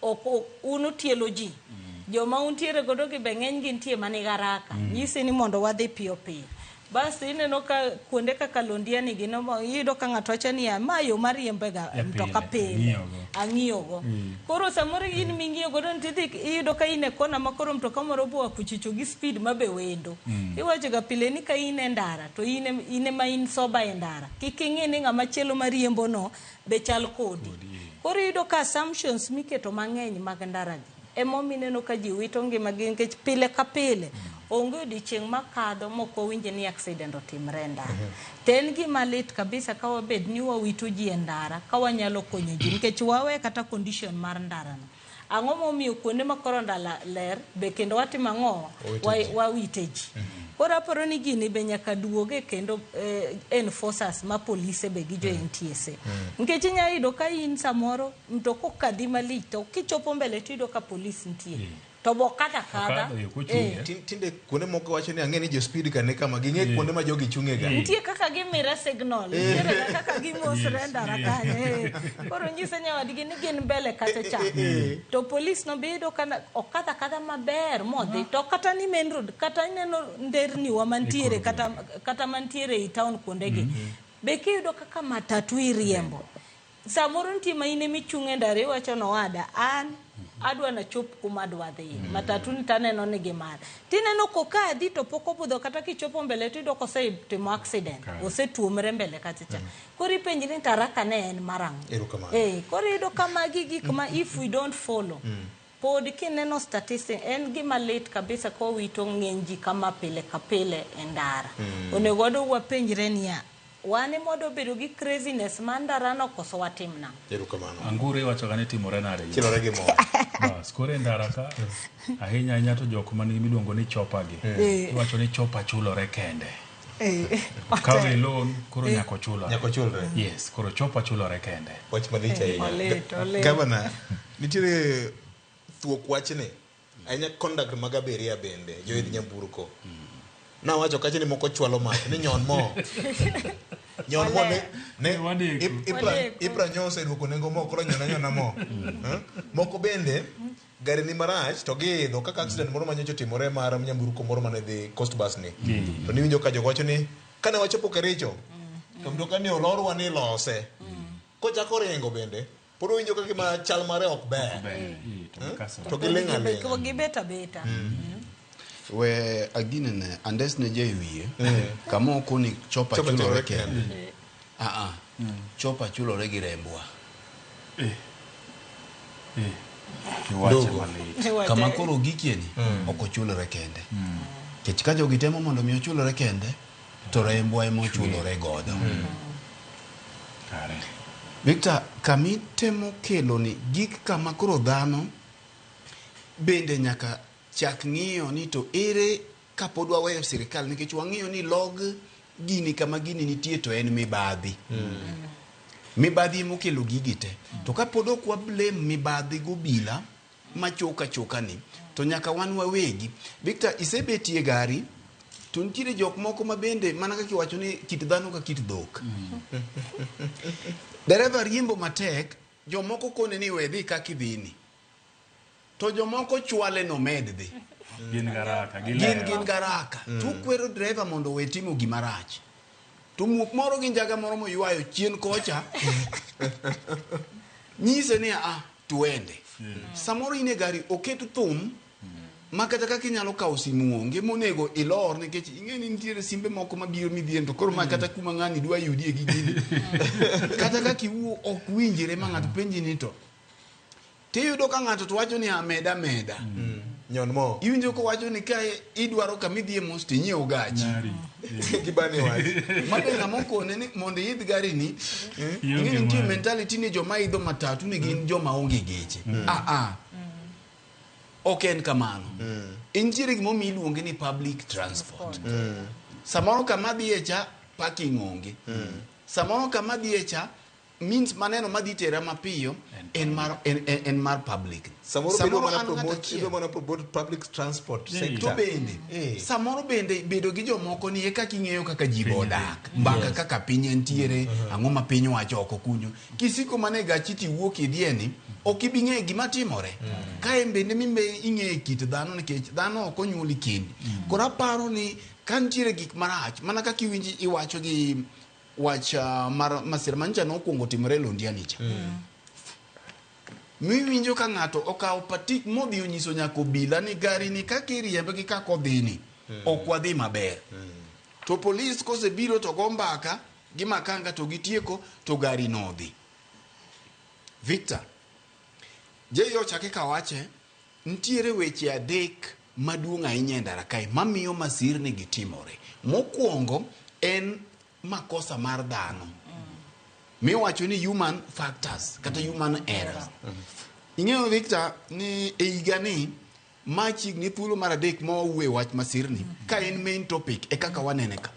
Ok un utielo ji. Joma untiere godo gi be ng'eny gi nitie manigi haraka. Nyisi ni mondo wadhi piyo piyo. Bas ineno ka kuonde kaka Londiani gi no iyudo ka ng'ato wacho niya, ma yo mariembega mtoka pile. Ang'iyogo. Koro samoro in ming'iyo godo ni tidhi iyudo ka in e kona ma koro mtoka moro boa kuchicho gi speed ma be wendo. Iwacho ga pile ni ka in e ndara to in ema in sober e ndara. Kik ing'i ni ng'ama chielo mariembo no be chal kodi. Koro iyudo ka assumptions miketo mang'eny mag ndara gi. Emomiyo ineno ka ji wito ngimagi nikech pile ka pile onge odiochieng' makadho mok wawinj ni accident otimre e ndara. To en gima lit kabisa ka wabed ni wawito ji e ndara ka wanyalo konyo ji nikech wawe kata condition mar ndarano. Ang'o momiyo kuonde ma koro ndara ler be kendo watimo ang'o? Wawite ji. Koro aparo ni gini be nyaka duoge kendo enforcers ma polise be gi jo NTSA. Nikech inyalo yudo ka in samoro mtoka okadhi malich to kichopo mbele tiyudo ka polis nitie. To bo kadha kadha. Tinde kuonde moko wacho ni ang'e ni jo speed ka ne kama ging'e kuonde ma jogi chung'e ga. Nitie kaka gimire signal, nitiere kaka gimosre ndara kanyo. Koro nyise nyawadgi ni gin mbele kacha cha. To polis no be iyudo ka okadha kadha maber modhi. To kata ni main road, kata ineno nderni wa mantiere kata mantiere ei town kuondegi. Be kiyudo kaka matatu iriembo. Samoro nitie ma in emichung' e ndara iwacho ni owada an adwa nachop kuma adwa dhiye. Matatu ni taneno ni gimar. Tineno kokadhi to pok obudho kata kichopo mbele tiyudo kosetimo accident. Osetuomre mbele kacha cha. Koro ipenjri ni taraka ne en mar ang'o? Koro iyudo ka magi gik ma if we don't follow. Pod kineno statistic en gima lit kabisa ka wawito ng'eny ji kama pile ka pile e ndara. Onego wadog wapenjre niya, wan ema wadwa bedo gi craziness mar ndarano koso watim nang'o? Erokamano. Anguro iwacho ga ni timore nade? Chilore gi mo. Bas, koro e ndara ka ahinya ahinya to jok man miluongo ni chopa gi. Iwacho ni chopa chulore kende. Kawe loan koro nyaka ochulore. Nyaka ochulre. Yes, koro chopa chulore kende. Wach malich ahinya. Gavana, nitiere thuok wachni. Ahinya conduct mag abiria bende, joidh nyamburko. Nawacho kacha ni moko chwalo mach, ni nyon mo. Nyon mo ne, ne ipra nyo oseduoko nengo mo, koro nyona nyona mo. Moko bende, gari ni marach to giidho kaka accident moro manyocha otimore mar nyamburko moro mane dhi Coast Bus ni. To niwinjo ka jogo wacho ni kane wachopo Kericho to mtoka ni olorwa ni lose. Kochako ringo bende pod owinjo ka gima chal mare ok ber. To giling' aling'a. Gibet abeta. We agine ne andes ne je wiye kama ok ni chopa chulore kende. Chopa chulore gi rembwa. Kama koro gikieni ok ochulore kende. Nikech ka jogi temo mondo mi ochulore kende to rembwa ema ochulore godo. Victor, kami temo kelo ni gik kama koro dhano bende nyaka chak ng'iyo ni to ere kapod waweyo sirikal nikech wang'iyo ni log gini kama gini nitie to en mibadhi. Mibadhi emokelo gigi te. To kapod ok wa blame mibadhi gobila machoka choka ni to nyaka wan wawegi. Victor, isebetie gari to nitiere jok moko ma bende mana kaka iwacho ni kit dhano ka kit dhok. Dereva riembo matek, jomoko kone ni we dhi kaka idhini. To jomoko chwale no med dhi. Gin garaka, gin garaka. To kwero dereva mondo we timo gima rach. To muok moro gi njaga moro moywayo chien kocha nyise ni a tuende. Samoro in e gari oket thum ma kata kaka inyalo kawo simu onge monego ilor nikech ing'e ni nitiere simbe moko mabiro midhien to koro ma kata kuma ng'ani dwa yudie gi gini. Kata kaka iwuo ok winjre ma ng'ato penji ni to tiyudo ka ng'ato to wacho ni ameda meda. Nyon mo. Iwinjo kowacho ni ka idwaro kama idhiye mos to inyiew gachi. Gibani wach. Mabe ng'ama okone ni mondo iidh gari ni ing'e ni nitie mentality ni joma idho matatu ni gin joma onge geche. Ok en kamano. Nitiere gimomiyo iluonge ni public transport. Samoro kama dhiye cha parking onge. Samoro kama dhiye cha means maneno madhi tera mapiyo en mar en mar public. Samoro bedo mana promote, ido mana promote public transport sector. To bende samoro bende bedo gi jomoko ni e kaka ing'eyo kaka ji odak. Mbaka kaka piny entiere, ang'o ma piny wacho oko kunyo. Kisiko mana e gachi tiwuok idhie ni ok ibi ng'eyo gima timore. Ka en bende mimbe ing'eyo kit dhano nikech dhano ok onyuoli kendi. Koro aparo ni ka nitiere gik marach mana kaka iwinji iwacho gi wach mar masira manyicha nokwongo timore Londiani cha. Miwinjo ka ng'ato okawo patik modhi onyiso nyaka obila ni gari ni kaka iriembe gi kaka odhi ni ok wadhi maber. To polis kosebiro to go mbaka gi makanga to gitieko to gari nodhi. Victor, Jay ochake kawache, nitiere weche adek maduong' ahinya e ndara kae mamiyo masirni gi timore. Mokwongo en makosa mar dhano. Miwacho ni human factors kata human errors. Ing'eyo Victor ni e higa ni ma chiegni thuolo mar adek ma wawuoye wach masirni ka en main topic e kaka wanene ka.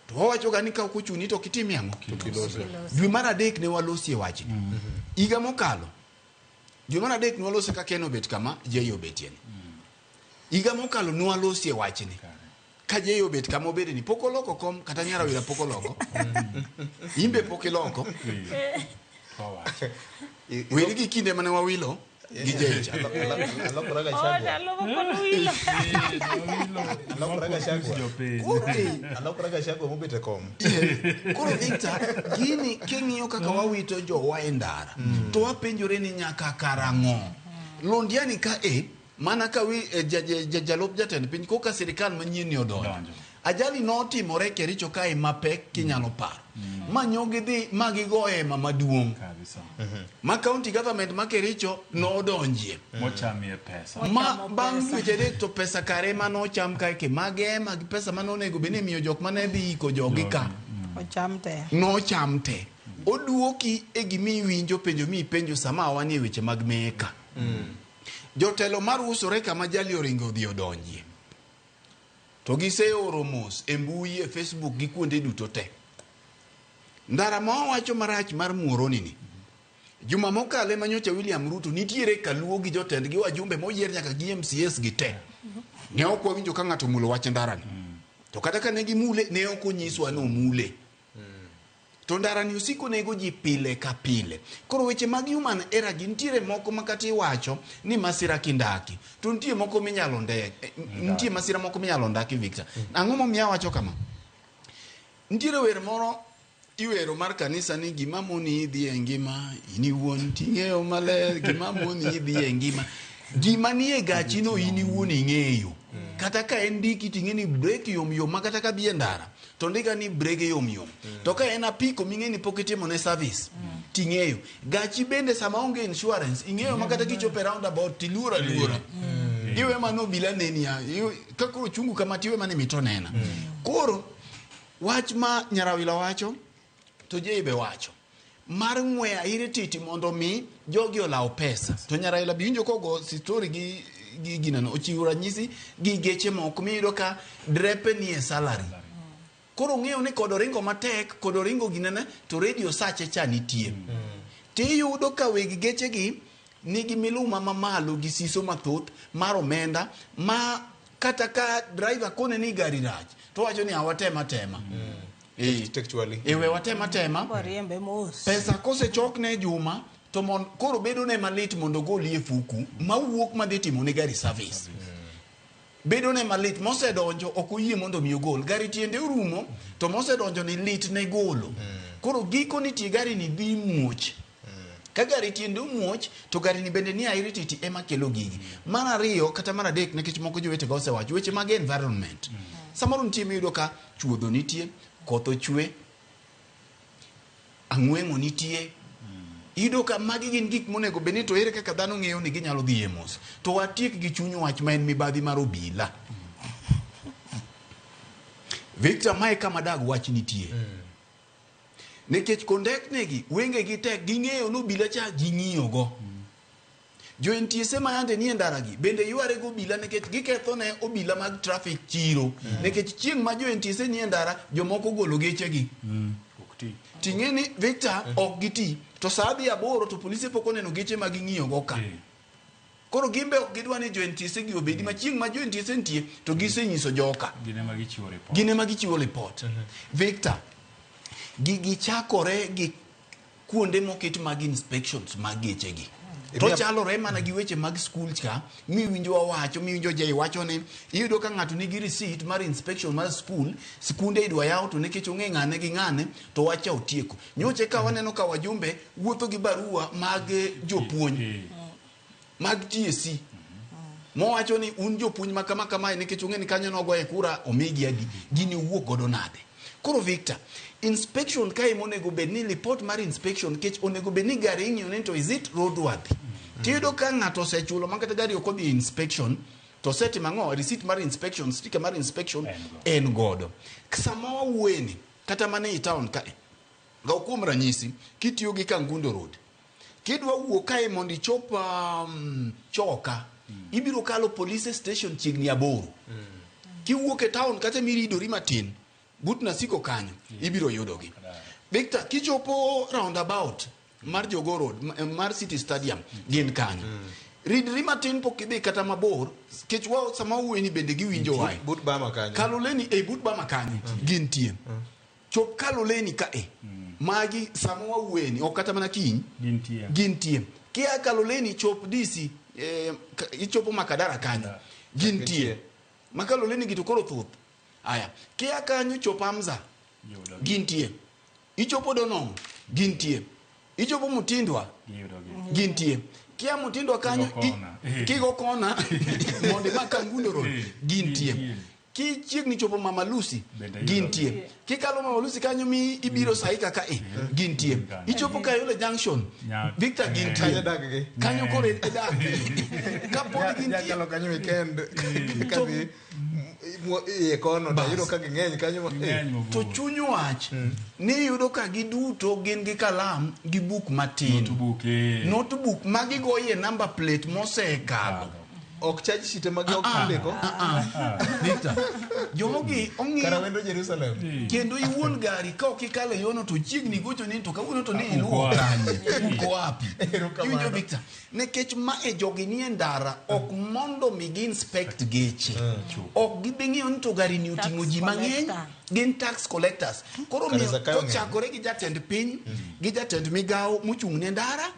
To wawacho ga ni ka ok ochuni to ok itimie ang'o? Dwe mar adek ne walosie wachni. Higa mokalo dwe mar adek ne walose ka Ken obet kama Jay obetie ni. Higa mokalo ne walosie wachni. Ka Jay obet kama obede ni pok oloko kom kata Nyarawira pok oloko. Imbe pok iloko. Weri gi kinde mane wawilo gi Jay cha. Alokora Gachagua. Alokora Gachagua mobet e kom. Koro Victor, gini king'iyo kaka wawito jowa e ndara, to wapenjore ni nyaka karang'o. Londiani ka e, mana ka wi jalup jatend piny koka sirikal manyien ni odonjo. Ajali notimore Kericho kae mapek kinyalo paro. Ma nyo gidhi ma gigo hema maduong'. Ma county government ma Kericho nodonjie. Mochamie pesa. Ma bang' dweche adek to pesa kare ema nocham kae ke mage ema gi pesa mane onego bed ni imiyo jok mane dhi iko jogi ka. Ocham te. Nocham te. Oduoki e gimiwinjo penjo mipenjo sama wanie weche mag meka. Jotelo mar usore kama jali oringo odhi odonjie. To giseoro mos e mbui e Facebook gi kuonde duto te. Ndara ma wawacho marach mar Muhoroni ni. Juma mokalo ema nyocha William Ruto nitiere kaluo gi jotend gi wajumbe moyier nyaka gi MCAs gi te. Ne ok wawinjo ka ng'ato omulo wach ndarani. To kata ka ne gimule, ne ok onyiswa ni omule. To ndarani osiko nego ji pile ka pile. Koro weche mag human error gi nitiere moko ma kata iwacho ni masira kindaki. To nitie moko minyalo ndek, nitie masira moko minyalo ndaki Victor. Ang'o momiyo awacho kama? Nitiere wer moro iwero mar kanisa ni gima moni idhi e ngima in iwuon ting'eyo maler gima moni idhi e ngima gima nie gachi no in iwuon ing'eyo kata ka en ndiki ting'e ni brek yom yom ma kata ka dhi e ndara to ndika ni brege yom yom to ka en apiko ming'e ni pok itimo ne service ting'eyo gachi bende sama onge insurance ing'eyo ma kata kichopo e roundabout tiluor aluora iwe mana obila neni ya, ka koro chungu kama tiwe mana mito nena koro wach ma Nyarawila wacho to Jay be wacho mar ng'we aire titi mondo mi jogi olaw pesa to Nyarawila bi winjo kogo story gi gi gineno ochiwo ranyisi gi geche moko miyudo ka drepe nie salary koro ong'eyo ni kod oringo matek kod oringo ginene to radio sache cha nitie tiyudo ka weg gechegi nigi miluma mamalo gi siso mathoth mar omenda ma kata ka driver kone ni gari rach to wacho ni awatema tema Textually. e we watema tema Wariembe mos. pesa kosechokne juma to mon, koro bedo ne malit mondo ogolie e fuku mawuok madhi timo ne gari service bedo ne malit mosedonjo ok oyie mondo mi ogol gari tiende orumo to mosedonjo ni lit ne golo koro giko ni tie gari ni dhi muoch ka gari tiende omuoch to gari ni bende ni airititi ema kelo gigi mar ariyo kata mar adek nikech moko jowetega osewacho weche mag environment samoro nitie miyudo ka chuodho nitie koth ochwe ang'weng'o nitie iyudo ka magi gin gik monego bed ni to ere kaka dhano ng'eyo ni ginyalo dhi e mos to watiek gi chuny wach ma en mibadhi mar obila Victor mae kama dag wach nitie nikech kondeknegi wengegi tek ging'eyo ni obila cha ging'iyogo jo NTSA ma yande nie ndara gi bende yware go obila nikech giketho ne obila mag traffic chiro nikech chieng' ma jo NTSA nie ndara jomoko ogolo gechegi ting'e ni Victor ok giti to sa dhi aboro to polise pok oneno geche ma ging'iyogo ka koro gin be ok gidwa ni jo NTSA gi obedi ma chieng' ma jo NTSA nitie to gisenyiso joka Gin ema gichiwo report. gin ema gichiwo report Victor gigi chakore gi kuonde moket mag inspections mag gechegi to chalore mana gi weche mag skul cha miwinjo wawacho miwinjo jai wacho ni iyudo ka ng'ato nigi receipt mar inspection mar skul skunde idwa yaw to nikech ong'e ng'ane gi ng'ane to wacha otieko nyoche ka waneno ka wajumbe wuotho gi barua mag jopuonj mag TSC mowacho ni un jopuonj ma kama kamae nikech ong'e ni kanyo nogoye kura omigi adi gini owuok godo nade koro Victor inspection kae monego bed ni report mar inspection nikech onego bed ni gari ing'iyo ni to is it roadworthy tiyudo ka ng'ato osechulo ma kata gari ok odhi e inspection to osetimo ang'o receipt mar inspection sticker mar inspection en godo sama wawuoyeni kata mana ei town kae gaw kuom ranyisi kitiyo gi Kangundo Road kidwa wuok kae mondo ichop Choka ibiro kalo police station chiegni 8 kiwuok e town kata miridori matin but Nasiko kanyo ibiro yudogi Victor kichopo roundabout mar Jogoo Road mar City Stadium gin kanyo ridri matin pok idhi kata mabor kech wao sama wuoyeni bende giwinjo wae But Bama kanyo. Kaloleni ei but Bama kanyo gintie chop Kaloleni kae magi sama wawuoyeni ok kata mana kiny gintie kia Kaloleni chop DC ichopo Makadara kanyo gintie ma Kaloleni gi to koro thoth aya kia kanyo chop Amza gintie ichopo Donong gintie ichopo Mutindwa gintie kia Mutindwa kanyo kigo kona mondo imak Kangundo Road gintie kichiegni chopo Mama Lucy gintie kikalo Mama Lucy kanyo mi ibiro Saika kae gintie ichopo Kayole Junction Victor gintie kanyo koro e dak kapod gintie Jakalo kanyo weekend kadhi iye kono to ayudo ka ging'eny kanyo to chuny wach ni iyudo ka giduto gin gi kalam gi buk matin notebook ma gigoye number plate mosekalo Ok charge sheet ema gi ok ndiko. Victor, jogi ong'iyo Kara wendo Jerusalem. Kendo iwuon gari ka ok ikalo e yono to chiegni gocho ni to kawuono to ne Ah, iluwo uko wapi? kanye uko wapi iwinjo Victor nikech ma e jogi nie ndara ok mondo mi gi inspect geche ok gibi ng'iyo ni to gari ni oting'o ji mang'eny collector. gin tax collectors koro Kare miyo Zakayo ng'eny. kochakore gi jatend piny gi jatend migawo mochung' ne ndara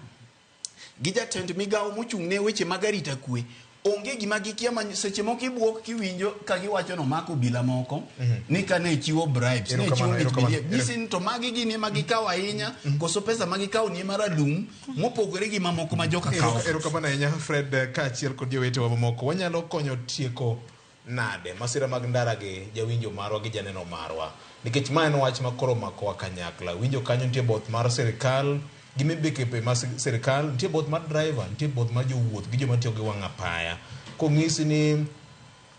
gi jatend migawo mochung' ne weche mag arita kwe onge gima gikia ma seche moko ibuok kiwinjo ka giwacho nomako obila moko ni ka ne chiwo bribes ne chiwo Erokamano, erokamano. misbehave nyisi ni to magi gin ema gikawo ahinya koso pesa ma gikawo ni ema ralum mopogore gi mamoko ma joka kawo Erokamano ahinya Fred eh, kaachiel kod jowetewa mamoko. Wanyalo konyo tieko nade masira mag ndara gi jawinjo marwa gi janeno marwa nikech ma en wach ma koro makowa kanyakla. Winjo kanyo nitie both mar sirikal gi migepe mar sirikal, nitie both mar driver, nitie both mar jowuoth gi joma tiyo gi wang' apaya. Kong'isi ni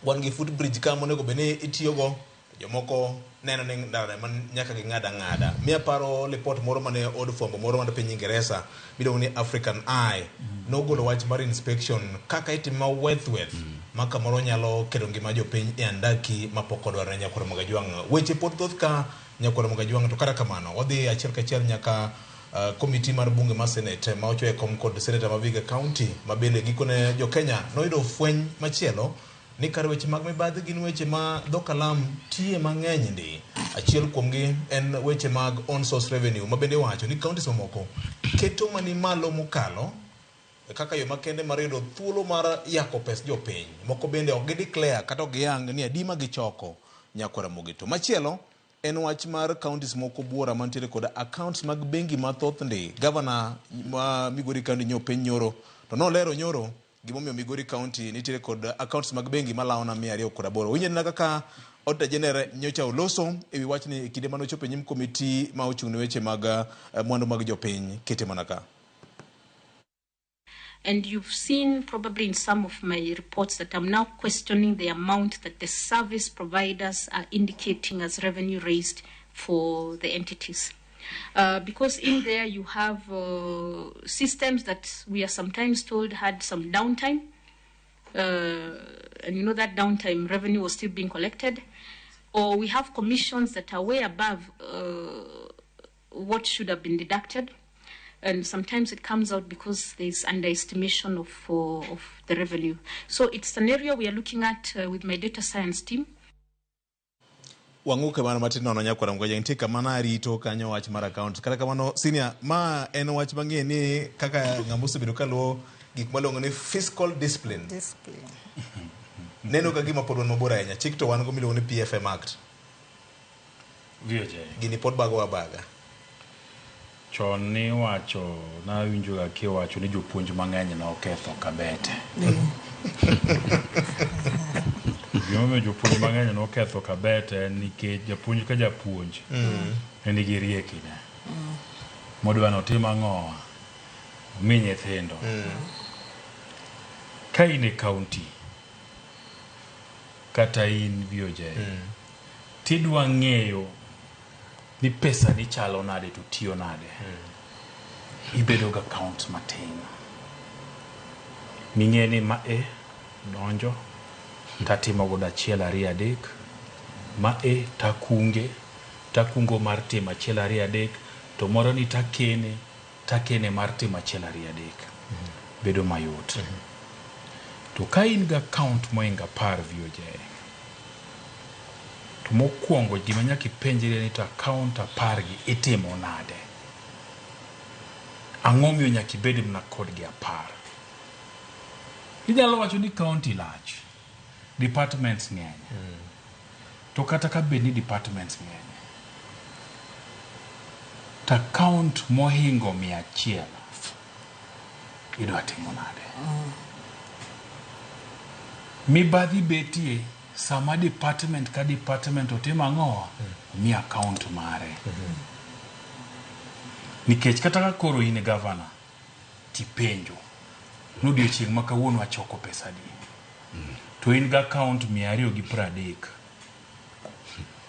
wan gi footbridge ka monego bed ni itiyogo jomoko neno ni ndara ema nyaka ging'ad ang'ada mi aparo lipot moro mane od fwambo moro mar piny Ingeresa miluongo ni African Eye nogolo wach mar inspection kaka itime weth weth ma kamoro nyalo keto ngima jopiny e andaki mapok odwarore nyakwar Magajwang' weche pod thoth ka nyakwar Magajwang' to kata kamano wadhi achiel kachiel nyaka komiti mar bunge mar senate ma ochoye kom kod seneta ma Vihiga County ma bende gikone jo-Kenya noyudo fweny machielo ni kar weche mag mibadhi gin weche ma dho kalam tiye mang'eny ndi. Achiel kuomgi en weche mag on source revenue ma bende iwacho ni counties mamoko keto mani malo mokalo kaka yo makende mar yudo thuolo mar yako pes jopiny. Moko bende ok gideclare kata ok giyang ni adi ma gichoko nyakwar Ramogi. To machielo en wach mar counties moko buora mantiere kod accounts mag bengi mathoth ndi. Gavana ma Migori County nyo piny nyoro to nolero nyoro gimomiyo Migori County nitiere kod accounts mag bengi malawo na 208. Winjo nena kaka Auditor General nyocha oloso ewi wachni e kinde mane ochopo e nyim komiti ma ochung' ne weche mag mwandu mag jopiny kete mana ka. And you've seen probably in some of my reports that I'm now questioning the amount that the service providers are indicating as revenue raised for the entities. Because in there you have systems that we are sometimes told had some downtime. And you know that downtime revenue was still being collected. Or we have commissions that are way above what should have been deducted. And sometimes it comes out because there's underestimation of the revenue. So it's an area we are looking at with my data science team. Wang'uke mana matin nono nyakwara Mgwaja nitie kama narito kanyo wach mar account. Kata kamano senior, ma en wach mang'e ni kaka ng'ama osebedo kaluwo gik maluongo ni fiscal discipline. Discipline. Neno ka gima pod wan mabor ahinya. Chik to wan go miluongo ni PFM Act. VOJ. Gini pod bagowa baga. Chon niwacho, nawinjoga kiwacho ni jopuonj mang'eny noketho kabete. Gimomiyo jopuonj mang'eny noketho kabete en nikech japuonj ka japuonj ne nigi riekine. Modwa notim ang'owa? Omi nyithindo. Ka in e county kata in VOJ tidwa ng'eyo ni pesa ni chalo nade to tiyo nade. Ibedo ga account matin. Ming'e ni ma e donjo tatimo godo achiel ariyo adek, ma e takunge, takungo mar timo achiel ariyo adek, to moro ni takene, takene mar timo achiel ariyo adek. Bedo mayot. To ka in ga account mohingo 10 VOJ, to mokwongo gima nyaka ipenjri ni to account 10 gi itimo nade? Ang'o miyo nyaka ibed mana kodgi 10? Inyalo wacho ni county lach, departments ng'eny. To kata ka bed ni departments ng'eny, to account mohingo 100 idwa timo nade? Mibadhi betie sama department ka department otimo ang'o? Omi account mare. Nikech kata ka koro in governor, tipenjo ni odiochieng' ma kawuono achoko pesa adi? To in gi account 230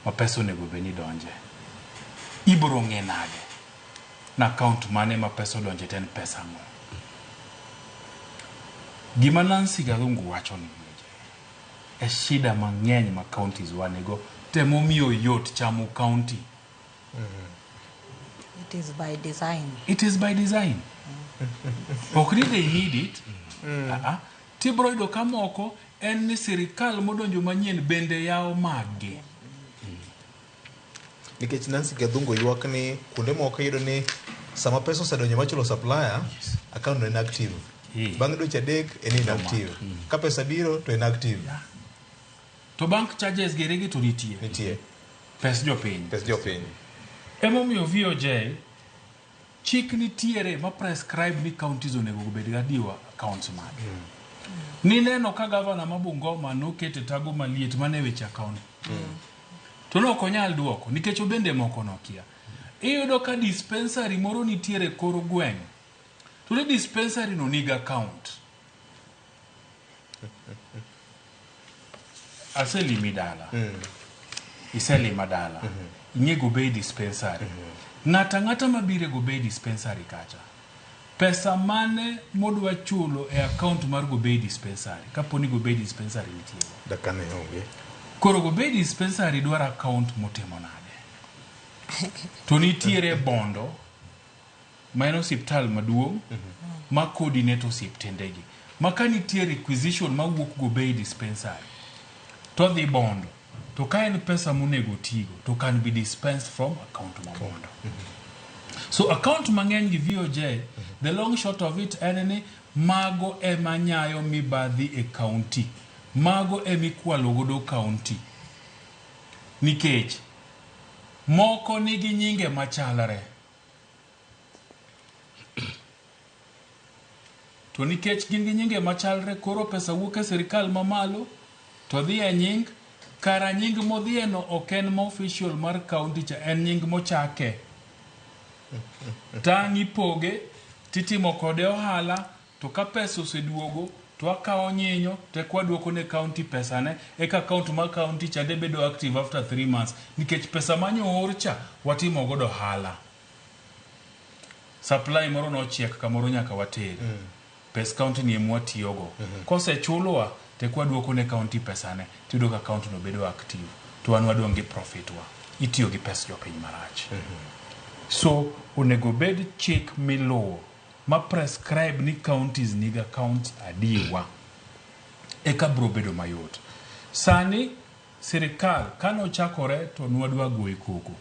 ma pesa onego bed ni donje. Ibiro ng'e nade na account mane ma pesa odonje to en pesa ang'o? Gima Nancy Gathungu wacho ni e shida mang'eny ma counties wanego temomiyo yot chamo county. It is by design. It is by design. Ok ni they need it. Ah, ah. Tibro yudo ka moko en ni sirikal modonjo manyien bende yawo maggi. Nikech Nancy Gathungu ywak ni kuonde moko iyudo ni sama pesa osedonjo machulo supplier, account no inactive. Bang' dweche 3 en inactive. Ka pesa biro to inactive. To bank charges geregi to nitie. Nitie. Pes jopiny. Pes jopiny. Emomiyo VOJ chik nitiere ma prescribe ni counties onego obed gi adiwa accounts mage. Nineno ka gavana ma Bungoma nokete tago maliet mane weche account. To ne ok onyal duoko nikech obende moko nokia. Iyudo ka dispensary moro nitiere kor gweng'. To ni dispensary no nigi account. Aselimi dala. Iselima dala. Ing'e Gobei dispensary. Ng'ata ang'ata mabiro e Gobei dispensary kacha. Pesa mane modwa chulo e account mar Gobei dispensary kapo ni Gobei dispensary nitie. Dakane onge. Koro Gobei dispensary dwaro account motimo nade? To nitiere Bondo ma en osiptal maduong' ma coordinate osiptendegi. Ma ka nitie requisition mawuok Gobei dispensary to dhi Bondo. To ka en pesa monego tigo to can be dispensed from account ma Bondo. So account mang'eny gi VOJ, the long short of it en ni mago ema nyayo mibadhi e county. Mago ema ikwalo godo county. Nikech moko nigi nyinge machalre. To nikech gin gi nyinge machalre koro pesa wuok e sirikal mamalo to dhi e nying kara nying modhieno ok en ma official mar county cha en nying mochake. Tang' ipoge titimo kode ohala to ka pesa oseduogo to akawo nyinyo to eka waduoko ne county pesane eka account mar county chande bedo active after 3 months nikech pesa manyo oor cha watimo godo ohala. Supply moro nochiek kamoro nyaka water. Pes county ni ema watiyogo. Kosechulwa to eka waduoko ne county pesane tiyudo ka account no bedo active to wan wadong' gi profit wa. Itiyo gi pes jopiny marach. So onego bed chik miluwo ma prescribe ni counties nigi accounts adiwa eka bro bedo mayot. Sani sirikal kanochakore to nwadwa goye koko.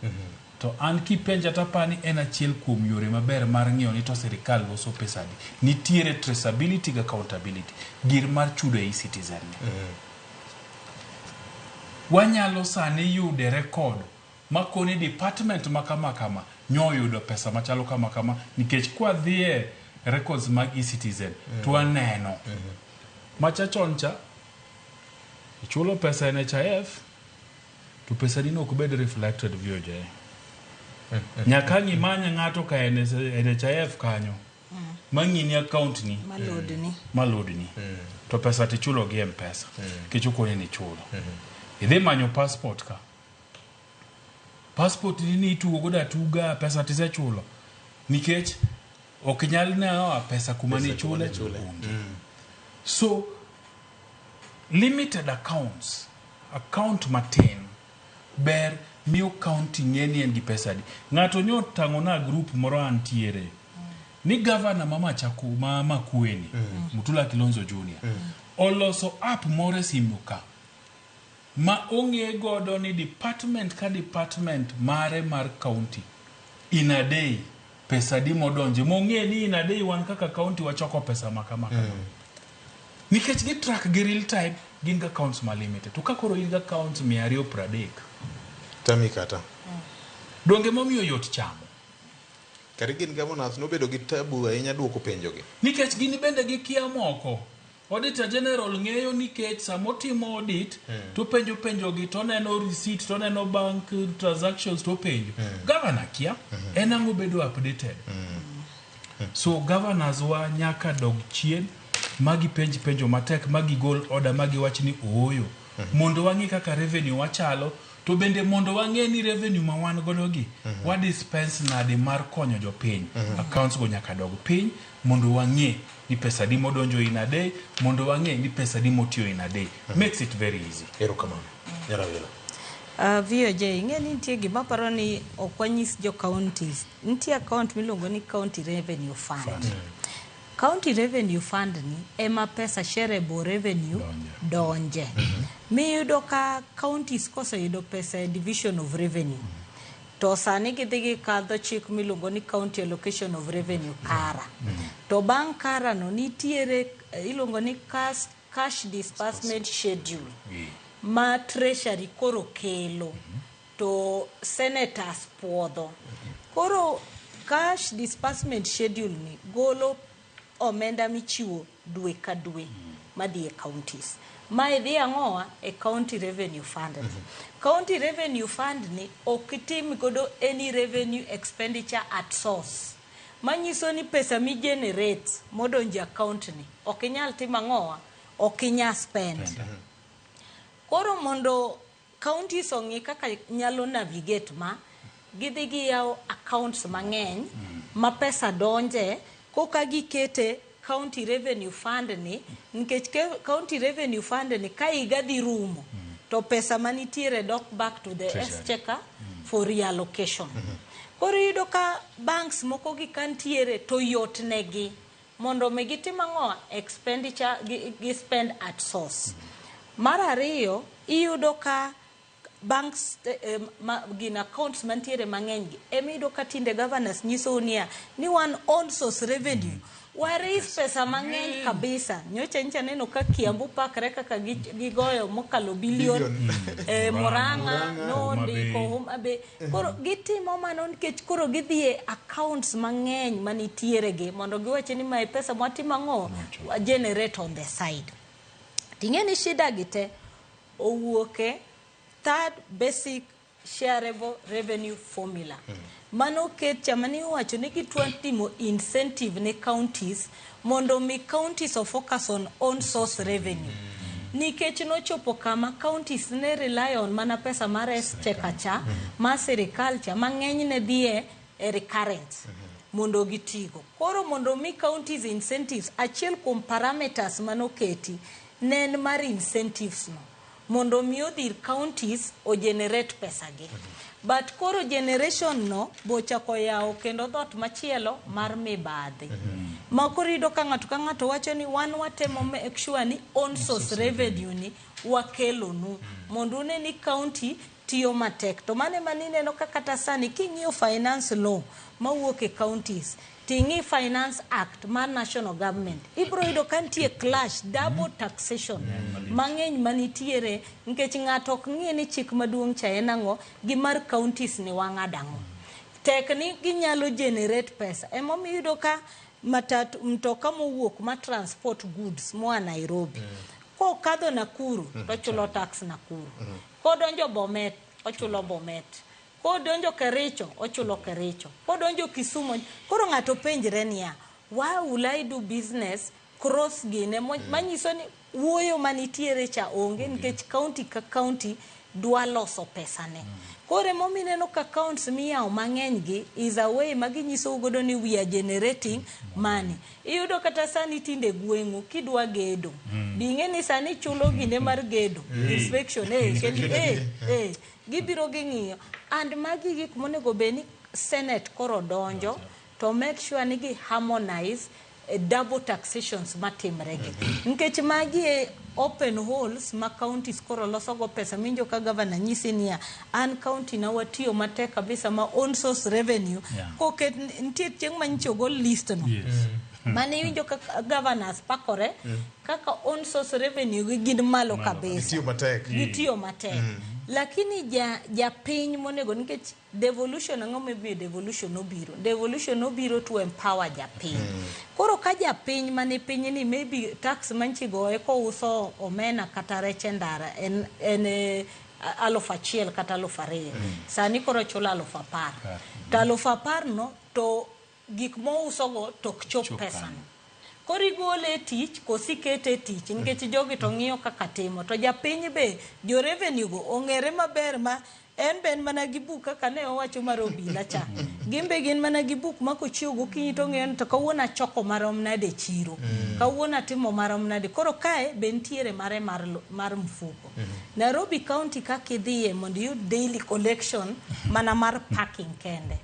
To an kipenja tapani en achiel kuom yore maber mar ng'iyo ni to sirikal loso pesa adi. Nitiere traceability gi accountability. Gir mar chudo e e-citizen ni. Wanyalo sani yude record makoni department ma kama kama nyoyudo pesa machalo kama kama nikech kwadhie records mag e-citizen to waneno. Macha chon cha ichulo pesa NHIF to pesa ni no ok bed reflected VOJ. Nyaka ang' imany ng'ato ka NHIF kanyo mang'ini account ni Malodni. malodni to pesa tichulo gi M-Pesa nikech okoni ni ichulo. Idhi manyo passport ka. Passport ni ni itugo godo atuga pesa tisechulo nikech ok nyal newa pesa kuma Pesa ne kuma ichule ne ichule. onge. So limited accounts, account matin ber miyo county ng'e ni en gi pesa adi. Ng'ato nyo tang'ona group moro antiere ni gavana ma Machaku ma Makueni Mutula Kilonzo Junior oloso app moro e simu ka ma ong'e godo ni department ka department mare mar county in a day pesa adi modonje mong'e ni in a day wan kaka county wachoko pesa ma kama kama. Nikech gi track gi real time gin gi accounts ma limited. To ka koro in gi accounts 230 Tami kata. donge momiyo yot chamo. Kare gin governors nobedo gi tabu ahinya duoko penjogi. Nikech gin bende gikia moko. Auditor General ng'eyo nikech samotimo audit to penjo penjogi to oneno receipt to oneno bank transactions to penjo. Governor kia en ang'o bedo updated. So governors wa nyaka dog chien magi penj penjo matek magi gol order magi wach ni ooyo. Mondo wang'i kaka revenue wachalo To bende mondo wang'e ni revenue ma wan godo gi wa dispense nade mar konyo jopiny. Accounts go nyaka dog piny mondo wang'e ni pesa adi modonjo in a day, mondo wang'e ni pesa adi motiyo in a day. Makes it very easy. Erokamano. Nyarawila. VOJ, ing'e ni nitie gima aparo ni ok wanyis jo counties. Nitie account miluongo ni County Revenue Fund. County Revenue Fund ni ema pesa shareable revenue donje. Miyudo ka counties koseyudo pesa e division of revenue. To sani gidhi gikadho chik miluongo ni County Allocation of Revenue KARA. To bang' KARA no nitiere iluongo ni cash disbursement schedule ma Treasury koro kelo to senators puodho. Koro cash disbursement schedule ni golo omenda michiwo dwe ka dwe madhi e counties. Mae dhi ang'owa e County Revenue Fund ni. County Revenue Fund ni ok tim godo any revenue expenditure at source. Manyiso ni pesa mi generate modonjo e account ni ok inyal timo ang'owa, ok inyal spend. Koro mondo counties ong'i kaka nyalo navigate ma, gidhi giyawo accounts mang'eny ma pesa donje koka gikete County Revenue Fund ni, nikech County Revenue Fund ni ka higa dhi rumo to pesa manitiere dok back to the Treasury. exchequer for reallocation. Koro iyudo ka banks moko gi kantiere to yot negi mondo mi gitim ang'o, expenditure gi spend at source. Mar ariyo, iyudo ka banks gin accounts mantiere mang'eny gi ema iyudo ka tinde governors nyisou niya ni wan own source revenue wa raise pesa mang'eny kabisa. Nyocha nyicha neno ka Kiambu pakre kaka gigoyo mokalo billion, Murang'a nondiko Homa Bay. Koro gitimo mano nikech koro gidhi e accounts mang'eny manitiere gi mondo giwach ni mae pesa mwatimo ang'o, wa generate on the side. Ting'e ni shida gi te owuok e third basic shareable revenue formula. Mano ket cha mane iwacho ni gitwa timo incentive ne counties mondo mi counties o focus on own source revenue. Nikech nochopo kama counties ne rely on mana pesa mar exchequer cha, mar sirikal cha, mang'eny ne dhi e recurrent mondo gitigo. Koro mondo mi counties incentives, achiel kuom parameters manoketi ne en mar incentives no. Mondo mi odhir counties o generate pesa gi. But koro generation no bochako yawo kendo dhoot machielo mar mibadhi. Ma koro iyudo ka ng'ato ka ng'ato wacho ni wan watemo make sure ni own source revenue ni wakelonu mondo une ni county tiyo matek. To mano ema nineno ka kata sani king'iyo finance law mawuok e counties, ting'i Finance Act mar national government, ibiro yudo ka nitie clash, double taxation mang'eny manitiere, nikech ng'ato ok ng'i ni chik maduong' cha en ang'o gi mar counties ni wang'ado ang'o. Tek ni ginyalo generate pesa. Emomiyo iyudo ka matatu, mtoka mowuok ma transport goods moa Nairobi, kokadho Nakuru to ochulo tax Nakuru. Kodonjo Bomet, ochulo Bomet. Kodonjo Kericho, ochulo Kericho. Kodonjo Kisumu, koro ng'ato penjre niya, why will I do business cross gine manyiso ni wuoyo manitiere cha onge nikech county ka county dwa loso pesane. Koro emomiyo ineno ka accounts miyawo mang'eny gi is a way ma ginyisou godo ni we are generating money. Iyudo kata sani tinde gweng'u kidwa gedo, bing'e ni sani chulo gine mar gedo, inspection, Inspection. Gibiro ging'iyo. And magi gik monego bed ni Senate koro donjo to make sure ni gi harmonize double taxations matimre gi. Nikech magi e open holes ma counties koro loso go pesa. Minjo ka governor nyisi niya, an county na watiyo matek kabisa ma own source revenue. Koket nitie chieng' ma nyicho gol list no. Mane iwinjo ka governors pakore kaka own source revenue gi gin malo kabisa. Gitiyo matek. Gitiyo matek. Lakini japiny monego, nikech devolution, ang'o momiyo devolution obiro? Devolution obiro to empower japiny. Koro ka japiny mane piny ni maybe tax manchi goye kouso omena kata rech e ndara en 1000 kata 2000. Sani koro chulo 10,000. To 10,000 no to gik mouso go to ok chop Chop pesa kanyo. no. Koro igole e tich koso ikete e tich nikech jogi to ng'iyo kaka timo. To japiny be, jo revenue go ong'ere maber ma en be en mana gi buk kaka ne owacho mar obila cha. Gin be gin mana gi buk ma kochiew gokinyi to ong'eyo ni to kawuono achoko marom nade e chiro. Kawuono atimo marom nade. Koro kae be nitiere mare mar, mar mfuko. Nairobi County kaka idhiye mondo iyud daily collection mana mar parking kende.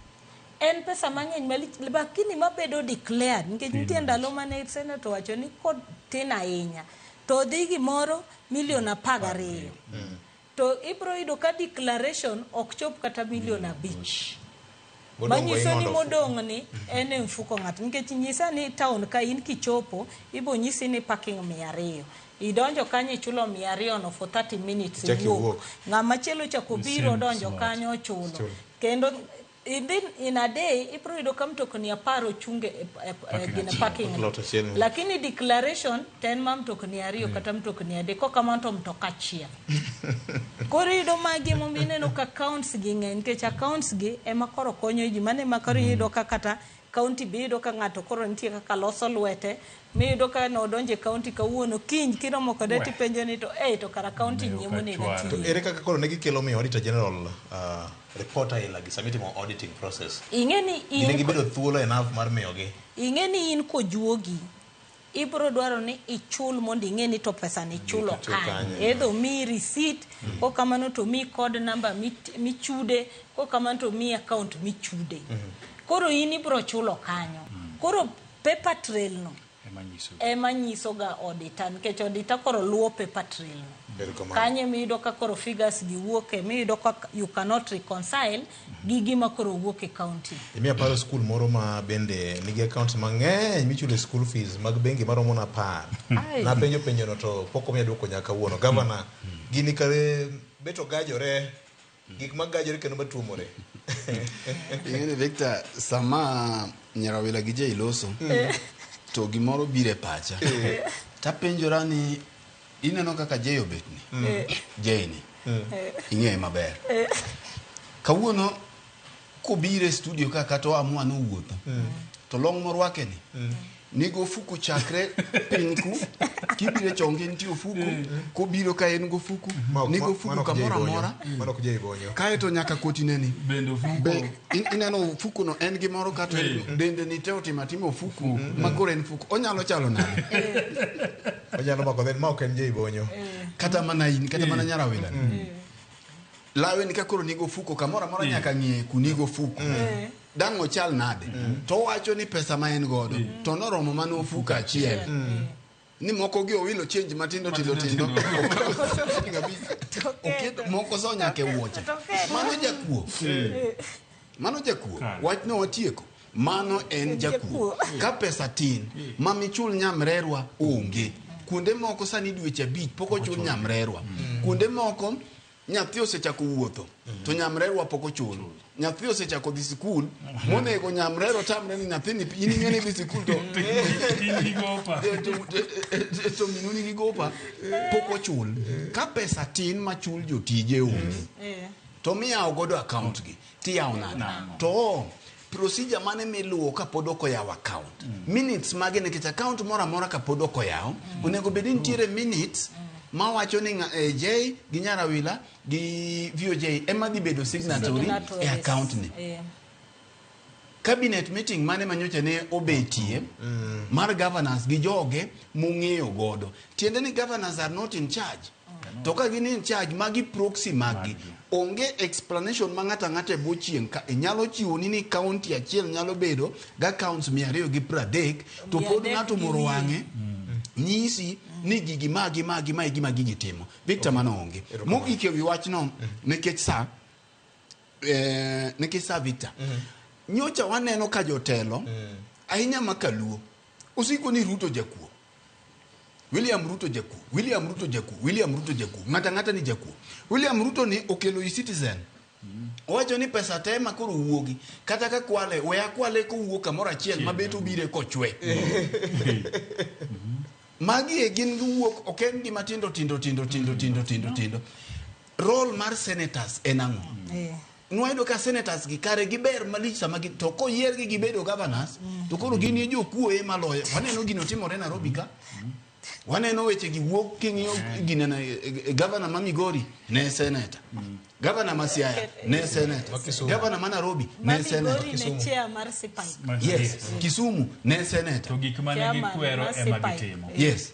En pesa mang'eny malich lakini mabedo declared nikech nitie ndalo mane senator owacho ni kotin ahinya to dhi gimoro milion 12. To ibro yudo ka declaration ok chop kata milion 5. Modong' Manyiso ni ing'odo. modong' ni en e mfuko ng'ato nikech nyisa ni town ka in kichopo ibo nyisi ni parking 200. Idonjo kanyo ichulo 200 no for 30 minutes Ichak iwuok. iwuok. Ng'ama chielo chako biro Same donjo slot. kanyo ochulo. Chulo. Kendo idhi in a day ibro yudo ka mtokni 10 ochunge e Parking gine achiel. parking. Lot achiel. Lakini declaration to en ma mtokni 2 kata mtokni 3 kokamano to mtoka achiel. Koro iyudo magi emomiyo ineno ka accounts gi ng'eny nikech accounts gi ema koro konyo ji. Mano ema koro iyudo ka kata county be iyudo ka ng'ato koro nitie kaka loso lwete miyudo ka nodonjo e county kawuono kiny kiromo kode tipenjo ni to eh to kara county nyemo nega To tiyo. ere kaka koro ne gikelo miyo auditor general report aila gi sama itimo auditing process. Ing'e ni Gine in gibedo thuolo enough mar miyogi. ing'e ni in kojuogi ibro dwaro ni ichul mondo ing'e ni to pesa ni ichulo Ichul kanye. kanye. Either omiyi receipt, kokamano to omiyi code number michude, kokamano to omiyi account michude. Koro in ibro chulo kanyo. Koro paper trail no ema nyiso ga auditor nikech auditor koro luwo paper trail no. Erokamano. Kanyo emiyudo ka koro figures gi wuok emiyudo ka you cannot reconcile gi gima koro wuok e county. Imiya paro skul moro ma bende nigi accounts mang'eny michulo school fees mag bengi maromo na 10. Ai. Napenjo penjo no to pok omiya duoko nyaka kawuono. Gavana, gini kare bet ogajore, gik magajore kendo matuomore. Ing'eni Victor, sama Nyarawila gi Jay loso, to gimoro biro e pacha. Tapenjora ni ineno kaka Jay obet ni? Jay ni. Ing'eye maber. Kawuono kobiro e studio ka kata oamua ni owuotho, to long morwake ni, nigo ofuku chakre piny ku, kibiro e chonge nitie ofuku, kobiro ka en gofuku, nigo ofuku Mano ok Jay kamoro Bonyo. amora. Mano ok Jay Bonyo. Kae to nyaka kotine ni. Be ineno ofuku no en gimoro kata en dende ni te otimo atima ofuku ma koro en fuku. Onyalo chalo nade? Onyalo mako then ma ok en Jay Bonyo. Kata mana in, kata mana Nyarawila. Lawe ni ka koro nigo ofuko kamoro amora nyaka ng'iye kunigo ofuko. Dang' ochal nade? To owacho ni pesa ma en godo to noromo mana ofuko achiel. Ni moko gi owilo change matindo tindo tindo. Oketo moko so nyaka e wuoche. Mano jakuo. Mano jakuo. Wachno watieko. Mano en jakuo. Ka pesa tin, ma michul nyamrerwa onge. Kuonde moko sani dweche 5 pok ochul nyamrerwa. Kuonde moko nyathi osechako wuotho to nyamrerwa pok ochul. Nyathi osechako dhi sikul monego nyamrerwa tamre ni nyathini in ing'e ni dhi sikul to to minu nigi gopa pok ochul. Ka pesa tin machul jotije onge to miyawo godo account gi tiyawo nade? To procedure mane miluwo kapod ok oyaw account? Minutes mage nikech account moro amora kapod ok oyaw onego bed ni nitiere minutes mawacho ni Jay gi Nyarawila gi VOJ ema dhi bedo signatory e account ni. Cabinet meeting mane manyocha ne obetie mar governors gi joge mong'eyo godo. Tiende ni governors are not in charge. To ka gin in charge magi proxy maggi. Onge explanation ma ng'ato ang'ata e bwo chieng' ka inyalo chiwo ni county achiel nyalo bedo gi accounts 230 to pod ng'ato moro wang'e nyisi ni gigi magi magi ma e gima gigi timo. Victor mano onge. Mogik e wi wachno nikech sa nikech sa Victor. Nyocha waneno ka jotelo ahinya ma kaluo osiko ni Ruto jakuo. William Ruto jakuo, William Ruto jakuo, William Ruto jakuo. Ng'ata ng'ata ni jakuo. William Ruto ni okelo e-citizen. Owacho ni pesa te ma koro wuogi kata ka kwale we akwale kowuok kamoro achiel ma bet obire kochwe. Magi e gin giwuok ok en gima tindo tindo tindo tindo tindo tindo tindo. Role mar senators en ang'o? Nwayudo ka senators gi kare giber malich sama gi, to koyiergi gibedo governors to koro gin e jokuoye maloyo. Waneno gino timore Nairobi ka. Waneno weche gi wuok king'iyo ginene governor ma Migori ne senator. Governor ma Siaya ne senator. Governor ma Nairobi Ma ne senator. Migori ne chair mar Sipai. Yes, Kisumu ne senator. To gik mane Chairman gikwero mar ema Sipai. gitimo. Yes.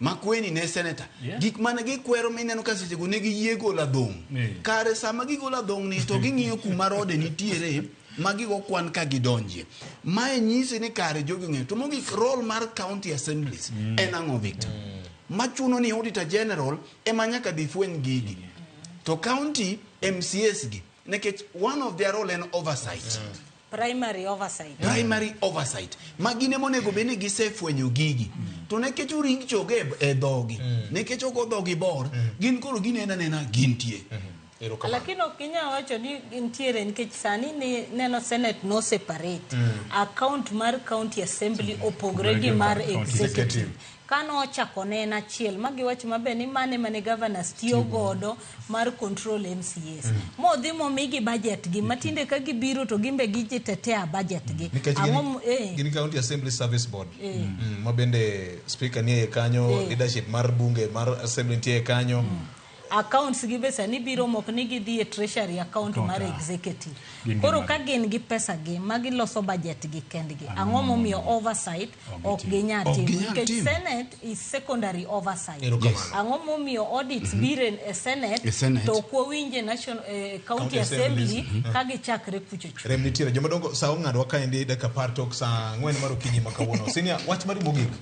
Makweni ne senator. Yeah. Gik mane gikwero mineno ka sechego ne giyie golo adhong'. Eh. Kare sama gigolo adhong' ni to ging'iyo kuma rode nitiere ma gigo kwan ka gidonjie. Mae nyisi ni kare jogi ong'eyo. To mogik role mar county assemblies en ang'o Victor? Machuno ni auditor general ema nyaka dhi fweny gigi. To county MCAs gi nikech one of their role en oversight. Primary oversight. Primary oversight ma gin ema onego bed ni gisefwenyo gigi to nikech oring choge e dhogi nikech ogo dhogi bor gin koro gineno anena gintie. Lakini ok inyal wacho ni nitiere nikech sani ni neno Senate no separate. Account mar county assembly opogore gi mar executive. Kano ochako ne en achiel ma giwacho maber ni mane mane governors tiyo godo mar control MCAs. Modhi momigi budget gi matinde ka gibiro to gimbe gijitetea budget gi. Nikech Ang'o gin county assembly service board Eh. Ma bende speaker nie kanyo leadership mar bunge mar assembly nitie kanyo Accounts gi be sani biro mok ni gidhi e treasury account mar executive. Gin Koro gi ka gin gi pesa gi ma giloso budget gi kendgi, ang'o momiyo oversight ok ginyal Ok timo? ginyal Nikech timo. Senate is secondary oversight. Erokamano. Ang'o momiyo audits biro e Senate E Senate. to ok wawinje national county County assemblies. assembly ka gichakre kucho cho. Rem nitiere jomadongo sa ong'adwa kaendi dakika 10 tok saa 4 mar okinyi ma kawuono. Senior, wach mari mogik.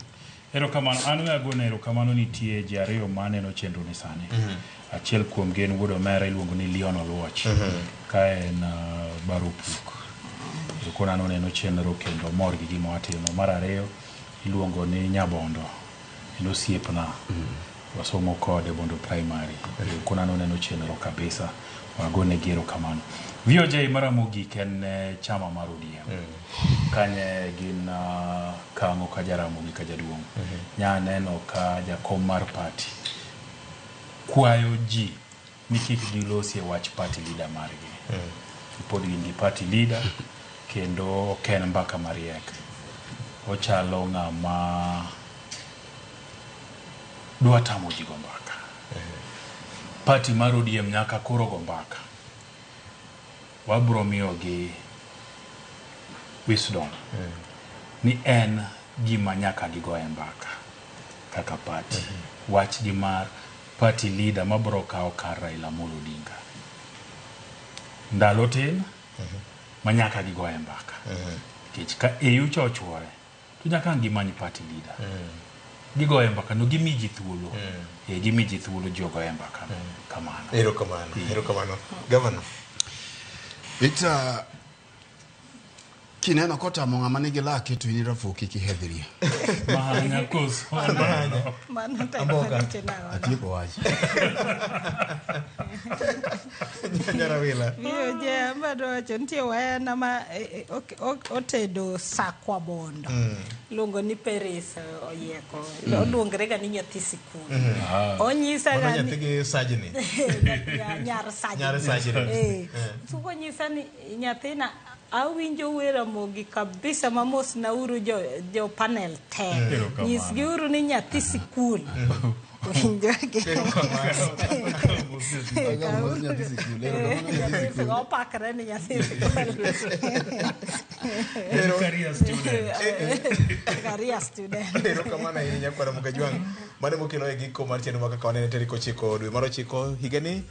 Erokamano, an we agone erokamano nitie ji ariyo ma aneno chenro ni sani. Achiel kuomgi en wuod omera iluongo ni Leon Oluoch. Ka en Baropuk. Koro an oneno chenro kendo mor gi gima watimo. Mar ariyo iluongo ni Nyabondo. En osiepna. Wasomo kode Bondo Primary. Koro an oneno chenro kabisa. Wagone gi erokamano. VOJ mara mogik en chama mar ODM. Kanye gin kang'o ka Jaramogi ka jaduong'. Nya neno ka jakom mar party kwayo ji ni kik gilosie wach party leader margi. Pod gin gi party leader kendo ok en mbaka mariek. Ochalo ng'ama dwa tamo ji go mbaka. Party mar ODM nyaka koro go mbaka. Wabro miyogi wisdom ni en gima nyaka gigoye mbaka kaka party. Wach gi mar party leader mabro kawo kar Raila Amolo Odinga. Ndalo tin ma nyaka gigoye mbaka. Nikech ka EU cha ochuore to nyaka ang' gimany party leader. Gigoye mbaka no gimi ji thuolo. Gimi ji thuolo ji ogoye mbaka no. Kamano. Erokamano. Erokamano. Governor. Victor, kineno kotamo ng'ama nigi lake to in irafuo kik ihedhrie. Mahanya koso. Mahanya. Mano tek Amboka. maricho nawa. Atieko wach. Nyarawila. VOJ ambado wacho nitie wayana ma otedo sakwa bondo. Iluongo ni Peris Oyieko. Oluongre ga ni nyathi sikul. Onyisa Mano ga ni nyathi gi sajni. Nyar sajni. Nyar sajni. Tuko nyisa ni nyathina awinjo wer Ramogi kabisa mamos nauru jo panel te. Erokamano. Nyisgiuru ni nyathi sikul. Winjo gi. Nyathi sikul. Opakre ni nyathi sikul. Career student. Career student. Erokamano ahinya kwara Mukajwang'. Mano mokelo e giko mar chenro ma kaka wanene tarik 9 dwe mar 9 higani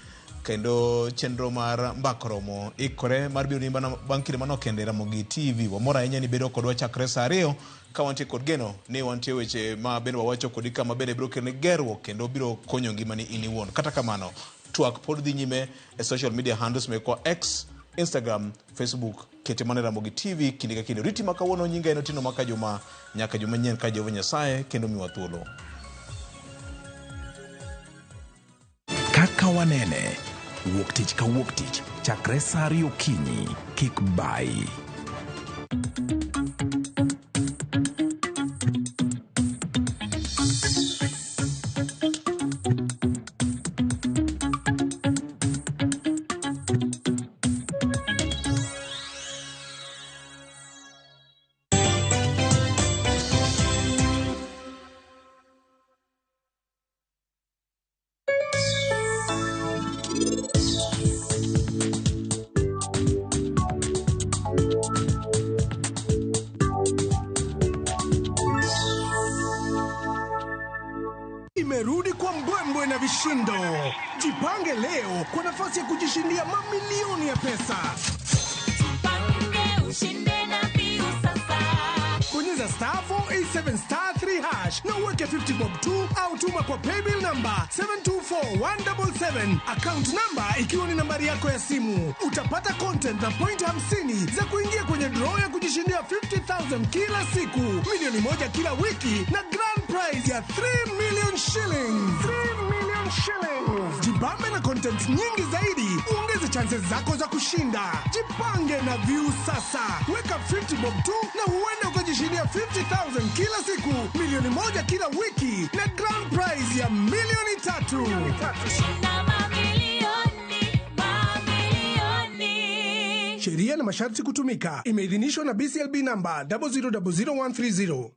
kendo chenro mar mbaka romo ikore mar biro ni mana bang' kinde manok kende Ramogi TV. Wamor ahinya ni bedo kodwa chakre saa 2 ka wantie kod geno ni wantie weche ma bende wawacho kodi kama bende biro keloni gerruok kendo biro konyo ngimani in iwuon. Kata kamano, twak pod dhi nyime e social media handles mekwa X, Instagram, Facebook, kete mana Ramogi TV kinde ka kinde. Riti ma kawuono nyinga en Otieno Maka Juma, nyaka juma manyien ka Jehova Nyasaye kendo miwa thuolo. Kaka wanene, wuok tich ka wuok tich, chakre saa 2 okinyi, kik bayi. vishindo. Jipange leo kwa nafasi ya kujishindia mamilioni ya pesa. Ushinde na Viusasa. Bonyeza star 487 star 3 hash na uweke 50 bob tu au tuma kwa paybill number 724177, account number ikiwa ni nambari yako ya simu. Utapata content na point 50 za kuingia kwenye draw ya kujishindia 50,000 kila siku, 1 million kila wiki na grand prize ya 3 million shillings. 3 million shillings. Jibambe na content nyingi zaidi, uongeze chances zako za kushinda. Jipange na Viusasa. Weka 50 bob tu na huenda ukajishindia 50,000 kila siku, 1 million kila wiki na grand prize ya 3 million. Shinda mamilioni, mamilioni. Sheria na masharti kutumika. Imeidhinishwa na BCLB namba 0000130.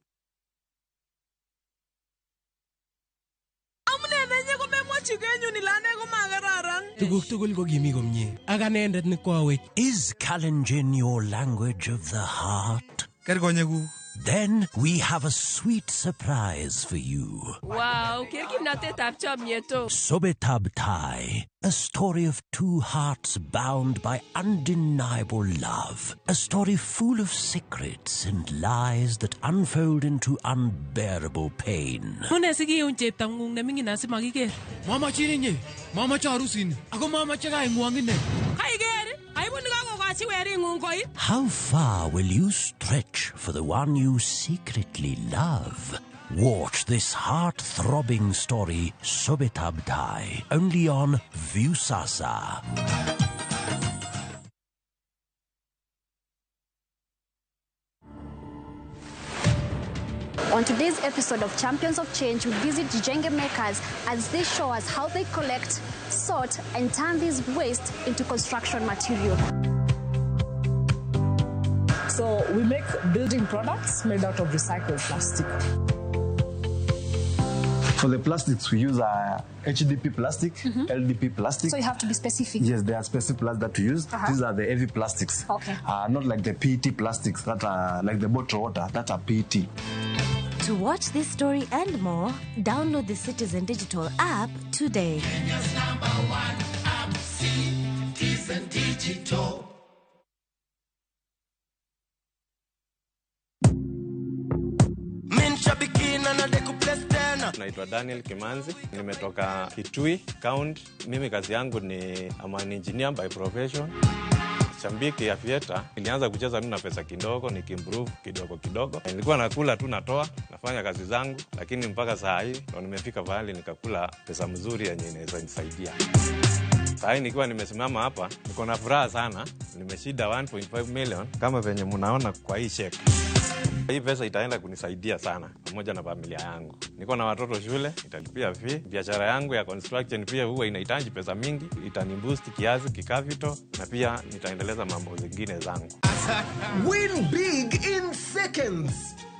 Amune nenye komemwochi kenyun ile ane komakararan? Tuguk tugul ko kimi komie ak anendet ne kwawech. Is Kalenjin your language of the heart? Ker konyekuk. Then we have a sweet surprise for you. Wow, ker kimnatetab chomyet o. Sobetab Tai, a story of two hearts bound by undeniable love. A story full of secrets and lies that unfold into unbearable pain. Mune sikiun cheptong'ung neming'in asimakiker? Mamachin inye, mamache harusini, ako mamache kaing'wong ine. Kaiker, aibu nikakokochi wering'ung koit. How far will you stretch for the one you secretly love? Watch this heart-throbbing story, Sobetab Tai, only on Viusasa. On today's episode of Champions of Change, we visit Jijenge Makers as they show us how they collect, sort, and turn this waste into construction material. So we make building products made out of recycled plastic. For the plastics, we use HDP plastic, LDP plastic. So you have to be specific. Yes, there are specific plastics that we use. These are the heavy plastics. Not like the PET plastics that are like the bottled water that are PET. To watch this story and more, download the Citizen Digital app today. Kenya's number one app, Citizen Digital. Mi shabiki na nadai kuplace tena. Naitwa Daniel Kimanzi, nimetoka Kitui County. Mimi kazi yangu ni, I'm an engineer by profession. Shabiki Aviator, nilianza kucheza tu na pesa kidogo, nikiimprove kidogo kidogo. Nilikuwa nakula tu natoa, nafanya kazi zangu, lakini mpaka saa hii ndo nimefika pahali nikakula pesa mzuri yenye inaweza nisaidia. Saa hii nikiwa nimesimama hapa, niko na furaha sana. Nimeshinda 1.5 million kama venye mnaona kwa hii cheque. Hii pesa itaenda kunisaidia sana pamoja na familia yangu. Niko na watoto shule, italipia fee. Biashara yangu ya construction pia huwa inahitaji pesa mingi, itaniboost kiasi kicapital na pia nitaendeleza mambo zingine zangu. Win big in seconds.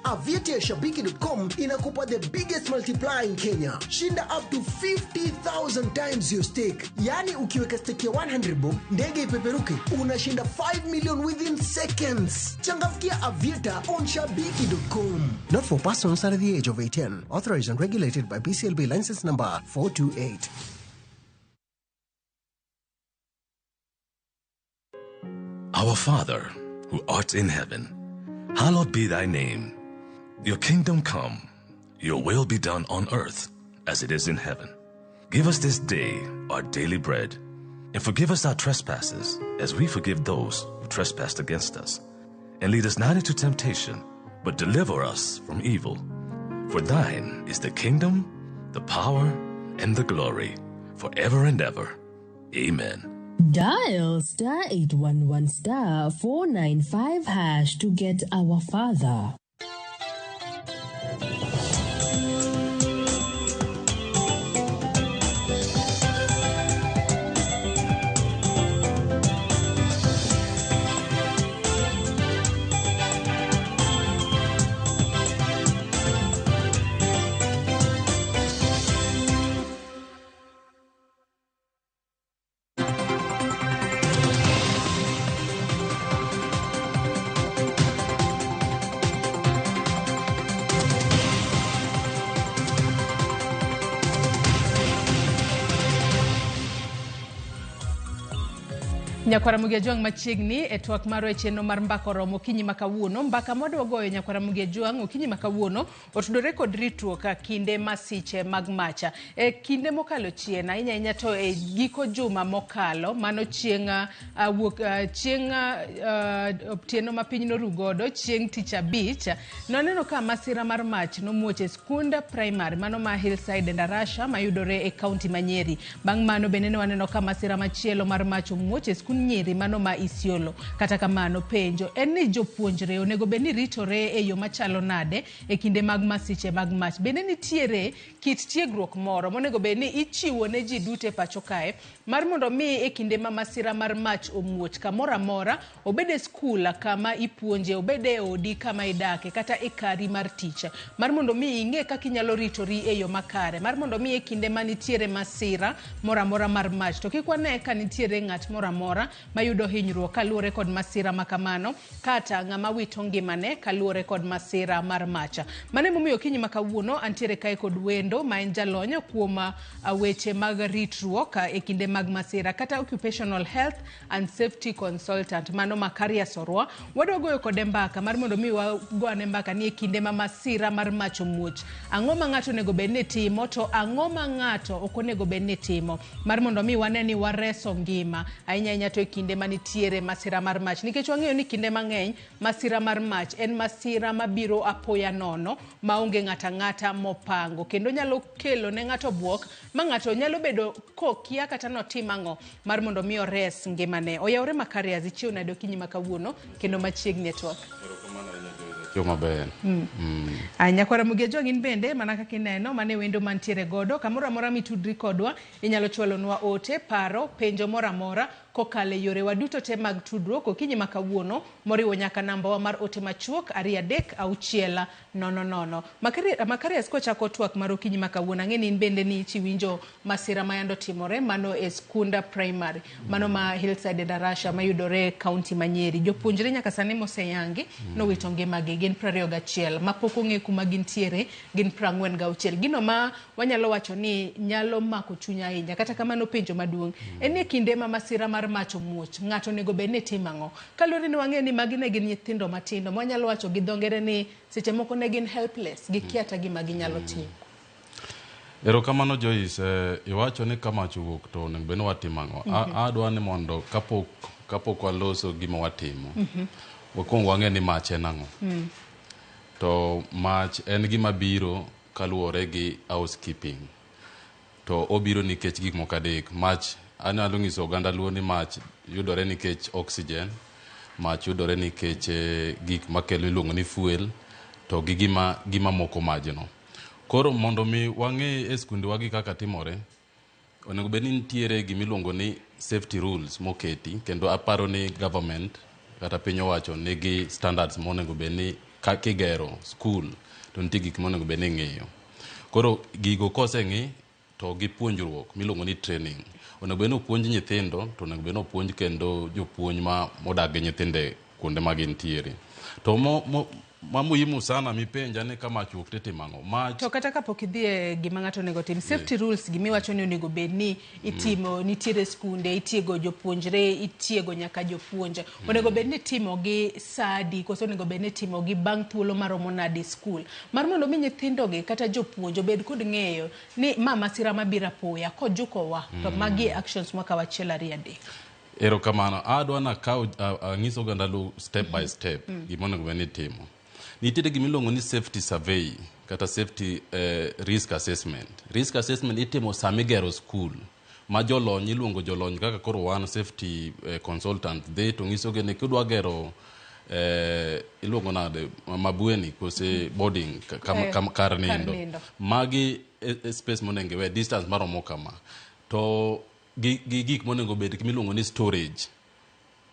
Aviator ya Shabiki.com inakupa the biggest multiplier in Kenya. Shinda up to 50,000 times your stake. Yani ukiweka stake ya 100 bob, ndege ipeperuke, unashinda 5 million within seconds. Changamkia Aviator on Shabiki.com. Not for persons under the age of 18. Authorized and regulated by BCLB license number 428. Our Father, who art in heaven, hallowed be thy name. Your kingdom come, your will be done on earth as it is in heaven. Give us this day our daily bread, and forgive us our trespasses as we forgive those who trespass against us. And lead us not into temptation, but deliver us from evil. For thine is the kingdom, the power, and the glory, forever and ever. Amen. Dial star 811 star 495 hash to get our father. Nyakwara Mugia Jwang' machiegni e twak marwa e chenro mar mbaka oromo okinyi ma kawuono. Mbaka mwadwa goyo Nyakwara Mugia Jwang' okinyi ma kawuono otudore kod ritruok a kinde masiche mag macha. E kinde mokalo chien ahinya ahinya to e giko juma mokalo mano chieng' wuok chieng' otieno ma piny noru godo chieng' tich abich nwaneno ka masira mar mach nomuoch e skund primary mano ma Hillside and Arasha mayudore e kaunti ma Nyeri. Bang' mano bende ne waneno ka masira machielo mar mach omuoch e skund nyiri mano ma Isiolo. Kata kamano penjo en ni jopuonjre onego bed ni ritore e yo machalo nade e kinde mag masiche mag mach. Bende nitiere kit tiegruok moro monego bed ni ichiwo ne ji duto e pacho kae mar mondo mi e kinde ma masira mar mach omuoch kamoro amora, obed e skul kama ipuonje, obed e odi kama idake, kata e kari mar tich, mar mondo mi ing'e kaka inyalo ritori e yo makare, mar mondo mi e kinde ma nitiere masira moro amora mar mach to kik wane ka nitiere ng'at moro amora mayudo hinyruok kaluwore kod masira ma kamano, kata ng'ama wito ngimane kaluwore kod masira mar mach. Mano emomiyo okinyi ma kawuono antiere kae kod wendo ma en jalony kuom weche mag ritruok e kinde mag masira kata occupational health and safety consultant mano Makarius Orwa. Wadwa goyo kode mbaka mar mondo mi wagoane mbaka ni e kinde ma masira mar mach omuoch, ang'o ma ng'ato onego bed ni timo to ang'o ma ng'ato ok onego bed ni timo mar mondo mi wane ni wareso ngima ahinya ahinya to e kinde manitiere masira mar mach, nikech wang'eyo ni kinde mang'eny masira mar mach en masira mabiro apoya nono maonge ng'ato ang'ata mopango, kendo nyalo kelo ne ng'ato buok ma ng'ato nyalo bedo kokia kata notim ang'o mar mondo mi ores ngimane. Oyawore Makarius, ichiew nade okinyi ma kawuono kendo machiegni e twak? Chiemo maber. Nyakwara Mugia Jwang' in bende mana kaka ineno mane wendo mantiere godo kamoro amora mitudri kodwa inyalo chwalonwa ote, paro, penjo moro amora kokalo e yorewa duto te mag tudruok okinyi ma kawuono moriwo nyaka nambawa mar ote machuok 236 000. Makarius kochako twak mar okinyi ma kawuono, ang'e ni in bende ni ichiwinjo masira ma yando timore mano e skunda primary mano ma Hillside and Arasha mayudore e kaunti ma Nyeri. Jopuonjre nyaka sani moseyangi nowito ngimagi gin 21 mapok ong'e kuma gintiere gin 46. Gino ma wanyalo wacho ni nyalo mako chuny ahinya, kata kamano penjo maduong' en ni e kinde ma masira mar mach omuoch ng'ato onego bed ni timo ang'o? Kaluwore ni wang'eyo ni magi ne gin nyithindo matindo ma wanyalo wacho gi dho ngere ni seche moko ne gin helpless, gikia kata gima ginyalo timo. Erokamano Joyce, iwacho ni ka mach owuok to onego bed ni watimo ang'o? Adwa ni mondo kapok waloso gima watimo, wakwong wang'e ni mach en ang'o. To mach en gima biro kaluwore gi housekeeping. To obiro nikech gik moko adek. Mach, anyalo nyiso oganda luo ni mach yudore nikech oxygen, mach yudore nikech gik makelo iluongo ni fuel, to gi gima moko majno. Koro mondo mi wang'e e skundewa gi kaka timore, onego bed ni nitiere gimiluongo ni safety rules moketi, kendo aparo ni government kata piny owacho nigi standards monego bed ni kigero school to nitie gik monego bed ni ing'iyo. Koro gigo koseng'i to gi puonjruok miluongo ni training. Onego bed ni opuonj nyithindo to onego bed ni opuonj kendo jopuonj ma modak gi nyithinde kuonde ma gintiere. To ma muhimu sana mipenja ni ka mach owuok titimo ang'o? Mach To kata kapok idhi e gima ng'ato onego tim, safety rules gimiwacho ni onego bed ni itimo, nitiere skunde, itiego jopuonjre, itiego nyaka jopuonj. Onego bed ni itimo gi saa adi koso onego bed ni itimo gi bang' thuolo maromo nade e skul? Mar mondo mi nyithindogi kata jopuonj obed kod ng'eyo ni ma masira mabiro apoya, kojukowa to magi actions mwakawo 1 2 3. Erokamano. Adwa nakaw ang'is oganda luo step by step gima onego bed ni itimo. Nitiere gima iluongo ni safety survey kata safety risk assessment. Risk assessment itimo sama igero skul ma jolony iluongo jolony kaka koro wan safety consultant dhi to nyisogi ni kidwa gero iluongo nade mabweni kose boarding kar nindo. Magi space monego iwe distance maromo kama. To gi gik monego bed miluongo ni storage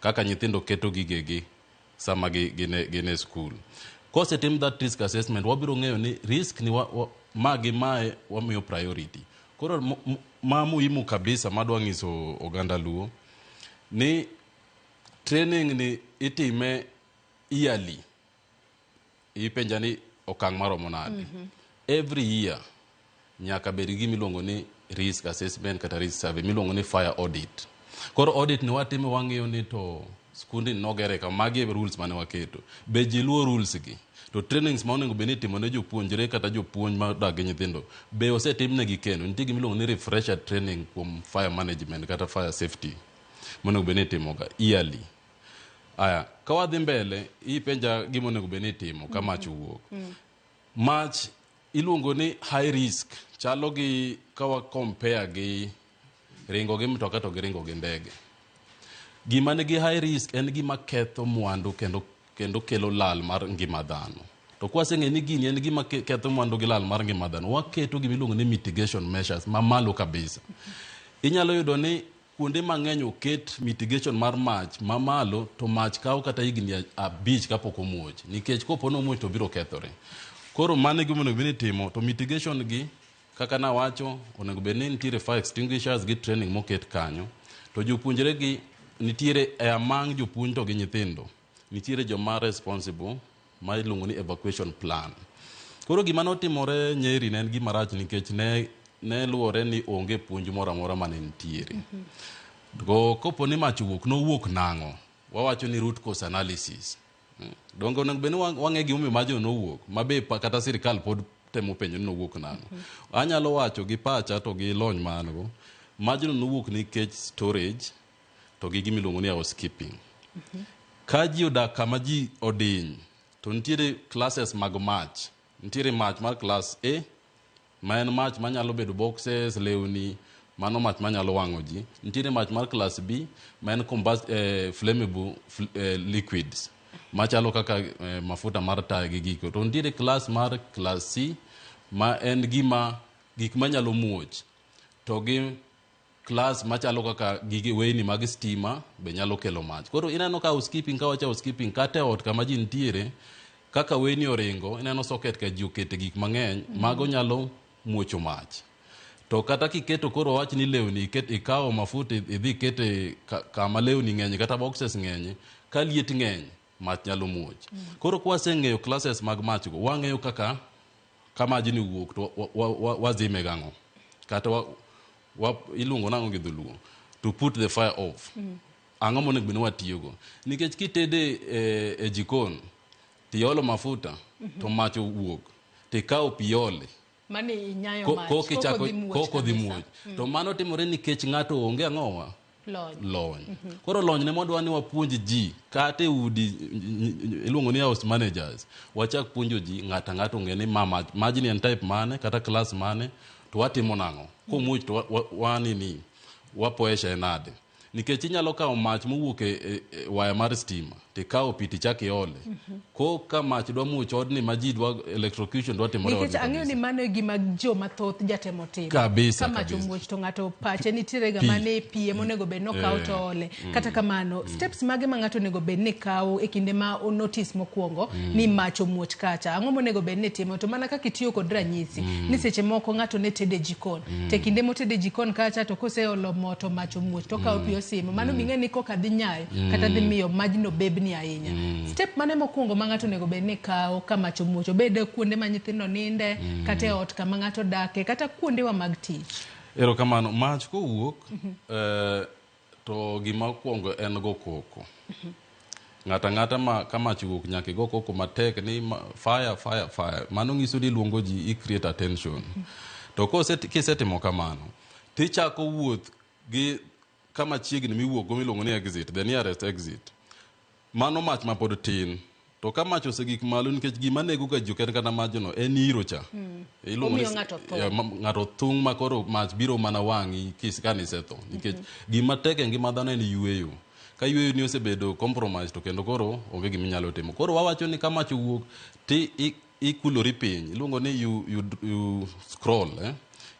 kaka nyithindo keto gigegi sama gin e skul. Kosetim that risk assessment, wabiro ng'eyo ni risk ni ma gi mae wamiyo priority. Koro ma muhimu kabisa madwa nyiso oganda luo ni training ni itime yearly. Ipenja ni okang' maromo nade. Every year nyaka bed gi gima iluongo ni risk assessment kata risk survey miluongo ni fire audit. Koro audit ni watime wang'iyo ni to skundni nogere kama, magi e rules mane waketo. Be ji luwo rules gi? To trainings ma onego bed ni itimo ne jopuonjre kata jopuonj ma odak gi nyithindo be osetimnegi kendo. Nitie gima iluongo ni refresher training kuom fire management kata fire safety monego bed ni itimoga yearly. Aya, ka wadhi mbele, ipenja gima onego bed ni itimo ka mach owuok. Mach iluongo ni high risk, chalo gi ka wa compare gi ringo gi mtoka to gi ringo gi ndege. Gima nigi high risk en gima ketho mwandu kendo, kendo kelo lal mar ngima dhano. To kwaseng'eyo ni gini en gima ketho mwandu gi lal mar ngima dhano, waketo gima iluongo ni mitigation measures mamalo kabisa. Inyalo yudo ni kuonde mang'eny oket mitigation mar mach mamalo to mach kawo kata higni 5 kapok omuoch, nikech kopo ni omuoch to biro kethore. Koro mano e gima onego bed ni itimo. To mitigation gi kaka nawacho, onego bed ni nitiere fire extinguishers gi training moket kanyo. To jopuonjre gi nitiere e among jopuonj to gi nyithindo, nitiere joma responsible ma iluongo ni evacuation plan. Koro gima notimore Nyeri ne en gima rach nikech ne luwore ni onge puonj moro amora mane nitiere. Go kopo ni mach owuok, nowuok nang'o? Wawacho ni root cause analysis. Donge onego bed ni wang'e gimomiyo majno nowuok, ma be kata sirikal pod temo penjo ni nowuok nang'o. Anyalo wacho gi pacha to gi lony ma an go, majno nowuok nikech storage to gi gima iluongo ni housekeeping. Ka ji odak kama ji odiny, to nitiere classes mag mach. Nitiere mach mar class A, ma en mach manyalo bedo boxes, lewni, mano mach manyalo wang'o ji. Nitiere mach mar class B, ma en flammable liquids, machalo kaka mafuta mar taya gi gigo. To nitiere class mar class C, ma en gima gik manyalo muoch. To gi class machalo kaka gige weyni mag stima be nyalo kelo mach. Koro ineno ka housekeeping, ka wacho housekeeping, kata e ot kama ji nitiere, kaka weyni oringo, ineno socket ka ji okete gik mang'eny, mago nyalo muocho mach. To kata kiketo koro wach ni lewni, ikawo mafuta idhi ikete kama lewni ng'eny kata boxes ng'eny, ka liet ng'eny, mach nyalo muoch. Koro kwaseng'eyo classes mag mach go, wang'eyo kaka ka majni owuok to wazime gang'o. Kata iluongo nang'o gi dholuo? To put the fire off. Ang'o monego bed ni watiyogo? Nikech kitede e jikon, tiolo mafuta, to mach owuok, tikawo pi iole. Mani inyayo mach, koko dhi muoch koko dhi kabisa. muoch. To mano timore nikech ng'ato onge ang'owa? Lony. Lony. Koro lony ne modwa ni wapuonj ji, kata e udi, iluongo ni house managers, wachak puonjo ji, ng'ato ang'ato ong'e ni ma mach, majni en type mane, kata class mane, to watimo nang'o? Komuoch to wanini, wapoesha nade? Nikech inyalo kawo mach mowuok e waya mar stima, tikawo pi tichak iole. Ko ka mach dwa muoch odni ma ji dwa electrocution dwa timore Nikech odni ang'eyo ni kabisa. mano e gima jo mathoth jatemo timo. Kabisa, Ka mach kabisa. omuoch to ng'ato pache nitiere ga Pi. mana e pi ema onego bed ni okawo to ole. Kata kamano, steps mage ma ng'ato onego bed ni kawo e kinde ma o notice mokwongo ni mach omuoch kacha. Ang'o monego bed ni timo? To mana kaka itiyo kod ranyisi, ni seche moko ng'ato ne tede jikon. To e kinde motede jikon kacha to koseolo mo to mach omuoch to okawo pi osimo. Mano ming'e ni koka dhi nyayo, kata dhi miyo majno bebni ahinya. Step mane mokwongo ma ng'ato onego bed ni kawo ka mach omuoch? Obed kuonde ma nyithindo ninde, kata e ot kama ng'ato dake, kata kuondewa mag tich. Erokamano. Mach kowuok, to gima okwongo en go koko. Ng'ato ang'ata ma ka mach owuok nyaka igo koko matek ni fire, fire, fire. Mano nyiso ni iluongo ji, i create attention. To kisetimo kamano, tichako wuoth gi kama chiegni miwuok go miluongo ni exit, the nearest exit. Mano mach ma pod tin. To ka mach osegik malo, nikech gima nego ga ji ok en kata majno, en iro cha. Iluongo ni Omiyo ng'ato thung'. Ya, ng'ato thung' ma koro mach biro mana wang'i ka nisetho. Nikech gima tek e ngima dhano en yueyo. Ka yueyo ni osebedo compromise to kendo koro onge gima inyalo timo. Koro wawacho ni ka mach owuok, ti ikulori piny. Iluongo ni you scroll,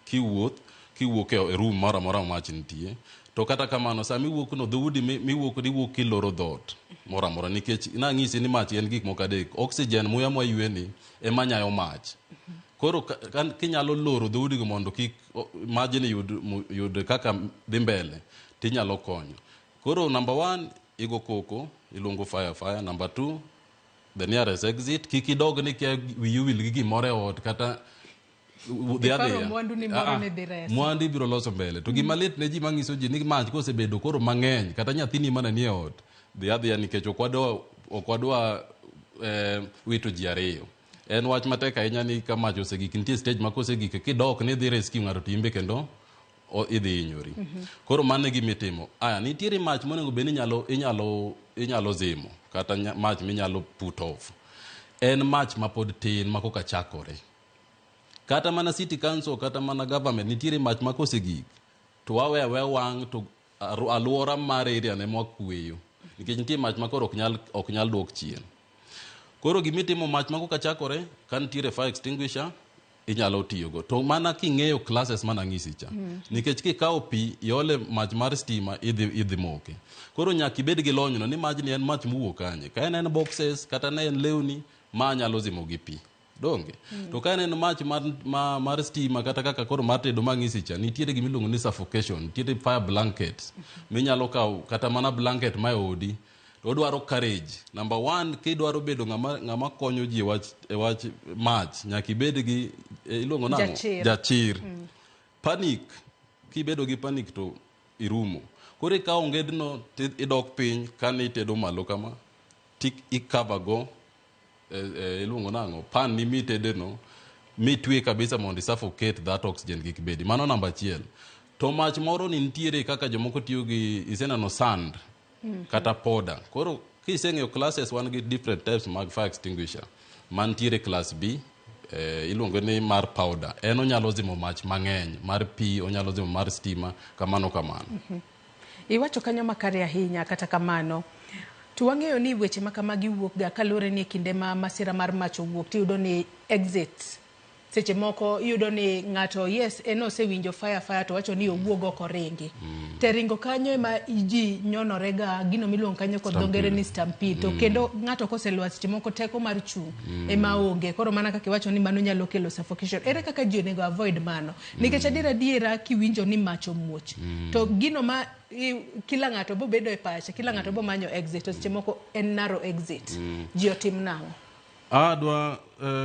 Kiwuoth, kiwuok e room moro amora ma mach nitie. To kata kamano, sama iwuok no, dhoudi miwuok ni iwuok kiloro dhoot moro amora. Nikech nang'isi ni mach en gik moko adek. Oxygen, muya mwaywe ni, ema nyayo mach. Koro kinyalo loro dhoudi go mondo kik majni yud kaka dhi mbele, tinyalo konyo. Koro number 1, igo koko, iluongo fire, fire. Number 2, the nearest exit. Kik idog ni kia wiyi owil gi gimoro e ot, kata Dhi Iparo adhiya. mwandu ni moro Ah, ah. ne dhi resi. Mwandu ibiro loso mbele. To gima lit ne ji mang'iso ji ni mach kosebedo koro mang'eny kata nyathini mana nie ot dhi adhiya nikech ok wadwa ok wadwa wito ji ariyo. En wach matek ahinya ni ka mach osegik nitie stage ma kosegik kidok ni idhi rescue ng'ato to in be kendo idhi hinyori. Koro mano e gima itimo. Aya, nitiere mach monego bed ni inyalo zimo kata mach minyalo put off. En mach mapod tin ma koka chakore. Kata mana city council kata mana government nitiere mach ma kosegik to wawe aweya wang' to aluora mar area ne mwakweyo nikech nitie mach ma koro ok nyal duok chien. Koro gimitimo mach ma koka chakore ka nitiere fire extinguisher inyalo tiyogo to mana king'eyo classes mana ng'isi cha. Nikech kikawo pi iole mach mar stima idhi moke. Koro nyaka ibed gi lonyno ni majni en mach mowuok kanye, ka en boxes kata ne en lewni ma nyalo zimo gi pi donge. To ka en mach mar stima kata kaka koro mar tedo mang'isi cha, nitiere gima iluongo ni suffocation, nitiere fire blanket minyalo kawo kata mana blanket ma e odi. To odwaro courage. Number one, kidwaro bedo ng'ama konyo ji e wach mach, nyaka ibed gi iluongo nang'o? Jachir. Jachir. Panic, kibedo gi panic to irumo. Koro ikawo ongedno to idok piny kane itedo malo kama, ti i-cover go iluongo nang'o? Pan ni mitede no, mitwe kabisa mondo i-suffocate that oxygen kik bedi. Mano namba achiel. To mach moro ni nitiere kaka jomoko tiyo gi iseneno sand kata powder. Koro kiseng'eyo classes wan gi different types mag fire extinguisher. Mantiere class B, iluongo ni mar powder. En onyalo zimo mach mang'eny, mar pi, onyalo zimo mar stima, kamano kamano. Iwacho kanyo makare ahinya, kata kamano to wang'eyo ni weche ma kamagi wuok ga kaluwore ni e kinde ma masira mar mach owuok tiyudo ni exit seche moko iyudo ni ng'ato yes en osewinjo fire fire to wacho ni owuog oko ringi. Te ringo kanyo ema ji nyonore ga gino miluongo kanyo kod dho ngere ni stampede. To kendo ng'ato koselwar seche moko teko mar chung' ema onge. Koro mana kaka iwacho ni mano nyalo kelo suffocation. Ere kaka ji onego avoid mano? Nikech adier adiera kiwinjo ni mach omuoch to gino ma kila ng'ato bo bedo e pache, kila ng'ato bo manyo exit, to seche moko en narrow exit. Ji otim nang'o? Adwa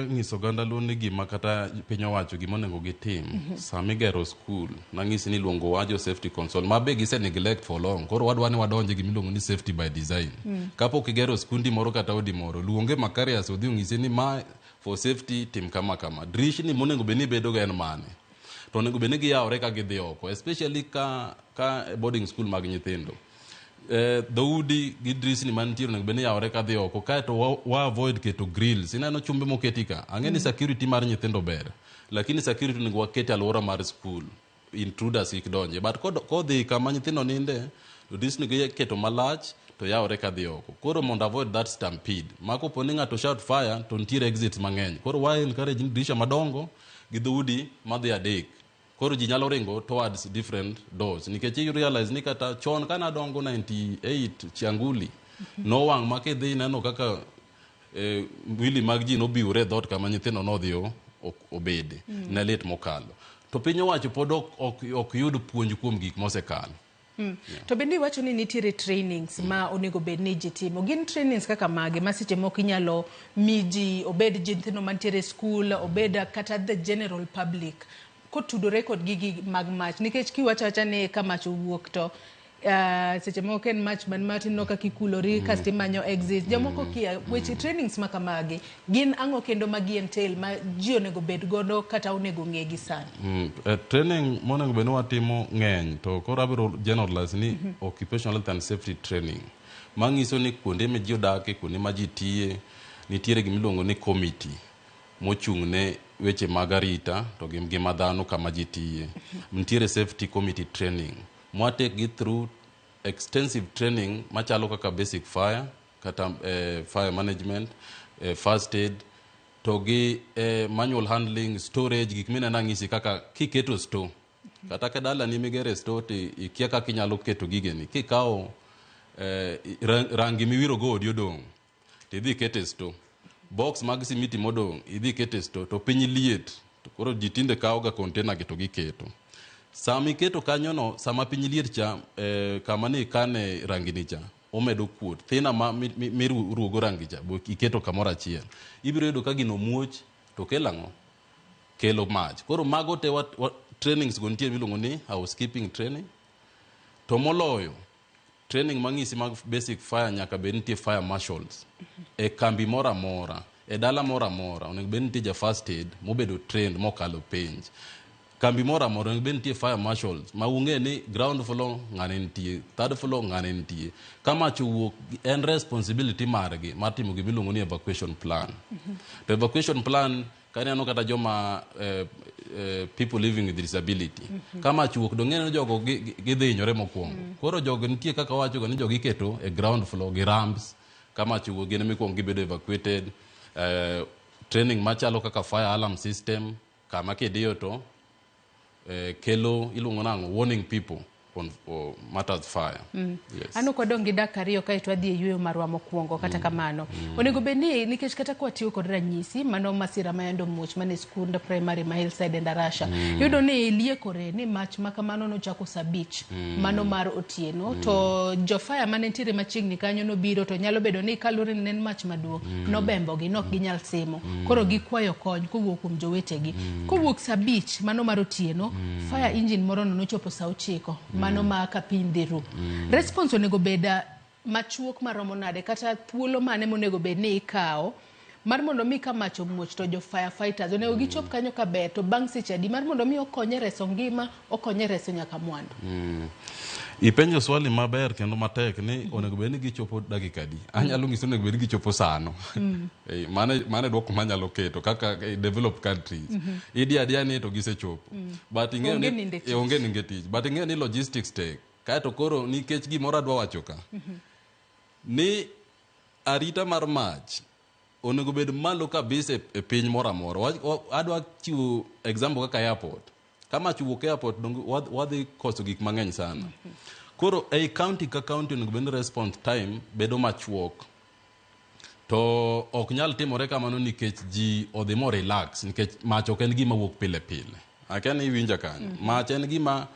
nyiso oganda luo ni gima kata piny owacho gima onego gitim. Sama igero skul, nang'isi ni iluongo wa jo safety consult, ma be gise neglect for long. Koro wadwa ni wadonje gima iluongo ni safety by design. Kapok igero skundi moro kata odi moro, luonge Makarios odhi onyisi ni ma for safety tim kama kama. Dirishni monego bed ni bedo ga en mane? To onego bed ni giyawore ka gidhi oko, especially ka boarding school mag nyithindo. Dhoudi gi dirisni mantiere onego bed ni yawore kadhi oko, kaeto wa avoid keto grills. Ineno chumbe moketi ka, ang'e ni security mar nyithindo ber, lakini security onego waket e alwora mar school, intruders kik donje. But kodhi kama nyithindo ninde, to dirisni gi keto malach to yawore kadhi oko. Koro mondo avoid that stampede, ma kopo ni ng'ato shout fire to nitiere exits mang'eny. Koro wa encourage ni dirisha madongo gi dhoudi madhi adek. Koro ji nyalo ringo towards different doors. Nikech you realize ni kata chon kana dongo 98 Chianguli, nowang' ma kidhi ineno kaka wili mag ji nobiwre e dhoot kama nyithindo nodhi obede. Ne lit mokalo. To piny owacho pod ok yud puonj kuom gik mosekalo. To bende iwacho ni nitiere trainings ma onego bed ni ji timo. Gin trainings kaka mage ma seche moko inyalo mi ji, obed ji nyithindo mantiere e school, obed kata the general public, kotudore kod gigi mag mach. Nikech kiwacho awacha ni ka mach owuok to seche moko en mach man matin no kaka ikulori kasto imanyo exit. Jomoko kia weche trainings ma kamagi gin ang'o kendo ma gi entail ma ji onego bed godo kata onego ng'e gi sani? Training monego bed ni watimo ng'eny, to koro abiro generalize ni occupational health and safety training manyiso ni kuonde ma ji odake, kuonde ma ji tiye, nitiere gima iluongo ni committee mochung' ne weche mag arita to gi ngima dhano kama ji tiye. Nitiere safety committee training mwa take gi through extensive training machalo kaka basic fire kata fire management, first aid to gi manual handling, storage, gik mineno ang'isi kaka kiketo store. Kata ka dalani migere store to ikia kaka inyalo keto gigeni. Kikawo rangi miwiro go odi odong' to idhi iketo e store. Box mag simiti modong' idhi iketo e store to piny liet. To koro ji tinde kawo ga container gi to giketo. Sama iketo kanyono, sama piny liet cha, kama ne ikane rangini cha, omedo kuot. Thina ma miruogo rangi cha, bo iketo kamoro achiel. Ibiro yudo ka gino muoch to kelo ang'o? kelo mach. Koro mago te trainings go nitie miluongo ni housekeeping training. To moloyo training mang'isi mag basic fire nyaka bed nitie fire marshals e kambi moro amora, e dala moro amora onego bed nitie ja first aid mobedo trained mokalo penj. Kambi moro amora onego bed nitie fire marshals ma ung'e ni ground floor ng'ane nitie, third floor ng'ane nitie. Ka mach owuok en responsibility margi mar timo gima iluongo ni evacuation plan. To evacuation plan kaneno kata joma people living with disability ka mach owuok dong' ng'e ni jogo gidhi hinyore mokwongo. Koro jogo nitie kaka wawacho ga ni jogo iketo e ground floor gi ramps ka mach owuok gin ema ikuongo gibedo evacuated. Training machalo kaka fire alarm system kama kidiyo to kelo iluongo nang'o warning people on matters fire. Yes. Ano kodong' gi dakika 2 kaeto wadhi e yueyo marwa mokwongo kata kamano. Onego bed ni nikech kata kwatiyo kod ranyisi mano masira ma yande omuoch mane skund primary ma Hillside Endarasha. Iyudo ni liekore ni mach ma kamano nochako saa 5 mano mar otieno to jo fire mane nitiere machiegni kanyo nobiro to nyalo bedo ni kaluwore ni ne en mach maduong' nobembogi nok ginyal simo. Koro gikwayo kony kowuok kuom jowetegi. Kowuok saa 5 mano mar otieno fire engine moro no nochopo saa 9 mano ma ka piny dhi ru. Response onego bed machuok maromo nade kata thuolo mane monego bed ni ikawo mar mondo mi ka mach omuoch to jo firefighters onego gichop kanyo kaber to bang' seche adi mar mondo mi okonye reso ngima, okonye reso nyaka mwandu. Ipenjo swali maber kendo matek ni onego bed ni gichopo dakika adi. Anyalo ng'isi onego bed ni gichopo sano. Mano e duoko manyalo keto kaka developed countries. Idi adiya ni to gisechopo. But ing'eyo ni onge ninde tich. But ing'eyo ni logistics tek. Kaeto koro nikech gimoro adwa wacho ka. Ni arita mar mach onego bed malo kabisa e piny moro amora. Adwa chiwo example kaka airport. Ka mach owuok airport wadhi koso gik mang'eny sana. Koro ei county ka county onego bed ni response time bedo machuok. To ok nyal timore kamano nikech ji odhi mo relax nikech mach ok en gima wuok pile pile. Akia ni iwinja kanyo. Mach en gima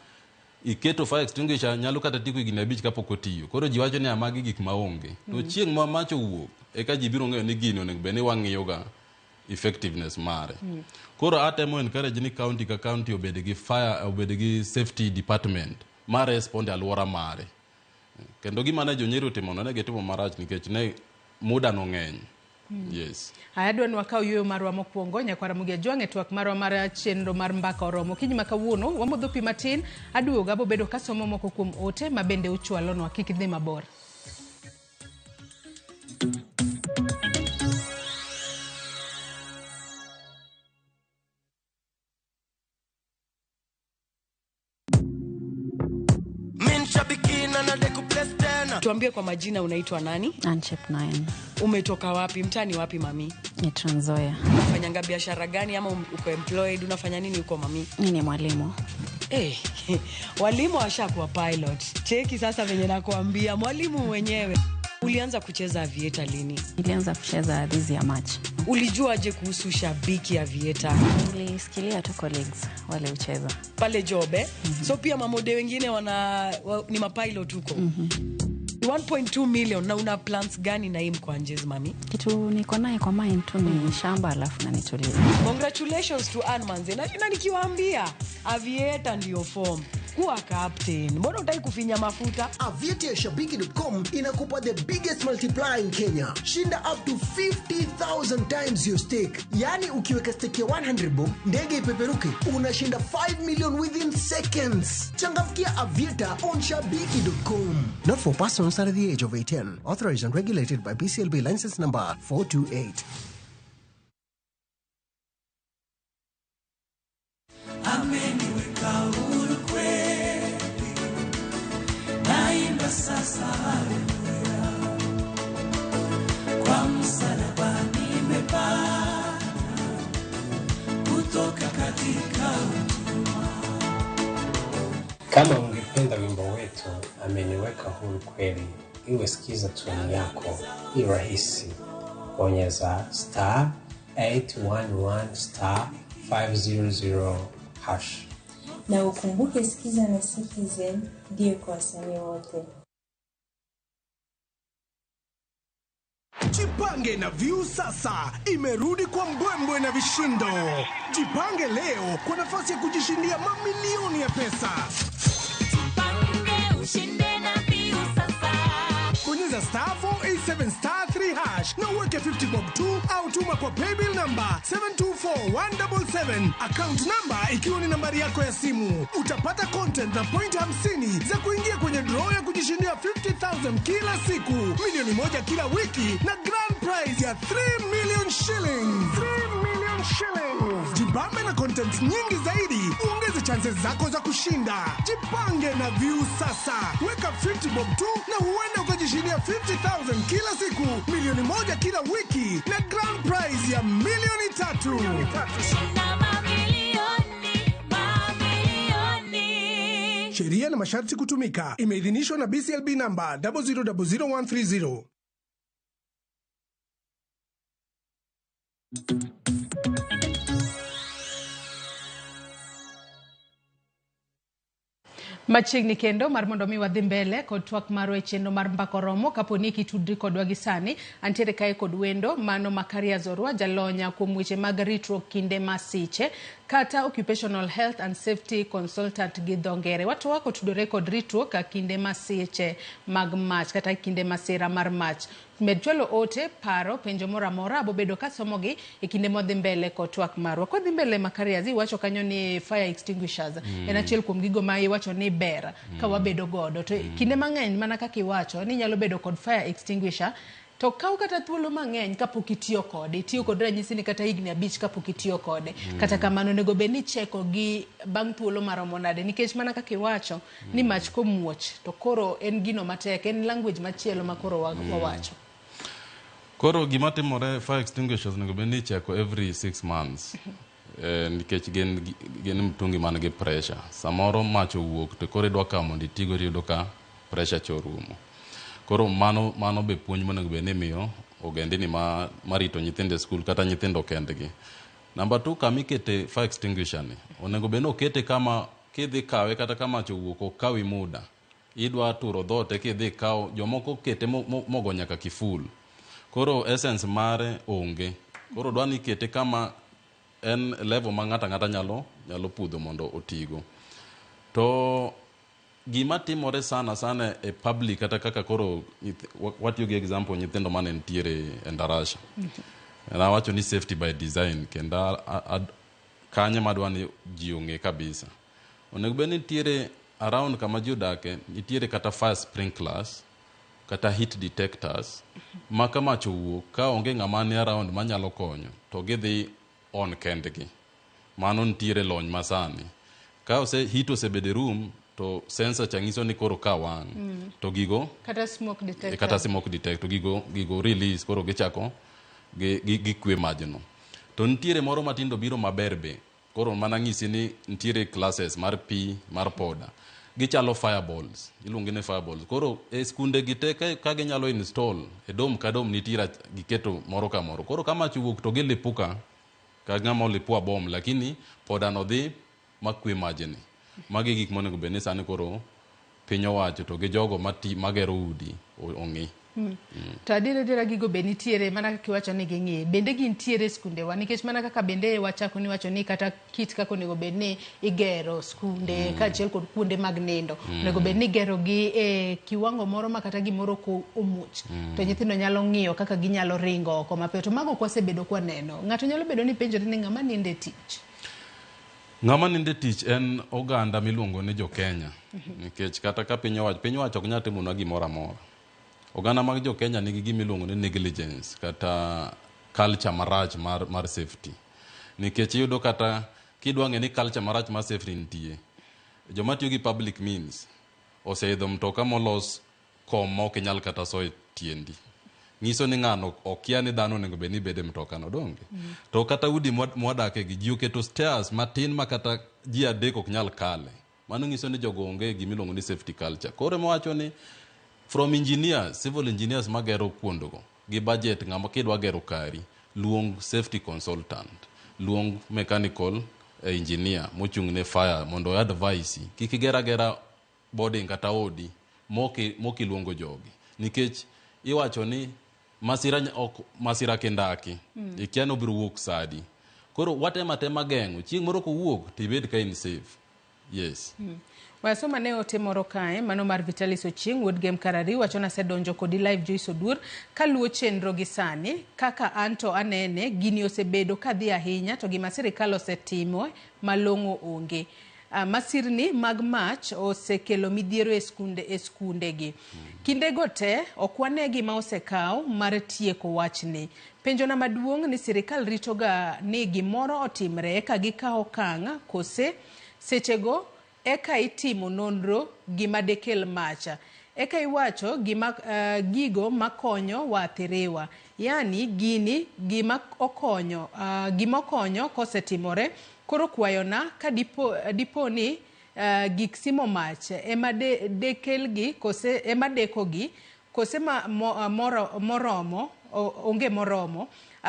iketo fire extinguisher nyalo kata tieko higni 5 kapok otiyo. Koro ji wacho ni magi gik maonge. To chieng' ma mach owuok eka ji biro ng'eyo ni gini onego bed ni wang'iyo ga effectiveness mare. Koro atemo encourage ni county ka county obed gi fire, obed gi safety department ma respond e alwora mare. Kendo gima ne jo Nyeri otimo no ne gitimo marach nikech ne muda no ng'eny. Yes. Aya adwa ni wakaw yueyo marwa mokwongo nyakwara Ramogi Ajwang' e twak marwa mar chenro mar mbaka oromo. Okinyi ma kawuono wamodho pi matin, aduogo abobedo kasomo moko kuom ote ma bende uchwalonwa, kik idhi mabor. Tuambie kwa majina, unaitwa nani? Anchep 9. Umetoka wapi? Mtani wapi mami? Ni Trans Nzoia. Unafanyanga biashara gani ama uko employed? Unafanya nini huko mami? Mimi ni mwalimu. Walimu washakuwa pilot. Cheki sasa venye nakuambia, mwalimu mwenyewe. Ulianza kucheza aviator lini? Nilianza kucheza this year March. Ulijuaje kuhusu shabiki aviator? Nilisikilia tu colleagues wale ucheza. Pale job eh? So pia mamode wengine ni mapilot huko. 1.2 million na una plans gani na hii mkwanjezi mami? Kitu niko naye kwa mind tu ni shamba alafu na nitulize. Congratulations to Ann Manze. Na nikiwaambia aviator ndio form. Kuwa captain. Mbona hutaki kufinya mafuta? Aviator ya shabiki.com inakupa the biggest multiplier in Kenya. Shinda up to 50,000 times your stake. Yani ukiweka stake ya 100 bob, ndege ipeperuke, unashinda 5 million within seconds. Changamkia Aviator on shabiki.com. Not for persons under the age of 18. Authorized and regulated by BCLB license number 428. Ameniweka huru kweli, naimba sasa haleluya, kwa msalaba nimepata kutoka katika utumwa. Kama ungependa wimbo wetu ameniweka huru kweli, iwe sikiza tune yako, i rahisi. Bonyeza star 811 star 500 hash. Na ukumbuke Sikiza na Citizen ndiyo kwa wasanii wote. Jipange na Viusasa imerudi kwa mbwembwe na vishindo. Jipange leo kwa nafasi ya kujishindia mamilioni ya pesa. Ushinde na Viusasa. Bonyeza star 487 star 3 hash na uweke 50 bob 2 au tuma kwa paybill number 724177, account number ikiwa ni nambari yako ya simu. Utapata content na point 50 za kuingia kwenye draw ya kujishindia 50,000 kila siku, 1 milioni kila wiki na grand prize ya 3 million shillings. 3 million shillings. Jibambe na content nyingi zaidi, uongeze chances zako za kushinda. Jipange na Viusasa, weka 50 bob tu na huenda ukajishindia 50,000 kila siku, 1 milioni kila wiki na grand prize ya 3 milioni. Shinda mamilioni, mamilioni. Sheria na masharti kutumika. Imeidhinishwa na BCLB namba 0000130. Machiegni kendo mar mondo mi wadhi mbele kod twak marwa e chenro mar Mbaka Oromo. Kapo ni kitudri kodwa gi sani, antiere kae kod wendo mano Makaria Zorwa, jalonya kuom weche mag ritruok kinde masiche kata occupational health and safety consultant gi dho ngere. Watwak otudore kod ritruok kinde masiche mag mach kata kinde masira mar mach. Med chwalo ote, paro, penjo moro amora, abobedo kasomogi e kinde modhi mbele kod twak marwa. Kodhi mbele, Makariazi, iwacho kanyo ni fire extinguishers en achiel kuom gigo ma iwacho ni ber ka wabedo godo. To kinde mang'eny, mana kaka iwacho ni inyalo bedo kod fire extinguisher to kaw kata thuolo mang'eny kapok itiyo kode, itiyo kod ranyisi ni kata higni 5 kapok itiyo kode. Kata kamano, onego bed ni icheko gi bang' thuolo maromo nade? Nikech mana kaka iwacho ni mach komuoch to koro en gino matek, en language machielo ma koro wawacho. Koro gima timore, fire extinguishers onego bed ni icheko every 6 months, nikech gin mtungi man gi pressure. Samoro mach owuok to koro idwa kawo mondo itigo, tiyudo ka pressure cha orumo. Koro mano be puonj monego bed ni imiyo ogendini ma marito nyithindo e skul kata nyithindo kendgi. Namba two, kama ikete fire extinguisher ni onego bed ni okete kama kidhi kawe kata ka mach owuok ok kawi muda. Idwa turo dhoot eka idhi ikaw. Jomoko kete mogo nyaka kiful. Koro essence mare onge. Koro dwa ni ikete kama en level ma ng'ato ang'ata nyalo pudho mondo otigo. To gima timore sana sana e public, kata kaka koro watiyo gi example nyithindo mane nitiere e Ndarasha. Nawacho ni safety by design, kendo kanyo madwa ni ji ong'e kabisa. Onego bed ni nitiere around kama ji odake, nitiere kata fire sprinklers kata heat detectors ma ka mach owuok, ka onge ng'ama ni around manyalo konyo, to gidhi on kendgi. Mano nitiere lony masani. Ka ose heat osebedo e room to sensor cha nyiso ni koro ka wang' to gigo kata smoke detector. Kata smoke detector, gigo release, koro gichako gikwe majno. To nitiere moro matindo biro maber be. Koro mana ng'isi ni nitiere classes mar pi mar poda, gichalo fireballs, iluongi ni fireballs. Koro e skunde gi te ka ginyalo install e dorm ka dorm, nitiere giketo moro ka moro. Koro ka mach owuok to gilipuka ka ng'ama olipua bom, lakini poda no dhi makwe majni. Magi gik monego bed ni sani koro piny owacho to gi jogo magero udi ong'i. To adier adiera gigo be nitiere mana kaka iwacho ni ging'i bende gintiere e skundewa? Nikech mana kaka bende wachako niwacho ni kata kit kaka onego bed ni igero skunde kaachiel kod kuonde mag nindo, onego bed ni igero gi e kiwango moro ma kata gimoro ko omuoch to nyithindo nyalo ng'iyo kaka ginyalo ringo oko mapiyo. To mago ok wasebedo kwaneno. Ng'ato nyalo bedo ni penjore ni ng'ama nindo e tich? Ng'ama nindo e tich en oganda miluongo ni jo Kenya, nikech kata ka piny owacho ok nyal timonwa gimoro amora. Oganda mag jo Kenya nigi gima iluongo ni negligence kata culture marach mar safety. Nikech iyudo kata kidwa ng'e ni culture marach mar safety nitie, joma tiyo gi public means oseidho mtoka molos kom ma ok inyal kata soyo tiendi. Nyiso ni ng'ano okia ni dhano onego bed ni bedo e mtoka no, donge? To kata udi mwadake gi ji oketo stairs matin ma kata ji adek ok nyal kale. Mano nyiso ni jogo onge gima iluongo ni safety culture. Koro ema ni from engineers, civil engineers magero kuondgo gi budget, ng'ama kidwa gero kari, luong safety consultant, luong mechanical engineer mochung' ne fire mondo o advise. Kik iger agera boarding kata odi mokiluongo jogi, nikech iwacho ni Masira ok masira kindaki. Ikia ni obiro wuok sadi. Koro watemo atema geng'o. Chieng' moro kowuok tibed ka in safe. Yes. Wasoma ne ote moro kae, mano mar Vitalis Ochieng' wuod Gem Karari wacho nasedonjo kodi live Joyce Oduor kaluwo chenro gi sani kaka anto anene gini osebedo kadhi ahinya to gima sirikal osetimo malong'o onge. Masirni mag mach osekelo midhiero e skunde e skundegi. Kindego te ok wane gima osekaw mar tieko wachni. Penjona maduong' ni sirikal ritoga ni gimoro otimre eka gikaw okang' kose sechego eka itimo nonro gima dekel mach. Eka iwacho gima gigo makonyo waathiriwa. Yani gini gima okonyo gima okonyo kosetimore koro kwayona ka dipo ni gik simo mach ema dekelgi kose ema dekogi kose moromo onge moromo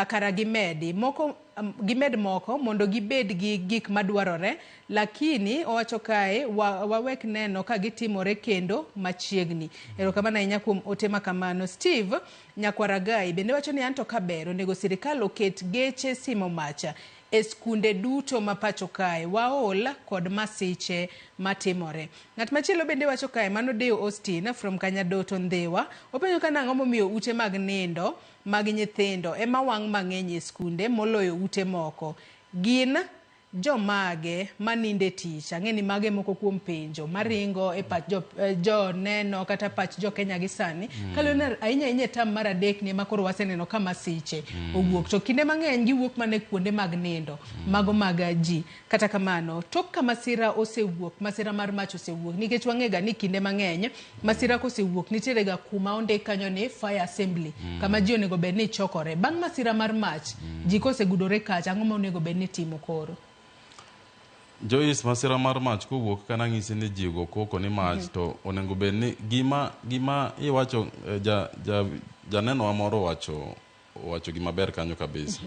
kara gimedi moko gimed moko mondo gibed gi gik madwarore lakini owacho kae wawek neno ka gitimore kendo machiegni. Erokamano ahinya kuom ote makamano. Steve Nyakwaragai bende wacho ni anto kaber onego sirikal oket geche simo mach e skunde duto ma pacho kae waol kod masiche matimore. Ng'at machielo bende wacho kae mano Deo Austin from Kanyadoto Ndhiwa openjo ka nang'o momiyo ute mag nindo mag nyithindo ema wang' mang'eny e skunde moloyo ute moko. Gin jomage maninde tich? Ang'e ni mage moko kuom penjo maringo e pach jo neno kata pach jo Kenya gi sani. Kaluwore ahinya ahinya e tam mar adek ni ema koro waseneno ka masiche owuok. To kinde mang'eny giwuok mana e kuonde mag nindo mago mag ji. Kata kamano, tok ka masira osewuok, masira mar mach osewuok, nikech wang'e ga ni kinde mang'eny masira kosewuok nitiere ga kuma ondik kanyo ni fire assembly kama ji onego bed ni chokore. Bang' masira mar mach, ji kosegudore kacha, ang'o ma onego bed ni timo koro? Joyce, masira mar mach kowuok kana ng'isi ni ji go koko ni mach to onego bed ni gima iwacho janeno wa moro owacho gima ber kanyo kabisa.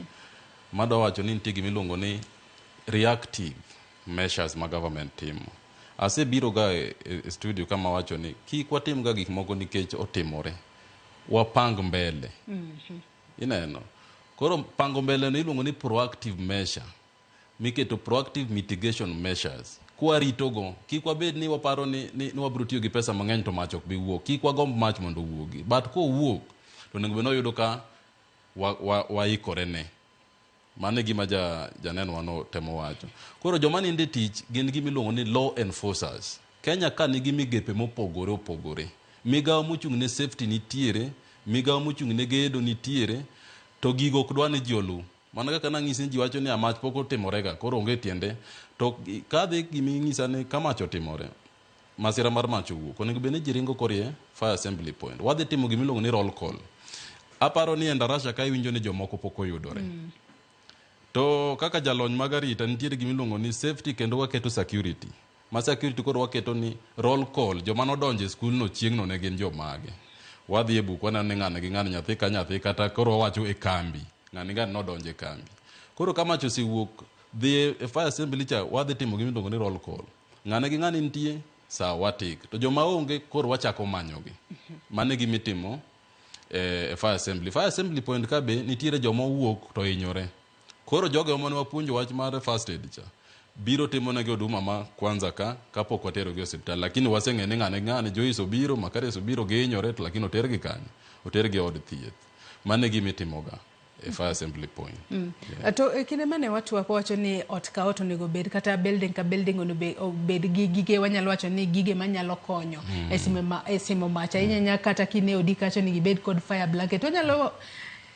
Madwa wacho ni nitie gima iluongo ni reactive measures ma government timo. Asebiro ga e studio kama wacho ni kik watim ga gik moko nikech otimore. Wapang mbele. Ineno. Koro pango mbele no iluongo ni proactive measure. Miketo proactive mitigation measures. Kwaritogo, kik wabed ni waparo ni wabiro tiyo gi pesa mang'eny to mach ok bi wuok. Kik wagomb mach mondo owuogi. But kowuok, to onego bed ni wayudo ka waikore ne. Mano e gima janeno no temo wacho. Koro joma ninde tich gin gima iluongo ni law enforcers. Kenya ka nigi migepe mopogore opogore. Migawo mochung' ne safety nitiere, migawo mochung' ne gedo nitiere, to gigo ok dwa ni ji oluw. Mana kaka nang'isi ni ji wacho ni mach pok otimorega, koro onge tiende. To kadhi giminyisa ni ka mach otimore, masira mar mach owuok, onego bed ni ji ringo korie fire assembly point. Wadhi timo gima iluongo ni roll call. Aparo ni e Endarasha ka iwinjo ni jomoko pok oyudore. To kaka jalony mag arita nitiere gima iluongo ni safety kendo waketo security. Ma security koro waketo ni roll call joma nodonjo e skul no chieng'no ne gin jomage. Wadhi e buk waneno ni ng'ani gi ng'ani nyathi ka nyathi kata koro wawacho e kambi. Ng'ani ng'ani nodonjo e kambi. Koro ka mach osewuok dhi e fire assembly cha wadhi timo gima iluongo ni roll call. Ng'ane gi ng'ani nitie sawa watik. To joma onge koro wachako manyogi. Mano e gima itimo e fire assembly. Fire assembly point ka be nitiere joma owuok to hinyore. Koro jogo ema ne wapuonjo wach mar first aid cha. Biro timonegi huduma ma kwanza ka kapok waterogi e osiptal. Lakini waseng'eyo ni ng'ane gi ng'ane Joyce obiro, Makarios obiro gihinyore to lakini otergi kanye? Otergi e od thieth. Mano e gima itimoga e fire assembly point. To e kinde mane watwak wawacho ni ot ka ot onego bed kata building ka building onego obed gi gige wanyalo wacho ni gige manyalo konyo e simo mach ahinya ahinya kata kine odi kacha onego ibed kod fire blanket. Wanyalo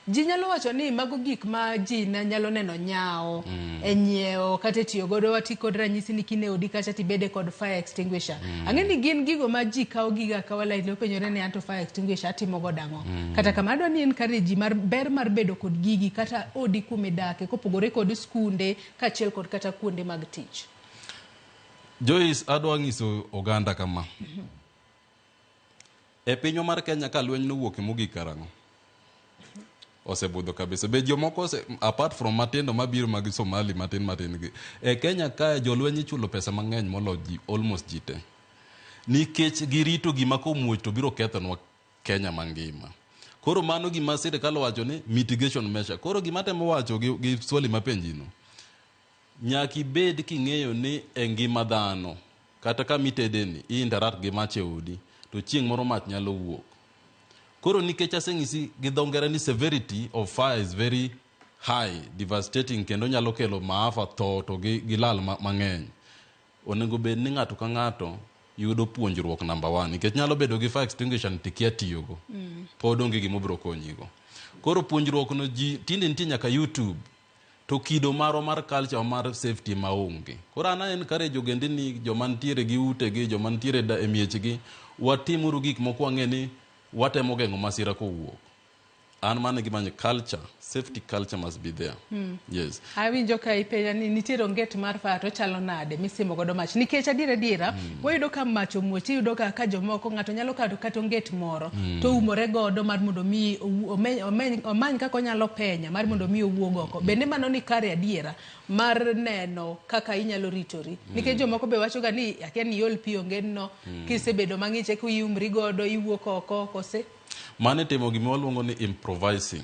ji nyalo wacho ni mago gik ma ji nyalo neno nyawo e nyiewo kata e tiyo godo wati kod ranyisi ni kine odi kacha tibede kod fire extinguisher. Ang'e ni gin gigo ma ji kawo gigo akawa lightly openjore ni anto fire extinguisher atimo godo ang'o. Kata kamano adwa ni encourage ji mar ber mar bedo kod gigi kata odi kumidake kopogore kod skunde kaachiel kod kata kuonde mag tich. Joyce, adwa nyiso oganda kama. E pinywa mar Kenya ka lweny nowuok mogik karang'o? Osebudho kabisa. Be jomoko apart from matindo mabiro mag Somali matin matin gi. E Kenya kae jolweny ichulo pesa mang'eny molo ji almost ji te. Nikech girito gima komuoch to biro kethonwa Kenya mangima. Koro mano gima sirikal owacho ni mitigation measure. Koro gima temo wacho gi swali mapenjino, nyaka ibed king'eyo ni e ngima dhano kata kama itedeni i interact gi mach e odi to chieng' moro mach nyalo wuok. Koro nikech aseng'isi gi dho ngere ni severity of fire is very high, devastating kendo nyalo kelo maafa, tho to gi lal mang'eny. Onego bed ni ng'ato ka ng'ato yudo puonjruok number one nikech nyalo bedo gi fire extinguisher ni tikia tiyogo. Pod onge gima obiro konyigo. Koro puonjruok no ji tinde nitie nyaka YouTube to kido marwa mar culture mar safety maonge. Koro an a encourage ogendini joma nitiere gi utegi, joma nitiere e miechgi, watimuru gik moko wang'e ni watemo geng'o masira kowuok. An mano e gima culture, safety culture must be there. Yes. Awinjo ka ipenja ni nitiere onget mar fire to chalo nade misimo godo mach nikech adiera adiera wayudo ka mach omuoch iyudo ka jomoko ng'ato nyalo kawo kata onget moro to umore godo mar mondo mi omany kaka onyalo penya mar mondo mi owuog oko. Bende mano ni kare adiera mar neno kaka inyalo ritori nikech jomoko be wacho ga ni akia ni iol pi ongetno kisebedo mang'ich eka iumri godo iwuok oko kose. Mano itimo gima waluongo ni improvising.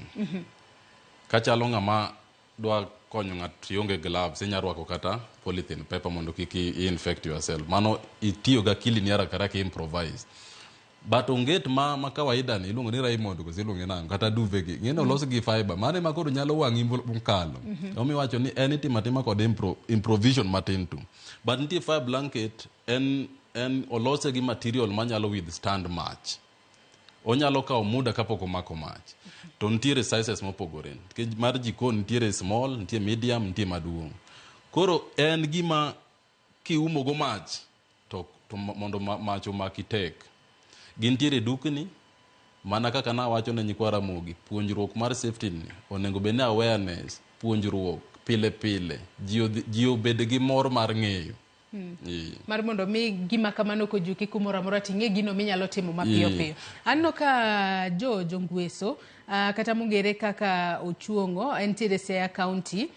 Kachalo ng'ama dwa konyo ng'ato ionge gloves, inya rwako kata polythene paper mondo kik i infect yourself. Mano itiyo gi akili ni haraka haraka improvise. But onget ma kawaida ni iluongo ni Raymond koso iluonge nang'o kata duvet gi. Ng'eni olos gi fiber. Mano ema koro nyalo wang'i mokalo. Omiyo iwacho ni en itimo atima kod improvision matin tu. But nitie fire blanket en olose gi material manyalo withstand mach. Onyalo kawo muda kapok omako mach. To nitiere sizes mopogore. Nikech mar jikon nitiere small, nitie medium, nitie maduong'. Koro en gima kiumo go mach to mondo mach omaki tek. Gintiere dukni, mana kaka nawacho ne nyikwa Ramogi, puonjruok mar safety ni onego bed ni awareness, puonjruok pile pile. Ji obed gi mor mar ng'eyo. Mar mondo mi gima kamano kojuki kumoro amora ting'e gino minyalo timo mapiyo piyo. Aneno ka George Ongweso kata mong'ere kaka Ochuong'o entiere Siaya County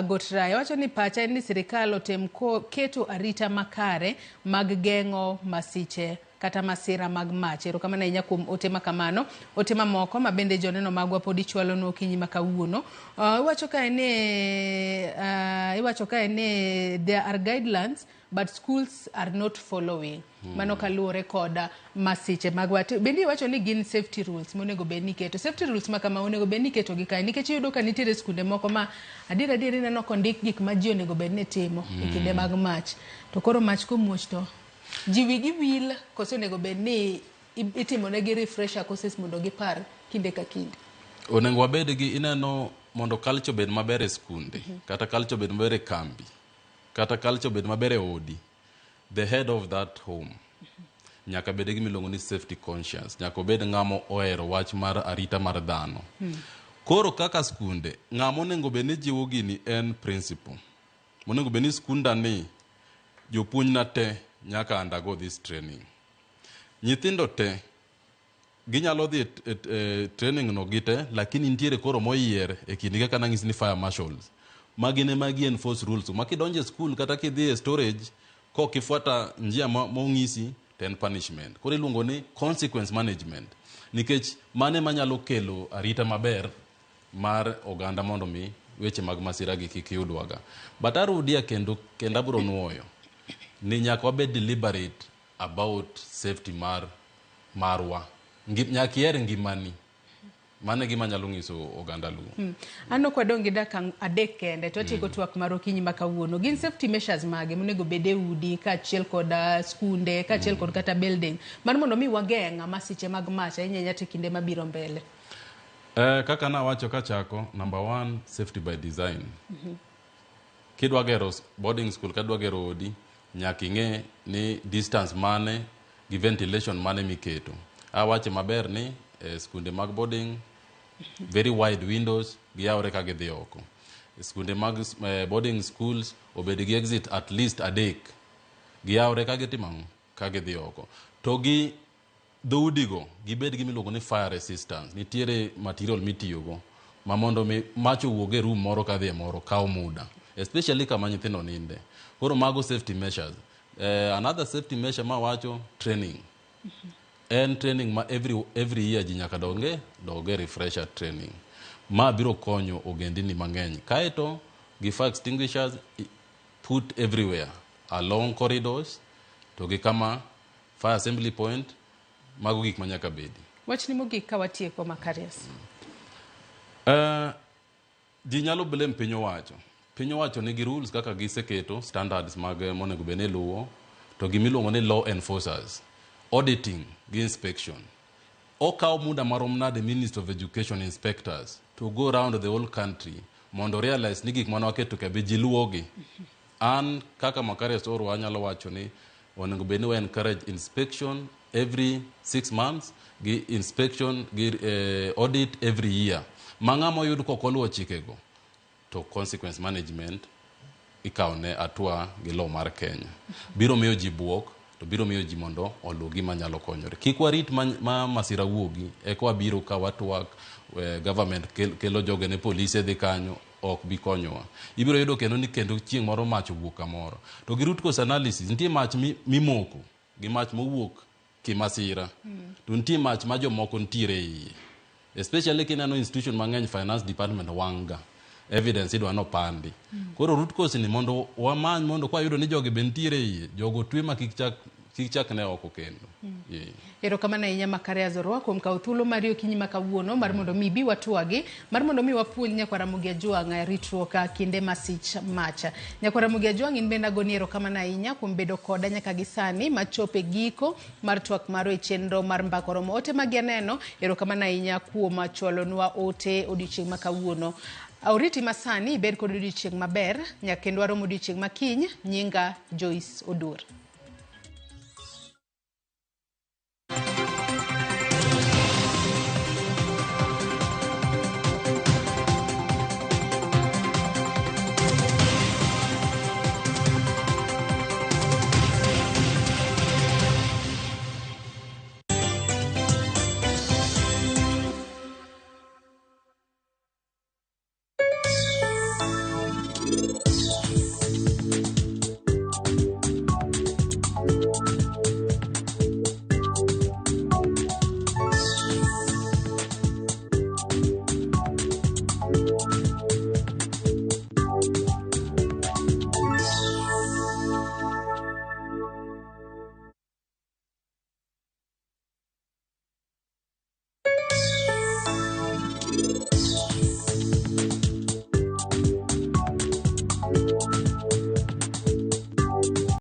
Got Raya wacho ni pacha en ni sirikal otem keto arita makare mag geng'o masiche kata masira mag mach. Erokamano ahinya kuom ote makamano. Ote mamoko ma bende joneno magwa pod ichwalonwa okinyi ma kawuono. Iwacho kae ni there are guidelines but schools are not following. Mano kaluwore kod masiche mag wach. Bende iwacho ni gin safety rules monego bed ni iketo. Safety rules ma kama onego bed ni iketo gi kae nikech iyudo ka nitiere skunde moko ma adier adier ineno kondik gik ma ji onego bed ni timo e kinde mag mach. To koro mach komuoch to ji wigi wil koso onego bed ni itimonegi refresher courses mondo gipar kinde ka kinde. Onego wabed gi ineno mondo culture obed maber e skunde, kata culture obed maber e kambi, kata culture obed maber e odi. The head of that home nyaka bed gi miluongo ni safety conscious, nyaka obed ng'ama ohero wach mar arita mar dhano. Koro kaka skunde, ng'ama onego bed ni jiwo gini en principal. Monego bed ni skunda ni jopuonjna te nyaka undergo this training. Nyithindo te ginyalo dhi e training no gite, lakini nitiere koro moyier e kindgi kaka nang'isi ni fire marshals. Magi ne magi enforce rules. Ma kidonjo e school kata kidhi e storage kok ifuata njia mong'isi to en punishment. Koro iluongo ni consequence management. Nikech mane manyalo kelo arita maber mar oganda mondo mi weche mag masira gi kik yudwaga. But arudia kendo abiro nuoyo ni nyaka wabed deliberate about safety marwa. Nyaka iher ngimani. Mano e gima anyalo nyiso oganda Luo. Aneno ka wadong' gi dakika 3 kende to watieko twak mar okinyi ma kawuono. Gin safety measures mage monego bed e udi kaachiel kod skunde kaachiel kod kata building mar mondo mi wageng' masiche mag mach ahinya ahinya to e kinde mabiro mbele? Kaka nawacho kachako, number 1, safety by design. Kidwa gero boarding school, kadwa gero odi, nyaka ing'e ni distance mane gi ventilation mane miketo. Awache maber ni skunde mag boarding, very wide windows, giyawre ka gidhi oko. Skunde mag boarding schools obed gi exit at least 3, giyawre ka gitimo ang'o? Ka gidhi oko. To gi dhoudigo gibed gi miluongo ni fire resistance. Nitiere material mitiyogo ma mondo mi mach owuog e room moro kadhi e moro kawo muda, especially kama nyithindo ninde. Koro mago safety measures. Another safety measure mawacho, training. En training ma every year ji nyaka donge doge refresher training. Ma biro konyo ogendini mang'eny. Kaeto gi fire extinguishers put everywhere along corridors to gi kama fire assembly point, mago gik ma nyaka bedi. Wachni mogik ka watieko, Makarios. Ji nyalo blame piny owacho. Piny owacho nigi rules kaka giseketo standards mag monego bed ni iluwo, to gimiluongo ni law enforcers, auditing gi inspection. Okawo muda marom nade Ministry of Education inspectors to go round the whole country mondo realize ni gik mane waketo ka be ji luwogi? An kaka Makarios Orwa anyalo wacho ni onego bed ni wa encourage inspection every 6 months gi inspection gi audit every year. Ma ng'ama oyud kok oluwo chikego to consequence management ikawo ne hatua gi law mar Kenya. Biro miyo ji buok to biro miyo ji mondo oluw gima nyalo konyore. Kik warit ma masira wuogi eka wabiro ka watwak government kelo jogene, polise dhi kanyo, ok bi konyowa. Ibiro yudo kendo ni kendo chieng' moro mach owuok kamoro. To gi root cause analysis, nitie mach mimoko gi mach mowuok kimasira. To nitie mach ma jomoko nitiere e iye. Especially kineno institution mang'eny, finance department wang' ga. Evidence idwa nopandi. Koro root cause ni mondo wamany, mondo kwayudo ni jogi be nitiere e iye, jogo twe ma kik chak ne oko kendo. Yeah. Erokamano ahinya, Makarios Orwa, kuom kawo thuolo mari okinyi ma kawuono mar mondo mi ibi watwagi, mar mondo mi wapuonj nyakwar Ramogi Ajwang' e ritruok ka kinde masich mach. Nyakwar Ramogi Ajwang', in bende agoni erokamano ahinya kuom bedo koda nyaka gi sani machop e giko mar twak marwa e chenro mar Mbaka Oromo. Ote magi aneno, erokamano ahinya kuom chwalonwa ote odiochieng' ma kawuono. Oriti masani, ibed kod odiochieng' maber, nyaka kendo warom odiochieng' makiny. Nyinga Joyce Odur.